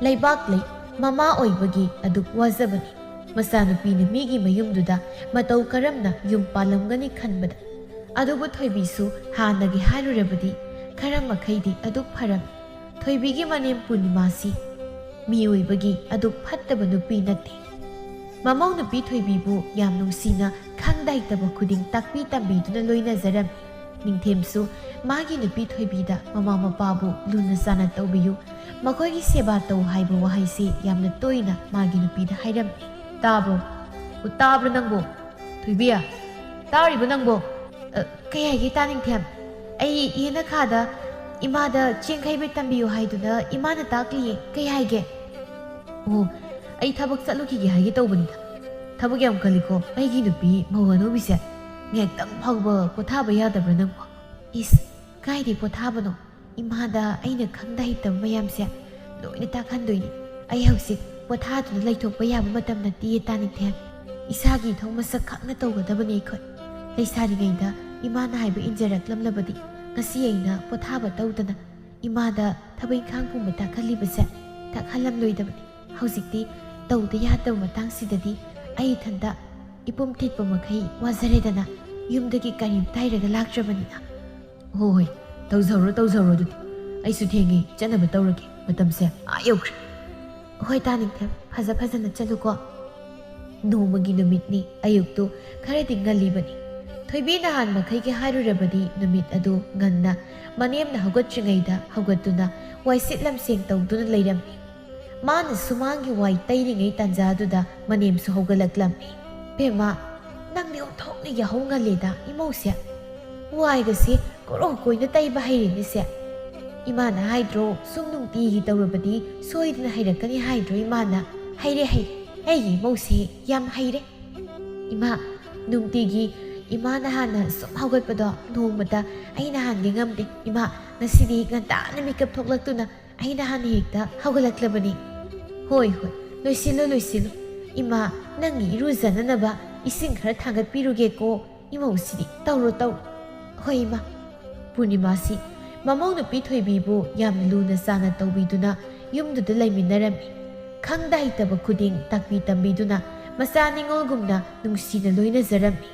ꯂꯩꯕꯥꯛ ꯂꯩ, ꯃꯃꯥ ꯑꯣꯏꯕꯒꯤ ꯑꯗꯨꯛ ꯋꯥꯖꯕꯅꯤ꯫ ꯃꯆꯥꯅꯨꯄꯤꯅ ꯃꯤꯒꯤ ꯃꯌꯨꯝꯗꯨꯗ ꯃꯇꯧ ꯀꯔꯝꯅ ꯌꯨꯝ ꯄꯥꯜꯂꯝꯒꯅꯤ ꯈꯟꯕꯗ꯫ ꯑꯗꯨꯕꯨ ꯊꯣꯏꯕꯤꯁꯨ ꯍꯥꯟꯅꯒꯤ ꯍꯥꯏꯔꯨꯔꯕꯗꯤ ꯈꯔ ꯃꯈꯩꯗꯤ ꯑꯗꯨꯛ ꯐꯔꯝꯃꯤ꯫ ꯊꯣꯏꯕꯤꯒꯤ ꯃꯅꯦꯝ ꯄꯨꯔꯅꯤꯃꯥꯁꯤ ꯃꯤꯑꯣꯏꯕꯒꯤ ꯑꯗꯨꯛ ꯐꯠꯇꯕ ꯅꯨꯄꯤ ꯅꯠꯇꯦ꯫ ꯃꯃꯧ ꯅꯨꯄꯤ ꯊꯣꯏꯕꯤꯕꯨ ꯌꯥꯝ ꯅꯨꯡꯁꯤꯅ ꯈꯪꯗ ꯍꯩꯇꯕ ꯈꯨꯗꯤꯡ ꯇꯥꯛꯄꯤ ꯇꯝꯕꯤꯗꯨꯅ ꯂꯣꯏꯅꯖꯔꯝꯃꯤ꯫ ꯅꯤꯡꯊꯦꯝꯁꯨ ꯃꯥꯒꯤ ꯅꯨꯄꯤ ꯊꯣꯏꯕꯤꯗ ꯃꯃꯥ ꯃꯄꯥꯕꯨ ꯂꯨꯅ ꯆꯥꯟꯅ ꯇꯧꯕꯤꯌꯨ, ꯃꯈꯣꯏꯒꯤ ꯁꯦꯕꯥ ꯇꯧ ꯍꯥꯏꯕ ꯋꯥꯍꯩꯁꯤ ꯌꯥꯝꯅ ꯇꯣꯏꯅ ꯃꯥꯒꯤ ꯅꯨꯄꯤꯗ ꯍꯥꯏꯔꯝꯃꯤ꯫ ꯇꯥꯕ꯭ꯔꯣ? ꯑꯣ, ꯇꯥꯕ꯭ꯔꯣ ꯅꯪꯕꯣ? ꯊꯣꯏꯕꯤ, ꯇꯥꯔꯤꯕꯣ ꯅꯪꯕꯣ? ꯑ, ꯀꯩ ꯍꯥꯏꯒꯦ ꯇꯥ ꯅꯤꯡꯊꯦꯝ? ꯑꯩ ꯏꯅꯈꯥꯗ ꯏꯃꯥꯗ ꯆꯦꯡ ꯈꯩꯕ ꯇꯝꯕꯤꯌꯨ ꯍꯥꯏꯗꯨꯅ ꯏꯃꯥꯅ ꯇꯥꯛꯂꯤꯌꯦ꯫ ꯀꯩ ꯍꯥꯏꯒꯦ? ꯑꯣ, ꯑꯩ ꯊꯕꯛ ꯆꯠꯂꯨꯈꯤꯒꯦ ꯍꯥꯏꯒꯦ ꯇꯧꯕꯅꯤꯗ꯫ ꯊꯕꯛ ꯌꯥꯝ ꯀꯜꯂꯤꯀꯣ ꯑꯩꯒꯤ ꯅꯨꯄꯤ ꯃꯧ ꯑꯅꯧꯕꯤꯁꯦ꯫ ꯉꯥꯏꯍꯥꯛꯇꯪ ꯐꯥꯎꯕ ꯄꯣꯊꯥꯕ ꯌꯥꯗꯕ꯭ꯔꯥ ꯅꯪꯕꯣ? ꯏꯁ, ꯀꯥꯏꯗꯩ ꯄꯣꯊꯥꯕꯅꯣ? ꯏꯃꯥꯗ ꯑꯩꯅ ꯈꯪꯗ ꯍꯩꯇꯕ ꯃꯌꯥꯝꯁꯦ ꯂꯣꯏꯅ ꯇꯥꯛꯍꯟꯗꯣꯏꯅꯤ꯫ ꯑꯩ ꯍꯧꯖꯤꯛ ꯄꯣꯊꯥꯗꯨꯅ ꯂꯩꯊꯣꯛꯄ ꯌꯥꯕ ꯃꯇꯝ ꯅꯠꯇꯦ ꯇꯥ ꯅꯤꯡꯊꯦꯝ꯫ ꯏꯁꯥꯒꯤ ꯏꯊꯧ ꯃꯁꯛ ꯈꯪꯅ ꯇꯧꯒꯗꯕꯅꯤ ꯑꯩꯈꯣꯏ꯫ ꯂꯩꯁꯥꯔꯤꯉꯩꯗ ꯏꯃꯥꯅ ꯍꯥꯏꯕ ꯏꯟꯖꯔꯛꯂꯝꯂꯕꯗꯤ ꯉꯁꯤ ꯑꯩꯅ ꯄꯣꯊꯥꯕ ꯇꯧꯗꯅ ꯏꯃꯥꯗ ꯊꯕꯛ ꯏꯪꯈꯥꯡ ꯄꯨꯝꯕ ꯇꯥꯛꯍꯜꯂꯤꯕꯁꯦ ꯇꯥꯛꯍꯜꯂꯝꯂꯣꯏꯗꯕꯅꯤ꯫ ꯍꯧꯖꯤꯛꯇꯤ ꯇꯧꯗ ꯌꯥꯗꯕ ꯃꯇꯥꯡꯁꯤꯗꯗꯤ ꯑꯩ ꯏꯊꯟꯇ ꯏꯄꯨꯝ ꯊꯤꯠꯄ ꯃꯈꯩ ꯋꯥꯖꯔꯦꯗꯅ, ꯌꯨꯝꯗꯒꯤ ꯀꯔꯤꯝꯇ ꯍꯥꯏꯔꯒ ꯂꯥꯛꯇ꯭ꯔꯕꯅꯤꯅ꯫ ꯍꯣꯏ, ꯍꯣꯏ, ꯇꯧꯖꯍꯧꯔꯣ, ꯇꯧꯖꯍꯧꯔꯣ꯫ ꯑꯗꯨꯗꯤ ꯑꯩꯁꯨ ꯊꯦꯡꯉꯦ, ꯆꯠꯅꯕ ꯇꯧꯔꯒꯦ, ꯃꯇꯝꯁꯦ ꯑꯥ ꯌꯧꯈ꯭ꯔꯦ꯫ ꯍꯣꯏ ꯇꯥ ꯅꯤꯡꯊꯦꯝ, ꯐꯖ ꯐꯖꯅ ꯆꯠꯂꯨꯀꯣ꯫ ꯅꯣꯡꯃꯒꯤ ꯅꯨꯃꯤꯠꯅꯤ꯫ ꯑꯌꯨꯛꯇꯨ ꯈꯔꯗꯤ ꯉꯜꯂꯤꯕꯅꯤ꯫ ꯊꯣꯏꯕꯤ ꯅꯍꯥꯟ ꯃꯈꯩꯒꯤ ꯍꯥꯏꯔꯨꯔꯕꯗꯤ ꯅꯨꯃꯤꯠ ꯑꯗꯨ ꯉꯟꯅ ꯃꯅꯦꯝꯅ ꯍꯧꯒꯠꯇ꯭ꯔꯤꯉꯩꯗ ꯍꯧꯒꯠꯇꯨꯅ ꯋꯥꯏꯁꯤꯠ ꯂꯝꯁꯦꯡ ꯇꯧꯗꯨꯅ ꯂꯩꯔꯝꯃꯤ꯫ ꯃꯥꯅ ꯁꯨꯃꯥꯡꯒꯤ ꯋꯥꯏ ꯇꯩꯔꯤꯉꯩ ꯇꯥꯟꯖꯥꯗꯨꯗ ꯃꯅꯦꯝꯁꯨ ꯍꯧꯒꯠꯂꯛꯂꯝꯃꯤ꯫ "ꯕꯦꯝꯃ, ꯅꯪꯗꯤ ꯑꯣꯟꯊꯣꯛꯅ ꯌꯥꯍꯧ ꯉꯜꯂꯦꯗ ꯏꯃꯧꯁꯦ꯫ ꯋꯥꯏꯒꯁꯦ ꯀꯣꯔꯣ ꯀꯣꯏꯅ ꯇꯩꯕ ꯍꯩꯔꯦꯅꯦꯁꯦ꯫ ꯏꯃꯥꯅ ꯍꯥꯏꯗ꯭ꯔꯣ, ꯁꯨꯝ ꯅꯨꯡꯇꯤꯒꯤ ꯇꯧꯔꯕꯗꯤ ꯁꯣꯏꯗꯅ ꯍꯩꯔꯛꯀꯅꯤ ꯍꯥꯏꯗ꯭ꯔꯣ ꯏꯃꯥꯅ? ꯍꯩꯔꯦ, ꯍꯩꯔꯦ꯫ ꯑꯩꯒꯤ ꯏꯃꯧꯁꯦ ꯌꯥꯝ ꯍꯩꯔꯦ꯫ ꯏꯃꯥ, ꯅꯨꯡꯇꯤꯒꯤ ꯏꯃꯥꯅ ꯍꯥꯟꯅ ꯁꯨꯝ ꯍꯧꯒꯠꯄꯗꯣ ꯅꯣꯡꯃꯇ ꯑꯩꯅ ꯍꯥꯟꯒꯦ ꯉꯝꯗꯦ꯫ ꯏꯃꯥ, ꯉꯁꯤꯗꯤ ꯉꯟꯇꯥꯅ ꯃꯤꯀꯞ ꯊꯣꯛꯂꯛꯇꯨꯅ ꯑꯩꯅ ꯍꯥꯟꯅ ꯍꯦꯛꯇ ꯍꯧꯒꯠꯂꯛꯂꯕꯅꯤ꯫" "ꯍꯣꯏ, ꯍꯣꯏ, ꯂꯣꯏꯁꯤꯜꯂꯨ, ꯂꯣꯏꯁꯤꯜꯂꯨ꯫ ꯏꯃꯥ, ꯅꯪꯒꯤ ꯏꯔꯨꯖꯅꯅꯕ ꯏꯁꯤꯡ ꯈꯔ ꯊꯥꯡꯒꯠꯄꯤꯔꯨꯒꯦꯀꯣ꯫ ꯏꯃꯧꯁꯤꯗꯤ ꯇꯧꯔꯣ, ꯇꯧꯔꯣ꯫" "ꯍꯣꯏ, ꯏꯃꯥ꯫" ꯄꯨꯔꯅꯤꯃꯥꯁꯤ ꯃꯃꯧ ꯅꯨꯄꯤ ꯊꯣꯏꯕꯤꯕꯨ ꯌꯥꯝꯅ ꯂꯨꯅ ꯆꯥꯅ ꯇꯧꯕꯤꯗꯨꯅ ꯌꯨꯝꯗꯨꯗ ꯂꯩꯃꯤꯟꯅꯔꯝꯃꯤ꯫ ꯈꯪꯗ ꯍꯩꯇꯕ ꯈꯨꯗꯤꯡ ꯇꯥꯛꯄꯤ ꯇꯝꯕꯤꯗꯨꯅ ꯃꯆꯥ ꯅꯤꯉꯣꯜꯒꯨꯝꯅ ꯅꯨꯡꯁꯤꯅ ꯂꯣꯏꯅꯖꯔꯝꯃꯤ꯫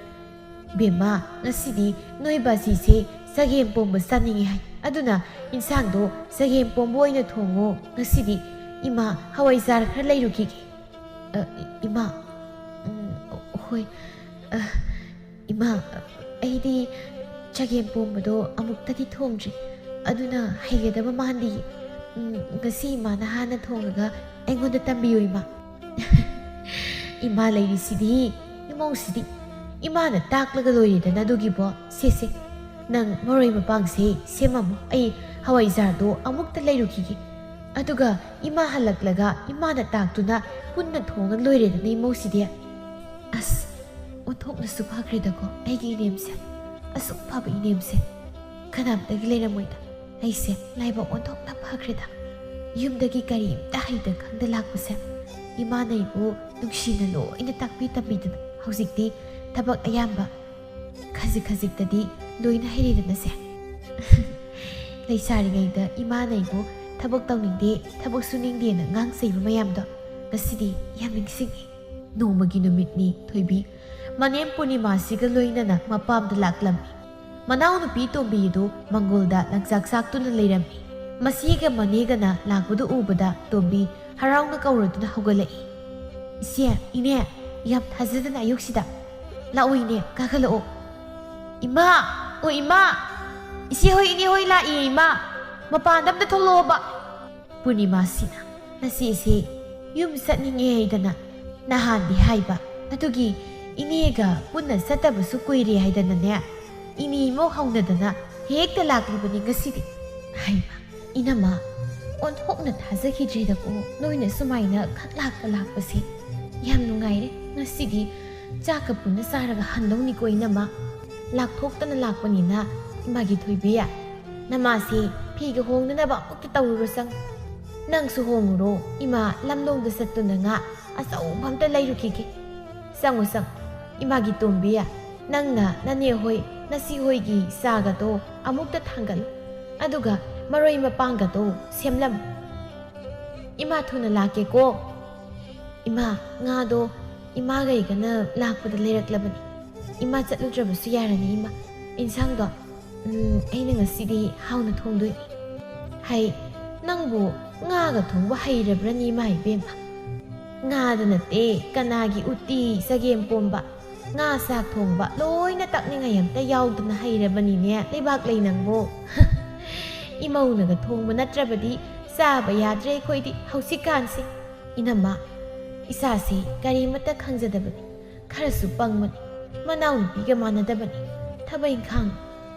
"ꯕꯦꯝꯃ, ꯉꯁꯤꯗꯤ ꯅꯣꯏ ꯕꯥꯖꯤꯁꯦ ꯆꯒꯦꯝ ꯄꯣꯝꯕ ꯆꯥꯅꯤꯡꯉꯤ ꯍꯥꯏ꯫ ꯑꯗꯨꯅ ꯏꯟꯁꯥꯡꯗꯣ ꯆꯒꯦꯝ ꯄꯣꯝꯕ ꯑꯣꯏꯅ ꯊꯣꯡꯉꯣ꯫ ꯉꯁꯤꯗꯤ ꯏꯃꯥ ꯍꯋꯥꯏꯖꯥꯔ ꯈꯔ ꯂꯩꯔꯨꯈꯤꯒꯦ꯫" "ꯑ, ꯏꯃꯥ, ꯎꯝ, ꯍꯣꯏ꯫ ꯑ, ꯏꯃꯥ, ꯑꯩꯗꯤ ꯆꯒꯦꯝ ꯄꯣꯝꯕꯗꯣ ꯑꯃꯨꯛꯇꯗꯤ ꯊꯣꯡꯗ꯭ꯔꯤ꯫ ꯑꯗꯨꯅ ꯍꯩꯒꯗꯕ ꯃꯥꯟꯗꯤꯌꯦ꯫ ꯎꯝ, ꯉꯁꯤ ꯏꯃꯥꯅ ꯍꯥꯟꯅ ꯊꯣꯡꯉꯒ ꯑꯩꯉꯣꯟꯗ ꯇꯝꯕꯤꯌꯨ, ꯏꯃꯥ꯫" "ꯏꯃꯥ ꯂꯩꯔꯤꯁꯤꯗꯤ, ꯏꯃꯧꯁꯤꯗꯤ꯫ ꯏꯃꯥꯅ ꯇꯥꯛꯂꯒ ꯂꯣꯏꯔꯦꯗꯅ ꯑꯗꯨꯒꯤꯕꯣ꯫ ꯁꯦ, ꯁꯦ, ꯅꯪ ꯃꯔꯣꯏ ꯃꯄꯥꯡꯁꯦ ꯁꯦꯝꯃꯝꯃꯣ꯫ ꯑꯩ ꯍꯋꯥꯏꯖꯥꯔꯗꯣ ꯑꯃꯨꯛꯇ ꯂꯩꯔꯨꯈꯤꯒꯦ꯫ ꯑꯗꯨꯒ ꯏꯃꯥ ꯍꯜꯂꯛꯂꯒ ꯏꯃꯥꯅ ꯇꯥꯛꯇꯨꯅ ꯄꯨꯟꯅ ꯊꯣꯡꯉ ꯂꯣꯏꯔꯦꯗꯅ ꯏꯃꯧꯁꯤꯗꯤ꯫" ꯑꯁ, ꯑꯣꯟꯊꯣꯛꯅꯁꯨ ꯐꯈ꯭ꯔꯦꯗꯀꯣ ꯑꯩꯒꯤ ꯏꯅꯦꯝꯁꯦ꯫ ꯑꯁꯨꯛ ꯐꯕ ꯏꯅꯦꯝꯁꯦ ꯀꯅꯥꯝꯇꯒꯤ ꯂꯩꯔꯝꯃꯣꯏꯗ꯫ ꯑꯩꯁꯦ ꯂꯥꯏꯕꯛ ꯑꯣꯟꯊꯣꯛꯅ ꯐꯈ꯭ꯔꯦꯗ꯫ ꯌꯨꯝꯗꯒꯤ ꯀꯔꯤꯝꯇ ꯍꯩꯇ ꯈꯪꯗ ꯂꯥꯛꯄꯁꯦ ꯏꯃꯥꯅ ꯑꯩꯕꯨ ꯅꯨꯡꯁꯤꯅ ꯂꯣꯏꯅ ꯇꯥꯛꯄꯤ ꯇꯝꯕꯤꯗꯅ ꯍꯧꯖꯤꯛꯇꯤ ꯊꯕꯛ ꯑꯌꯥꯝꯕ ꯈꯖꯤꯛ ꯈꯖꯤꯛꯇꯗꯤ ꯂꯣꯏꯅ ꯍꯩꯔꯦꯗꯅꯁꯦ꯫ ꯂꯩꯁꯥꯔꯤꯉꯩꯗ ꯏꯃꯥꯅ ꯑꯩꯕꯨ ꯊꯕꯛ ꯇꯧꯅꯤꯡꯗꯦ, ꯊꯕꯛ ꯁꯨꯅꯤꯡꯗꯦꯅ ꯉꯥꯡ ꯆꯩꯕ ꯃꯌꯥꯝꯗꯣ ꯉꯁꯤꯗꯤ ꯌꯥꯝ ꯅꯤꯡꯁꯤꯡꯉꯤ꯫ ꯅꯣꯡꯃꯒꯤ ꯅꯨꯃꯤꯠꯅꯤ ꯊꯣꯏꯕꯤ ꯃꯅꯦꯝ ꯄꯨꯔꯅꯤꯃꯥꯁꯤꯒ ꯂꯣꯏꯅꯅ ꯃꯄꯥꯝꯗ ꯂꯥꯛꯂꯝꯃꯤ꯫ ꯃꯅꯥꯎꯅꯨꯄꯤ ꯇꯣꯝꯕꯤ ꯑꯗꯨ ꯃꯪꯒꯣꯜꯗ ꯂꯪꯆꯥꯛ ꯆꯥꯛꯇꯨꯅ ꯂꯩꯔꯝꯃꯤ꯫ ꯃꯁꯤꯒ ꯃꯅꯦꯒꯅ ꯂꯥꯛꯄꯗꯨ ꯎꯕꯗ ꯇꯣꯝꯕꯤ ꯍꯔꯥꯎꯅ ꯀꯧꯔꯗꯨꯅ ꯍꯧꯒꯠꯂꯛꯏ꯫ "ꯏꯆꯦ, ꯏꯅꯦ, ꯌꯥꯝ ꯊꯥꯖꯗꯅ ꯑꯌꯨꯛꯁꯤꯗ꯫ "ꯂꯥꯛꯑꯣ ꯏꯅꯦ, ꯀꯥꯈꯠꯂꯛꯑꯣ꯫" "ꯏꯃꯥ! ꯑꯣ ꯏꯃꯥ! ꯏꯆꯦ ꯍꯣꯏ, ꯏꯅꯦ ꯍꯣꯏ ꯂꯥꯛꯏ ꯏꯃꯥ! ꯃꯄꯥꯟꯗ ꯑꯝꯇ ꯊꯣꯛꯂꯛꯑꯣꯕ꯫" ꯄꯨꯔꯅꯤꯃꯥꯁꯤꯅ ꯃꯆꯦꯁꯦ ꯌꯨꯝ ꯆꯠꯅꯤꯡꯉꯦ ꯍꯥꯏꯗꯅ ꯅꯍꯥꯟꯗꯤ ꯍꯥꯏꯕ, ꯑꯗꯨꯒꯤ ꯏꯅꯦꯒ ꯄꯨꯟꯅ ꯆꯠꯇꯕꯁꯨ ꯀꯨꯏꯔꯦ ꯍꯥꯏꯗꯅꯅꯦ, ꯏꯅꯦ ꯏꯃꯧ ꯍꯧꯅꯗꯅ ꯍꯦꯛꯇ ꯂꯥꯛꯂꯤꯕꯅꯤ ꯉꯁꯤꯗꯤ꯫ ꯍꯩꯃꯥ, ꯏꯅꯝꯃ, ꯑꯣꯟꯊꯣꯛꯅ ꯊꯥꯖꯈꯤꯗ꯭ꯔꯦꯗꯀꯣ, ꯅꯣꯏꯅ ꯁꯨꯃꯥꯏꯅ ꯈꯛ ꯂꯥꯛꯄ ꯂꯥꯛꯄꯁꯦ꯫ ꯌꯥꯝ ꯅꯨꯡꯉꯥꯏꯔꯦ, ꯉꯁꯤꯗꯤ ꯆꯥꯛꯀ ꯄꯨꯟꯅ ꯆꯥꯔꯒ ꯍꯟꯗꯧꯅꯤꯀꯣ ꯏꯅꯝꯃ꯫ ꯂꯥꯛꯊꯣꯛꯇꯅ ꯂꯥꯛꯄꯅꯤꯅ, ꯏꯃꯥꯒꯤ ꯊꯣꯏꯕꯤ, ꯅꯃꯥꯁꯦ ꯐꯤꯒ ꯍꯣꯡꯗꯅꯕ ꯑꯃꯨꯛꯇ ꯇꯧꯔꯨꯔꯣ ꯆꯪ꯫ ꯅꯪꯁꯨ ꯍꯣꯡꯉꯨꯔꯣ, ꯏꯃꯥ ꯂꯝꯂꯣꯡꯗ ꯆꯠꯇꯨꯅ ꯉꯥ ꯑꯆꯧꯕ ꯑꯝꯇ ꯂꯩꯔꯨꯈꯤꯒꯦ꯫ ꯆꯪꯉꯨ ꯆꯪꯉꯨ, ꯏꯃꯥꯒꯤ ꯇꯣꯝꯕꯤ, ꯅꯪꯅ ꯅꯅꯦ ꯍꯣꯏ, ꯅꯁꯤ ꯍꯣꯏꯒꯤ ꯆꯥꯒꯗꯣ ꯑꯃꯨꯛꯇ ꯊꯥꯡꯒꯠꯂꯨ, ꯑꯗꯨꯒ ꯃꯔꯣꯏ ꯃꯄꯥꯡꯒꯗꯣ ꯁꯦꯝꯂꯝꯃꯨ꯫ ꯏꯃꯥ ꯊꯨꯅ ꯂꯥꯛꯀꯦꯀꯣ꯫ ꯏꯃꯥ, ꯉꯥꯗꯣ ꯏꯃꯥꯒ ꯑꯩꯒꯅ ꯂꯥꯛꯄꯗ ꯂꯩꯔꯛꯂꯕꯅꯤ꯫ ꯏꯃꯥ ꯆꯠꯂꯨꯗ꯭ꯔꯕꯁꯨ ꯌꯥꯔꯅꯤ ꯏꯃꯥ꯫ ꯏꯟꯁꯥꯡꯗꯣ, ꯎꯝ, ꯑꯩꯅ ꯉꯁꯤꯗꯤ ꯍꯥꯎꯅ ꯊꯣꯡꯗꯣꯏꯅꯤ꯫ ꯍꯩ, ꯅꯪꯕꯨ ꯉꯥꯒ ꯊꯣꯡꯕ ꯍꯩꯔꯕ꯭ꯔꯅꯤ ꯏꯃꯥ ꯏꯕꯦꯝꯃ? ꯉꯥꯗ ꯅꯠꯇꯦ, ꯀꯅꯥꯒꯤ ꯎꯇꯤ, ꯆꯒꯦꯝ ꯄꯣꯝꯕ, ꯉꯥ ꯆꯥꯛ ꯊꯣꯡꯕ ꯂꯣꯏꯅ ꯇꯛꯅꯤꯡꯉꯥꯏ ꯑꯝꯇ ꯌꯥꯎꯗꯅ ꯍꯩꯔꯕꯅꯤꯅꯦ ꯂꯩꯕꯥꯛ ꯂꯩ ꯅꯪꯕꯨ꯫ ꯏꯃꯧꯅꯒ ꯊꯣꯡꯕ ꯅꯠꯇ꯭ꯔꯕꯗꯤ ꯆꯥꯕ ꯌꯥꯗ꯭ꯔꯦ ꯑꯩꯈꯣꯏꯗꯤ ꯍꯧꯖꯤꯛꯀꯥꯟꯁꯦ꯫ ꯏꯅꯝꯃ, ꯏꯆꯥꯁꯤ ꯀꯔꯤꯃꯠꯇ ꯈꯪꯖꯗꯕꯅꯤ, ꯈꯔꯁꯨ ꯄꯪꯕꯅꯤ, ꯃꯅꯥꯎꯅꯨꯄꯤꯒ ꯃꯥꯟꯅꯗꯕꯅꯤ꯫ ꯊꯕꯛ ꯏꯪꯈꯥꯡ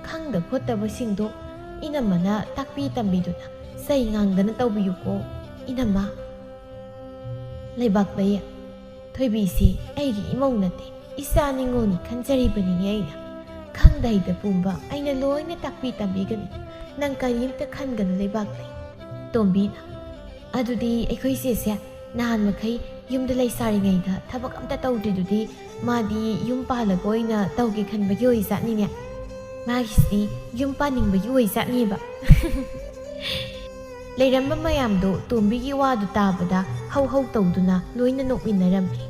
ꯈꯪꯗ ꯈꯣꯠꯇꯕꯁꯤꯡꯗꯣ ꯏꯅꯝꯃꯅ ꯇꯥꯛꯄꯤ ꯇꯝꯕꯤꯗꯨꯅ ꯆꯩ ꯉꯥꯡꯗꯅ ꯇꯧꯕꯤꯌꯨꯀꯣ ꯏꯅꯝꯃ꯫ ꯂꯩꯕꯥꯛ ꯂꯩꯌꯦ꯫ ꯊꯣꯏꯕꯤꯁꯤ ꯑꯩꯒꯤ ꯏꯃꯧ ꯅꯠꯇꯦ, ꯏꯆꯥ ꯅꯤꯉꯣꯜꯅꯤ ꯈꯟꯖꯔꯤꯕꯅꯤꯅꯦ ꯑꯩꯅ꯫ ꯈꯪꯗ ꯍꯩꯗ ꯄꯨꯝꯕ ꯑꯩꯅ ꯂꯣꯏꯅ ꯇꯥꯛꯄꯤ ꯇꯝꯕꯤꯒꯅꯤ꯫ ꯅꯪ ꯀꯔꯤꯝꯇ ꯈꯟꯒꯅꯨ ꯂꯩꯕꯥꯛ ꯂꯩ꯫ ꯇꯣꯝꯕꯤꯅ, "ꯑꯗꯨꯗꯤ ꯑꯩꯈꯣꯏ ꯆꯦꯁꯦ ꯅꯍꯥꯟ ꯃꯈꯩ ꯌꯨꯝꯗ ꯂꯩꯁꯥꯔꯤꯉꯩꯗ ꯊꯕꯛ ꯑꯝꯇ ꯇꯧꯗ꯭ꯔꯤꯗꯨꯗꯤ ꯃꯥꯗꯤ ꯌꯨꯝ ꯄꯥꯜꯂꯒ ꯑꯣꯏꯅ ꯇꯧꯒꯦ ꯈꯟꯕꯒꯤ ꯑꯣꯏꯖꯥꯠꯅꯤꯅꯦ꯫ ꯃꯥꯒꯤꯁꯤꯗꯤ ꯌꯨꯝ ꯄꯥꯅꯤꯡꯕꯒꯤ ꯑꯣꯏꯖꯥꯠꯅꯦꯕ꯫" ꯂꯩꯔꯝꯕ ꯃꯌꯥꯝꯗꯣ ꯇꯣꯝꯕꯤꯒꯤ ꯋꯥꯗꯨ ꯇꯥꯕꯗ ꯍꯧ ꯍꯧ ꯇꯧꯗꯨꯅ ꯂꯣꯏꯅ ꯅꯣꯛꯃꯤꯟꯅꯔꯝꯃꯤ꯫